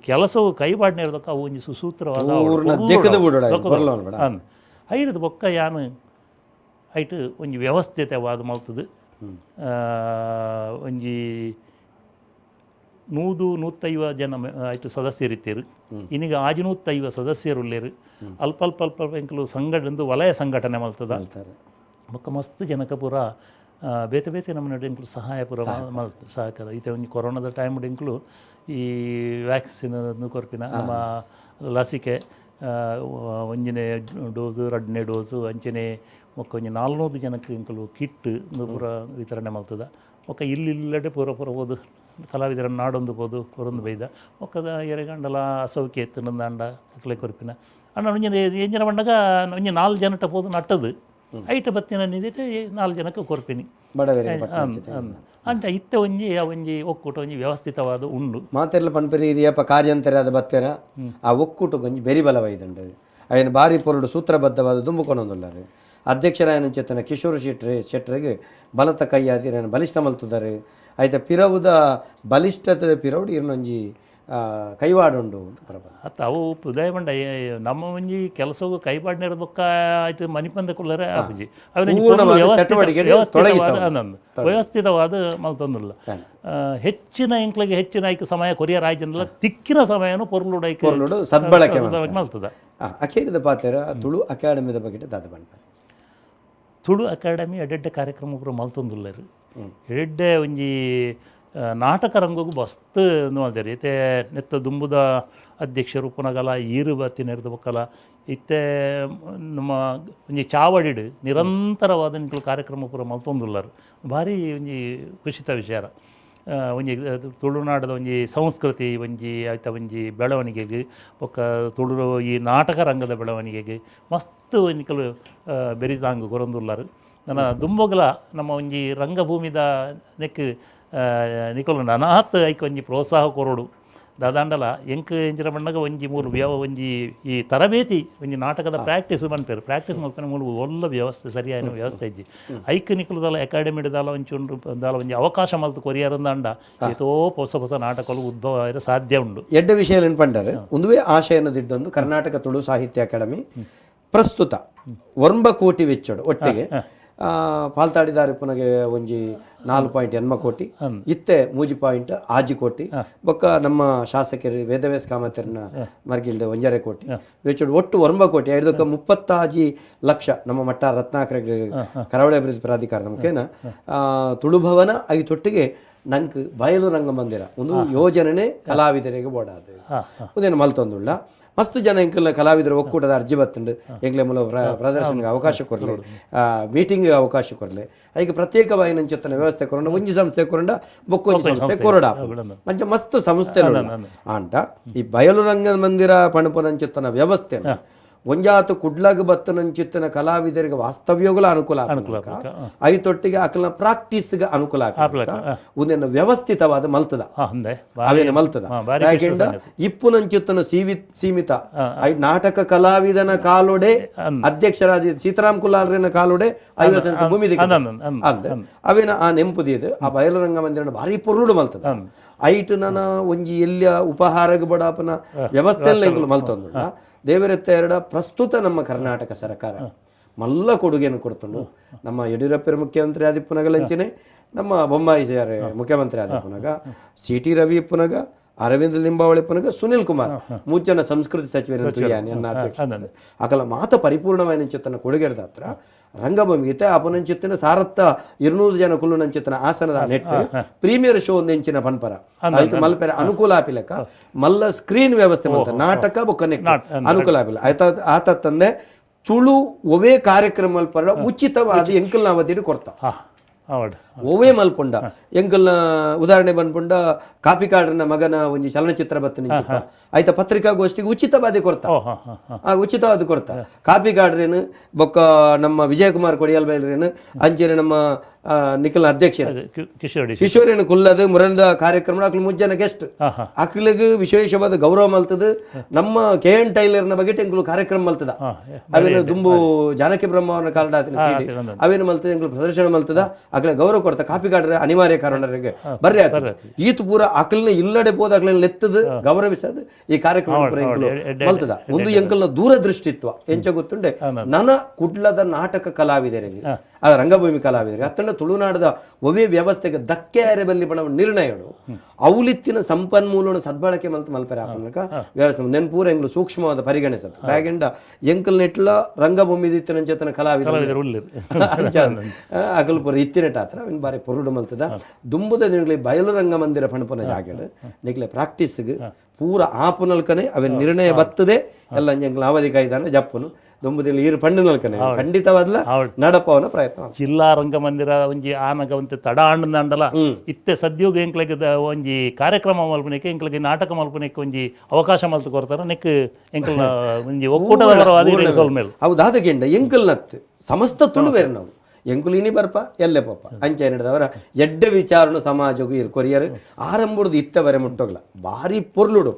ಕೆಲಸವು ಕೈಪಾಡಿನ ಇರೋದಕ್ಕೆ ಅವು ಒಂಜಿ ಸುಸೂತ್ರವಾದ ಅಂದ್ ಐದು ಬೊಕ್ಕ ಯಾನು ಐಟ್ ಒಂಜಿ ವ್ಯವಸ್ಥಿತವಾದ ಮಲ್ತದು ಒಂಜಿ 100-150 ಜನ ಆಯ್ತು ಸದಸ್ಯರಿತ್ತೇರು. ಇನ್ನೀಗ 650 ಸದಸ್ಯರುಳ್ಳೇರು. ಅಲ್ಪ ಅಲ್ಪ ಅಲ್ಪ ಎಂಕಲು ಸಂಘಟನೆ ವಲಯ ಸಂಘಟನೆ ಮಲ್ತದ ಬೊಕ್ಕ ಮಸ್ತ್ ಜನಕ ಪೂರ ಬೇತೆ ಬೇತೆ ನಮ್ಮ ಎಂಕಲು ಸಹಾಯ ಪೂರ ಮಲ್ತ ಸಹಕಾರ. ಈತೆ ಒಂಜಿ ಕೊರೋನಾದ ಟೈಮ್ ಎಂಕಲು ಈ ವ್ಯಾಕ್ಸಿನ್ ಕೊರ್ಪಿನ ನಮ್ಮ ಲಸಿಕೆ ಒಂಜನೇ ಡೋಸು 2ನೇ ಡೋಸು ಅಂಚನೆ ಬೊಕ್ಕ ಒಂಜಿ 400 ಜನಕ್ಕೆ ಎಂಕಲು ಕಿಟ್ ಪೂರ ವಿತರಣೆ ಮಲ್ತದ. ಬೊಕ್ಕ ಇಲ್ಲಿಲ್ಲಡೆ ಪೂರ ಪೂರ ಹೋದು ಕಲಾವಿದರ ನಾಡೊಂದು ಪೋದು ಕೊರೊಂದು ಬೈದ ಒಕ್ಕದ ಎರೆಗಂಡಲ ಅಸೌಖ್ಯ ಎತ್ತು ನಂದಾಂಡ ಅಕ್ಲೆ ಕೊರ್ಪಿನ ಅಣ್ಣ ಒಂಜಿ ಎಂಜಿನ ಬಂಡಗ ಒಂಜಿ 4 ಜನಟ ಪೋದು ನಟ್ಟದು ಐಟ ಬತ್ತಿನ ನಿದಿಟ್ಟು 4 ಜನಕ್ಕೆ ಕೊರ್ಪಿನಿ ಅಂಟ ಇತ್ತ ಒಂಜಿ ಆ ಒಂಜಿ ಒಕ್ಕೂಟ ಒಂಜಿ ವ್ಯವಸ್ಥಿತವಾದ ಉಂಡು. ಮಾತೆರ್ಲ ಪನ್ಪೆರಿ ಇರಿಯಪ್ಪ ಕಾರ್ಯಂತರ ಆದ ಬತ್ತೆರ ಆ ಒಕ್ಕೂಟಕ್ಕೆ ಒಂಜಿ ಬೆರಿ ಬಲವೈದುಂಡು. ಅಯ್ಯನ ಬಾರಿ ಪೊರುಡು ಸೂತ್ರಬದ್ಧವಾದ ದುಂಬುಕೊಂಡೊಂದುಲ್ಲಾರು. ಅಧ್ಯಕ್ಷರಾಯನ ಚೇತನ ಕಿಶೋರ್ ಶೆಟ್ಟರಿಗೆ ಬಲತ ಕೈಯಾದಿರನ್ನು ಬಲಿಷ್ಠ ಮಲ್ತುದಾರೆ. ಆಯ್ತ ಪಿರವುದ ಬಲಿಷ್ಠತೆ ಪಿರವುಡು ಇರನೊಂಜಿ ಕೈವಾಡುಂಡು ಅಂತ ಪರಬ. ಅತ್ತ ಅವು ಉದಯ ಬಂಡ ನಮ್ಮ ಒಂಜಿ ಕೆಲಸವು ಕೈಪಾಡಿನ ಬೊಕ್ಕ ಆಯ್ತು ಮನಿಪಂದ ಕುಲ್ಲರೆ ಆಪುಜಿ ವ್ಯವಸ್ಥಿತವಾದ ಮಲ್ತೊಂದುಲ್ಲ. ಹೆಚ್ಚಿನ ಎಂಕ್ಲಿಗೆ ಹೆಚ್ಚಿನ ಐಕ್ ಸಮಯ ಕೊರಿಯರ್ ಆಯ್ತಂದಲ್ಲ ತಿಕ್ಕಿನ ಸಮಯನು ಪೊರ್ಲುಡು ಐಕ್ ಪೊರ್ಲುಡು ಸದ್ಬಳಕೆ ಮಲ್ತದ. ಅಖೇರಿದ ಪಾತೆರ ತುಳು ಅಕಾಡೆಮಿದ ಬಗ್ಗೆ ದಾದ ಬಂಡ. ತುಳು ಅಕಾಡೆಮಿ ಎಡೆಡ್ಡೆ ಕಾರ್ಯಕ್ರಮ ಪೂರ ಮಲ್ತೊಂದುಲ್ಲೆರ್. ಎಡೆಡ್ಡೆ ಒಂಜಿ ನಾಟಕ ರಂಗಗೂ ಮಸ್ತ್ ಮಲ್ತೆರ್. ಇತ್ತೆ ನೆತ್ತ ದುಂಬುದ ಅಧ್ಯಕ್ಷರು ಪುನಗಲ ಈರು ಬತ್ತಿನ ಹಿಡ್ದು ಬೊಕ್ಕಲ ಇತ್ತೆ ನಮ್ಮ ಒಂಜಿ ಚಾವಡಿಡ್ ನಿರಂತರವಾದ ನಿಕುಲು ಕಾರ್ಯಕ್ರಮ ಪೂರ ಮಲ್ತೊಂದುಲ್ಲಾರ್. ಭಾರಿ ಒಂಜಿ ಖುಷಿತ ವಿಚಾರ. ಒಂಜಿ ತುಳುನಾಡದ ಒಂಜಿ ಸಂಸ್ಕೃತಿ ಒಂಜಿ ಆಯ್ತ ಒಂಜಿ ಬೆಳವಣಿಗೆಗೆ ಬೊಕ್ಕ ತುಳು ಈ ನಾಟಕ ರಂಗದ ಬೆಳವಣಿಗೆಗೆ ಮಸ್ತ್ ನಿಕಲು ಬೆರಿದಾಂಗ್ ಕೊರೊಂದುಲ್ಲಾರ್. ನನ್ನ ದುಂಬೊಗಲ ನಮ್ಮ ಒಂಜಿ ರಂಗಭೂಮಿದ ನೆಕ್ ನಿಕಲು ನನಾತ್ ಐಕ್ ಒಂಜಿ ಪ್ರೋತ್ಸಾಹ ಕೊರೊಡು. ದಾದಾಂಡಲ ಎಂಕ್ ಎಂಚಿನ ಬಣ್ಣಗ ಒಂಜಿ ಮೂಲು ಒಂಜಿ ಈ ತರಬೇತಿ ಒಂಜಿ ನಾಟಕದ ಪ್ರಾಕ್ಟೀಸ್ ಮನ್ಪೇರು ಪ್ರಾಕ್ಟೀಸ್ ಮಲ್ಪನೆ ಮೂಲು ಒಲ್ಲ ವ್ಯವಸ್ಥೆ ಸರಿಯಾದ ವ್ಯವಸ್ಥೆ ಇಜ್ಜಿ. ಐಕ್ ನಿಕುಲುದಲ ಅಕಾಡೆಮಿ ದಾಲ ಒಂಚಿ ದಾಲ ಒಂಜಿ ಅವಕಾಶ ಮಲ್ತು ಕೊರಿಯರಂದಾಂಡ ಏತೋ ಹೊಸ ಹೊಸ ನಾಟಕಗಳು ಉದ್ಭವ ಆಯೆರೆ ಸಾಧ್ಯ ಉಂಡು. ಎಡ್ಡೆ ವಿಷಯ ನೆನ್ಪಂಡಾರೆ ಒಂದುವೇ ಆಶಯನ ದಿಡ್ಡೊಂದು ಕರ್ನಾಟಕ ತುಳು ಸಾಹಿತ್ಯ ಅಕಾಡೆಮಿ ಪ್ರಸ್ತುತ 9 ಕೋಟಿ ವೆಚ್ಚಡು ಒಟ್ಟಿಗೆ ಪಾಲ್ತಾಡಿದಾರೆ ಪುನಗೆ ಒಂಜಿ 4.8 ಕೋಟಿ ಇತ್ತೆ 3.6 ಕೋಟಿ ಬೊಕ್ಕ ನಮ್ಮ ಶಾಸಕರು ವೇದವ್ಯಾಸ ಕಾಮತರನ ಮರ್ಗಿಲ್ದ 1.5 ಕೋಟಿ ವೆಚ್ಚಡು ಒಟ್ಟು 9 ಕೋಟಿ 5 36 ಲಕ್ಷ ನಮ್ಮ ಮಟ್ಟ ರತ್ನಾಕರ ಕರಾವಳಿ ಅಭಿವೃದ್ಧಿ ಪ್ರಾಧಿಕಾರದ ಮುಖೇನ ತುಳುಭವನ ಐತೊಟ್ಟಿಗೆ ನಂಕ್ ಬಯಲು ರಂಗಮಂದಿರ ಒಂದು ಯೋಜನೆ ಕಲಾವಿದರಿಗೆ ಬೋಡಾದು ಉದೇನು ಮಲ್ತೊಂದುಳ್ಳ ಮಸ್ತ್ ಜನ ಎಂಕಲ್ನ ಕಲಾವಿದರ ಒಕ್ಕೂಟದ ಅರ್ಜಿ ಬತ್ತುಂಡು ಎಂಕ್ಲೆ ಮೂಲ ಪ್ರದರ್ಶನಕ್ಕೆ ಅವಕಾಶ ಕೊರಲಿ, ಮೀಟಿಂಗ್ ಅವಕಾಶ ಕೊರಲಿ, ಐಕ್ ಪ್ರತ್ಯೇಕವಾಗಿ ನಂಚೊತ್ತನ ವ್ಯವಸ್ಥೆ ಕೊರಂಡ ಒಂಜಿ ಸಂಸ್ಥೆ ಕೊರಂಡ ಬೊಕ್ಕೊಂಜಿ ಸಂಸ್ಥೆ ಕೊರಡ ಅಂಚ ಮಸ್ತ್ ಸಂಸ್ಥೆ ಆಂಡ ಈ ಬಯಲು ರಂಗ ಮಂದಿರ ಪಣಪುನಂಚೊತ್ತನ ವ್ಯವಸ್ಥೆ ಒಂಜಾತ ಕುಡ್ಲಗ್ ಬತ್ತನಂಚಿತ್ತಿನ ಕಲಾವಿದರಿಗೆ ವಾಸ್ತವ್ಯಗಳ ಅನುಕೂಲ ಐತೊಟ್ಟಿಗೆ ಅಕಲ್ನ ಪ್ರಾಕ್ಟೀಸ್ಗೆ ಅನುಕೂಲ ಉಂದೆನ ವ್ಯವಸ್ಥಿತವಾದ ಮಲ್ತದ ಅವೇನ ಮಲ್ತದ. ಯಾಕೆಂಡ ಇಪ್ಪುನಂಚಿತ್ತನ ಸೀಮಿತ ನಾಟಕ ಕಲಾವಿದನ ಕಾಲೋಡೆ ಅಧ್ಯಕ್ಷರಾದ ಸೀತಾರಾಮ್ ಕುಲಾಲ್ರಿನ ಕಾಲೋಡೆ 50 ಭೂಮಿ ಅಂದ ಅವೇನ ಆ ನೆಂಪುದಿದು ಆ ಬಯಲು ರಂಗಮಂದಿರನ ಭಾರಿ ಪೊರುಡು ಮಲ್ತದ. ಐಟ್ ನನ ಒಂಜಿ ಎಲ್ಲಿಯ ಉಪಹಾರಗ ಬಡಾಪನ ವ್ಯವಸ್ಥೆ ಎಂಕುಲು ಮಲ್ತೊಂದುಂಡ. ದೇವರೆತ್ತ ಎರಡ ಪ್ರಸ್ತುತ ನಮ್ಮ ಕರ್ನಾಟಕ ಸರ್ಕಾರ ಮಲ್ಲ ಕೊಡುಗೆಯನ್ನು ಕೊಡ್ತುಂಡು. ನಮ್ಮ ಯಡಿಯೂರಪ್ಪರ ಮುಖ್ಯಮಂತ್ರಿ ಆದಿಪ್ಪುನಗಲಂಚನೆ, ನಮ್ಮ ಬೊಮ್ಮಾಯಿ ಸರ್ ಮುಖ್ಯಮಂತ್ರಿ ಆದಿಪ್ಪುನಗ, ಸಿ.ಟಿ. ರವಿ ಇಪ್ಪುನಗ, ಅರವಿಂದ ಲಿಂಬಾವಳಿ ಪುನಗ, ಸುನಿಲ್ ಕುಮಾರ್ ಮೂಜನ ಸಂಸ್ಕೃತಿ ಸಚಿವರು ಅಧ್ಯಕ್ಷ ಅಕಲ ಮಾತ ಪರಿಪೂರ್ಣమైన ಚಿತ್ತನ ಕೊಡುಗೆಡ್ದ ಹತ್ರ ರಂಗಭೂಮಿಗೆ ಅಪನಂಚಿತ್ತಿನ ಸಾರತ್ತ 200 ಜನ ಕುಲ್ಲುನಂಚಿತ್ತನ ಆಸನದ net premier show ಒಂದು ಇಂಚಿನ ಪನ್ಪರ ಆಯ್ತು ಮಲ್ಪೆರ ಅನುಕೂಲ ಆಪಿಲಕ್ಕ ಮಲ್ಲ ಸ್ಕ್ರೀನ್ ವ್ಯವಸ್ಥೆ ಮಲ್ತ ನಾಟಕ ಬೊಕ್ಕ ಅನುಕೂಲ ಆಪಿಲ್ಲ ಆಯ್ತ. ಆತ ತಂದೆ ತುಳು ಒವೇ ಕಾರ್ಯಕ್ರಮ ಮಲ್ಪರ ಉಚಿತವಾದ ಎಂಕಲ್ನ ಅವಧಿಯನ್ನು ಕೊಡ್ತಾ ಒವೇ ಮಲ್ಪುಂಡ ಎಂಕಲ್ನ ಉದಾಹರಣೆ ಬಂದ್ಪುಂಡ ಕಾಪಿಕಾಡ್ರನ ಮಗನ ಒಂಜಿ ಚಲನಚಿತ್ರ ಬತ್ತ ನಿಂಚಿಪ್ಪ ಆಯ್ತ ಪತ್ರಿಕಾಗೋಷ್ಠಿಗೆ ಉಚಿತವಾದ ಕೊಡ್ತಾ, ಉಚಿತವಾದ ಕೊಡ್ತಾ ಕಾಪಿಕಾಡ್ರೇನು ಬೊಕ್ಕ ನಮ್ಮ ವಿಜಯಕುಮಾರ್ ಕೊಡಿಯಲ್ ಬೈಲ್ರೇನು ಅಂಚೆನೆ ನಮ್ಮ ನಿಖಲ್ನ ಅಧ್ಯಕ್ಷ ಕಿಶೋರೇನು ಕುಲ್ಲದು ಮುರಂದ ಕಾರ್ಯಕ್ರಮ ಅಕ್ಲು ಮುಜ್ಜನ ಗೆಸ್ಟ್ ಅಕ್ಲಿಗೆ ವಿಶೇಷವಾದ ಗೌರವ ಮಲ್ತದ. ನಮ್ಮ ಕೆ.ಎನ್. ಟೈಲರ್ನ ಬಗ್ಗೆ ಎಂಕುಲು ಕಾರ್ಯಕ್ರಮ ಮಲ್ತದ. ಅವೇನು ದುಂಬು ಜಾನಕಿ ಬ್ರಹ್ಮ ಅವರ ಕಾಲಡ ಅವೇನು ಮಲ್ತದ ಎಂಕುಲು ಪ್ರದರ್ಶನ ಮಲ್ತದ ಅಕ್ಲೆ ಗೌರವ ಕೊಡ್ತಾ ಕಾಪಿಕಾಡ್ರೆ ಅನಿವಾರ್ಯ ಕಾರಣರಿಗೆ ಬರ್ರಿ ಆಯ್ತು ಈತ ಪೂರ ಅಕ್ಲನ್ನ ಇಲ್ಲಡೆ ಪೋದ ಅಕ್ಲನ್ನ ಲೆತ್ತದ ಗೌರವಿಸದು ಈ ಕಾರ್ಯಕ್ರಮ ಎಂಕುಲು ಮಲ್ತದ. ಒಂದು ಎಂಕಲ್ನ ದೂರದೃಷ್ಟಿತ್ವ ಎಂಚ ಗೊತ್ತುಂಡೆ ನನ ಕುಡ್ಲದ ನಾಟಕ ಕಲಾವಿದರಿಗೆ ಆ ರಂಗಭೂಮಿ ಕಲಾವಿದರಿಗೆ ಅತ್ತಂಡ ತುಳುನಾಡದ ಒವೇ ವ್ಯವಸ್ಥೆಗೆ ಧಕ್ಕೆ ಅರೆ ಬಲ್ಲಿ ಪಣ ನಿರ್ಣಯಡು ಔಲಿತ್ತಿನ ಸಂಪನ್ಮೂಲನ ಸದ್ಬಳಕೆ ಮಲ್ತ ಮಲ್ಪೆರೆ ಆಪನಕ ವ್ಯವಸ್ಥೆ ನೆನ್ಪೂರ ಎಂಗ್ಲು ಸೂಕ್ಷ್ಮವಾದ ಪರಿಗಣಿಸತ್ ಬ್ಯಾಗೆಂಡ ಎಂಕಲ್ ನೆಟ್ಲ ರಂಗಭೂಮಿ ಇತ್ತಿನಂಚೇತನ ಕಲಾವಿದರು ಅಕಲ್ ಪೂರ ಇತ್ತಿನೆಟ್ ಆತ್ರ ಇನ್ ಬಾರಿ ಪೊರುಡು ಮಲ್ತದ. ದುಂಬುದ ದಿನಗಳಿಗೆ ಬಯಲು ರಂಗಮಂದಿರ ಪಣಪನ ಜಾಗಡು ನಿಕ್ಲೆ ಪ್ರಾಕ್ಟೀಸ್ಗೆ ಪೂರ ಆಪುನಲ್ಕನೆ ಅವೆನ್ ನಿರ್ಣಯ ಬತ್ತದೆ ಎಲ್ಲ ಎಂಕ್ಲ ಅವಧಿ ಕಾಯ್ದಾನೆ ಜಪ್ಪುನು ದುಂಬುದಿಲ್ಲ ಈರು ಪಂಡಿನಲ್ಕನೆ ಖಂಡಿತವಾದ್ಲ ನಡಪವನ ಪ್ರಯತ್ನ. ಜಿಲ್ಲಾ ರಂಗಮಂದಿರ ಒಂಜಿ ಆನಗ ಒಂತೆ ತಡ ಆಂಡಲ ಇತ್ತೆ ಸದ್ಯೋಗ ಎಂಕ್ಲೆಗ್ ಒಂಜಿ ಕಾರ್ಯಕ್ರಮ ಮಲ್ಪನೆಕ್ ಎಂಕ್ಲೆಗ್ ನಾಟಕ ಮಲ್ಪನೆಕ್ ಒಂಜಿ ಅವಕಾಶ ಮಲ್ತು ಕೊರ್ತಾರ ನೆಕ್ ಎಂಕಲ್ನ ಒಂಜಿ ಒಕ್ಕೂಟದ ಪರವಾದ ಸೊಲ್ಮೆಲ್. ಹೌದಾದಗೆಂಡ ಎಂಕಲ್ನತ್ ಸಮಸ್ತ ತುಳುವೇರು ನಾವು ಎಂಕುಲಿನಿ ಬರ್ಪ ಎಲ್ಲೆ ಪಪ್ಪ ಅಂಚೆ ನಡೆದವರ ಎಡ್ಡೆ ವಿಚಾರನು ಸಮಾಜಕ್ಕೂ ಇರು ಕೊರಿಯರ್ ಆರಂಭದ ಇತ್ತವರೆ ಮುಟ್ಟೋಗ್ಲ ಭಾರಿ ಪೊರ್ಲುಡು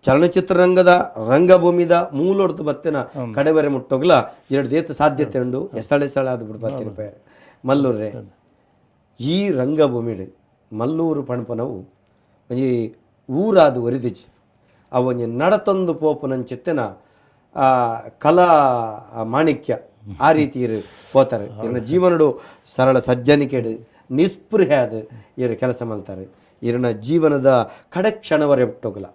ಚಲನಚಿತ್ರರಂಗದ ರಂಗಭೂಮಿದ ಮೂಲೊಡ್ದು ಬತ್ತಿನ ಕಡೆವರೆ ಮುಟ್ಟೋಗ್ಲ ಎರಡು ದೇತ ಸಾಧ್ಯತೆ ಉಂಡು ಎಸಳೆಸಳ ಅದು ಬಿಡು ಬತ್ತಿನ ಪೇರು ಮಲ್ಲೂರ್ರೆ ಈ ರಂಗಭೂಮಿಡು ಮಲ್ಲೂರು ಪಣಪನವು ಒಂಜಿ ಊರಾದು ಒರಿದಿಜಿ ಅವು ಒಂಜಿ ನಡತೊಂದು ಪೋಪುನಂಚಿತ್ತಿನ ಕಲಾ ಮಾಣಿಕ್ಯ ಆ ರೀತಿ ಇರು ಪೋತಾರೆ. ಇನ್ನು ಜೀವನಡು ಸರಳ ಸಜ್ಜನಿಕೆಡು ನಿಸ್ಪೃಹೆ ಅದು ಇರು ಕೆಲಸ ಮಲ್ತಾರೆ. ಇರನ ಜೀವನದ ಕಡೆ ಕ್ಷಣವರೆ ಮುಟ್ಟೋಗಲ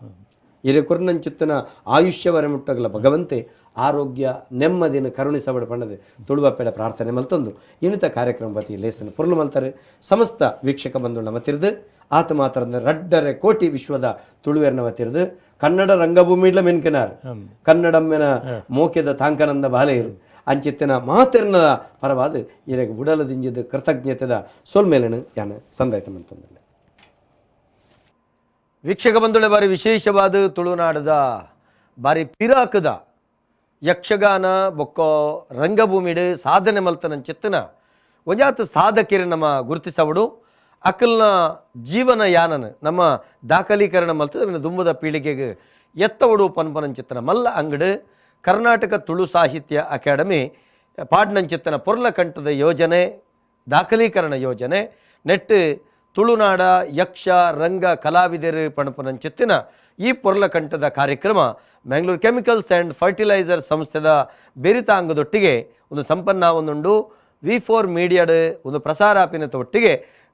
ಇರೆ ಕೊರ್ನಂಚಿತ್ತನ ಆಯುಷ್ಯವರೆ ಮುಟ್ಟೋಗಲ ಭಗವಂತೆ ಆರೋಗ್ಯ ನೆಮ್ಮದಿನ ಕರುಣಿಸಬಡ ಪಣ್ಣದು ತುಳುವಪ್ಪೆಡ ಪ್ರಾರ್ಥನೆ ಮಲ್ತೊಂದು ಇನ್ನಿತ ಕಾರ್ಯಕ್ರಮ ಬತಿ ಲೇಸನ ಪೊರ್ಲು ಮಲ್ತಾರೆ. ಸಮಸ್ತ ವೀಕ್ಷಕ ಬಂಧುಗಳ ಮತ್ತಿರ್ದು ಆತ ಮಾತ್ರ ರಡ್ಡರೆ ಕೋಟಿ ವಿಶ್ವದ ತುಳುವೆರ್ನ ಮತ್ತಿರ್ದು ಕನ್ನಡ ರಂಗಭೂಮಿ ಮೆನ್ಕನಾರ್ ಕನ್ನಡಮ್ಮೆನ ಮೋಕೆದ ತಾಂಕನಂದ ಬಾಲೆಯರು ಅಂಚಿತ್ತಿನ ಮಾತೆರ್ನ ಪರವಾದ ಇರೆಗ್ ಉಡಲದಿಂಜಿದ ಕೃತಜ್ಞತೆದ ಸೊಲ್ಮೇಲನು ಯಾನ ಸಂದಾಯ್ತ ಮಂತೊಂದಿಲ್ಲ. ವೀಕ್ಷಕ ಬಂಧುಳೆ ಬಾರಿ ವಿಶೇಷವಾದ ತುಳುನಾಡದ ಬಾರಿ ಪಿರಾಕದ ಯಕ್ಷಗಾನ ಬೊಕ್ಕ ರಂಗಭೂಮಿಡು ಸಾಧನೆ ಮಲ್ತನಂಚಿತ್ತಿನ ಒಂಜಾತ ಸಾಧಕಿರು ನಮ್ಮ ಗುರುತಿಸವಡು ಅಕಲ್ನ ಜೀವನ ಯಾನನ ನಮ್ಮ ದಾಖಲೀಕರಣ ಮಲ್ತದ ದುಂಬುದ ಪೀಳಿಗೆಗೆ ಎತ್ತವಡು ಪನ್ಪನಂಚಿತ್ತನ ಮಲ್ಲ ಅಂಗಡು ಕರ್ನಾಟಕ ತುಳು ಸಾಹಿತ್ಯ ಅಕಾಡೆಮಿ ಪಾಡ್ನಂಚಿತ್ತನ ಪೊರ್ಲಕಂಠದ ಯೋಜನೆ ದಾಖಲೀಕರಣ ಯೋಜನೆ ನೆಟ್ಟು ತುಳುನಾಡ ಯಕ್ಷ ರಂಗ ಕಲಾವಿದರು ಪಣಪನಂಚಿತ್ತಿನ ಈ ಪೊರ್ಲಕಂಠದ ಕಾರ್ಯಕ್ರಮ ಮ್ಯಾಂಗ್ಳೂರ್ chemicals and fertiliser ಸಂಸ್ಥೆದ ಬೆರಿತಾಂಗದೊಟ್ಟಿಗೆ ಒಂದು ಸಂಪನ್ನ ಒಂದುಂಡು V4 ಮೀಡಿಯಾಡ್ ಒಂದು ಪ್ರಸಾರಾಪಿನ ಒಟ್ಟಿಗೆ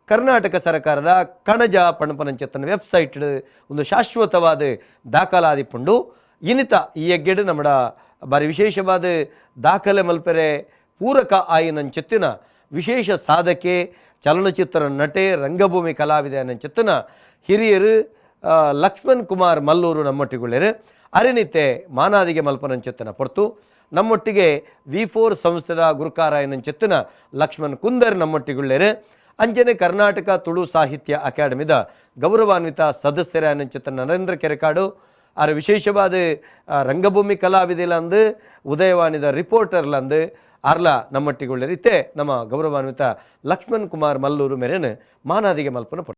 ಕರ್ನಾಟಕ ಸರ್ಕಾರದ ಕಣಜ ಪಣಪನಂಚಿತ್ತನ ವೆಬ್ಸೈಟ್ ಒಂದು ಶಾಶ್ವತವಾದ ದಾಖಲಾದಿಪುಂಡು. ಇನ್ನಿತ ಈ ಎಗ್ಗೆಡು ನಮ್ಮಡ ಬಾರಿ ವಿಶೇಷವಾದ ದಾಖಲೆ ಮಲ್ಪೆರೆ ಪೂರಕ ಆಯಿನಂಚಿತ್ತಿನ ವಿಶೇಷ ಸಾಧಕೆ ಚಲನಚಿತ್ರ ನಟೆ ರಂಗಭೂಮಿ ಕಲಾವಿದ ನಂಚಿತ್ತಿನ ಹಿರಿಯರು ಲಕ್ಷ್ಮಣ್ ಕುಮಾರ್ ಮಲ್ಲೂರು ನಮ್ಮೊಟ್ಟಿಗುಳ್ಳೇರು ಅರೆನಿತೆ ಮಾನಾದಿಗೆ ಮಲ್ಪನಂಚಿತ್ತನ ಪೊರ್ತು ನಮ್ಮೊಟ್ಟಿಗೆ V4 ಸಂಸ್ಥೆದ ಗುರುಕಾರಾಯನಂಚಿತ್ತಿನ ಲಕ್ಷ್ಮಣ್ ಕುಂದರ್ ನಮ್ಮೊಟ್ಟಿಗುಳ್ಳೇರು ಅಂಜನೆ ಕರ್ನಾಟಕ ತುಳು ಸಾಹಿತ್ಯ ಅಕಾಡೆಮಿದ ಗೌರವಾನ್ವಿತ ಸದಸ್ಯರ ನಂಚಿತ್ತನ ನರೇಂದ್ರ ಕೆರೆಕಾಡು ಆರ್ ವಿಶೇಷವಾದ ರಂಗಭೂಮಿ ಕಲಾವಿದೆಲಂದು, ಉದಯವಾಣಿದ ರಿಪೋರ್ಟರ್ಲಂದು ಆರ್ಲ ನಮ್ಮಟ್ಟಿಗುಳ್ಳ ರೀತೆ ನಮ್ಮ ಗೌರವಾನ್ವಿತ ಲಕ್ಷ್ಮಣ್ ಕುಮಾರ್ ಮಲ್ಲೂರು ಮೇರೆನ ಮಾನಾದಿಗೆ ಮಲ್ಪನ.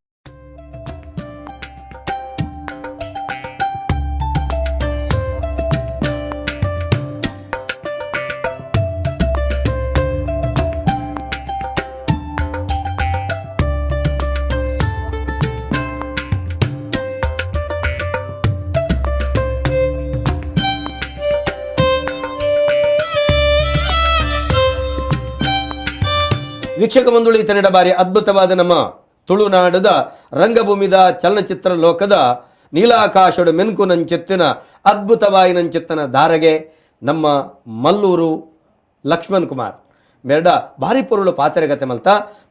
ವೀಕ್ಷಕ ಬಂಧುಗಳು, ಇತನೆಡ ಬಾರಿ ಅದ್ಭುತವಾದ ನಮ್ಮ ತುಳುನಾಡದ ರಂಗಭೂಮಿದ ಚಲನಚಿತ್ರ ಲೋಕದ ನೀಲಾಕಾಶಡು ಮೆನ್ಕು ನಂಚಿತ್ತಿನ ಅದ್ಭುತವಾಯಿನಂಚಿತ್ತನ ಧಾರಗೆ ನಮ್ಮ ಮಲ್ಲೂರು ಲಕ್ಷ್ಮಣ್ ಕುಮಾರ್ ಮೇರ್ಡ ಭಾರಿ ಪೊರುಳು ಪಾತ್ರೆಗತೆ ಮಲ್ತ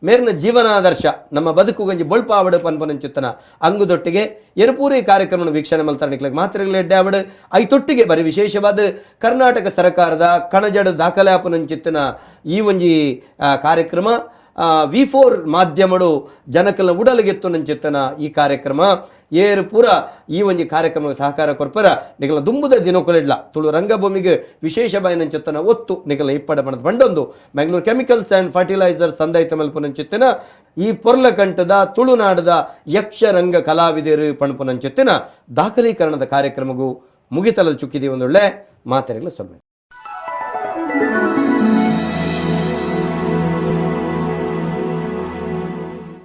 ಮೇರಿನ ಜೀವನಾದರ್ಶ ನಮ್ಮ ಬದುಕು ಗಂಜಿ ಬೊಳ್ಪಾವಡು ಪನ್ಪನಂಚಿತ್ತನ ಅಂಗುದೊಟ್ಟಿಗೆ ಎರುಪೂರಿ ಕಾರ್ಯಕ್ರಮ ವೀಕ್ಷಣೆ ಮಲ್ತಾರ. ನಿಕ್ಲಗ್ ಮಾತ್ರೆಗಳು ಎಡ್ಡೆ ಆವಡು. ಐತೊಟ್ಟಿಗೆ ಬರಿ ವಿಶೇಷವಾದ ಕರ್ನಾಟಕ ಸರ್ಕಾರದ ಕಣಜಡ ದಾಖಲೆ ಆಪನಂಚಿತ್ತನ ಈ ಒಂಜಿ ಕಾರ್ಯಕ್ರಮ, ವಿ4 ಮಾಧ್ಯಮಡು ಜನಕಲ್ನ ಉಡಲಿಗೆತ್ತು ನಂಚಿತ್ತನ ಈ ಕಾರ್ಯಕ್ರಮ ಏರು ಪೂರ ಈ ಒಂಜಿ ಕಾರ್ಯಕ್ರಮ ಸಹಕಾರ ಕೊರ್ಪರ. ನಿಗಲ ದುಂಬುದ ದಿನೊಕುಲಿಡ್ಲ ತುಳು ರಂಗಭೂಮಿಗೆ ವಿಶೇಷ ಬಾಯಿನಂಚಿತ್ತನ ಒತ್ತು ನಿಗಲ ಇಪ್ಪಡ ಬಣದ ಬಂಡೊಂದು ಬೆಂಗಳೂರು ಕೆಮಿಕಲ್ಸ್ ಆ್ಯಂಡ್ ಫರ್ಟಿಲೈಸರ್ ಸಂದೈತ ಮಲ್ಪುನಂಚಿತ್ತಿನ ಈ ಪೊರ್ಲಕಂಠದ ತುಳುನಾಡದ ಯಕ್ಷರಂಗ ಕಲಾವಿದರು ಪಣಪುನಂಚಿತ್ತಿನ ದಾಖಲೀಕರಣದ ಕಾರ್ಯಕ್ರಮಗೂ ಮುಗಿತಲಲ್ಲಿ ಚುಕ್ಕಿದಿ. ಒಂದೊಳ್ಳೆ ಮಾತೆರೆಗಳ ಸೊಲ್ಮೆ.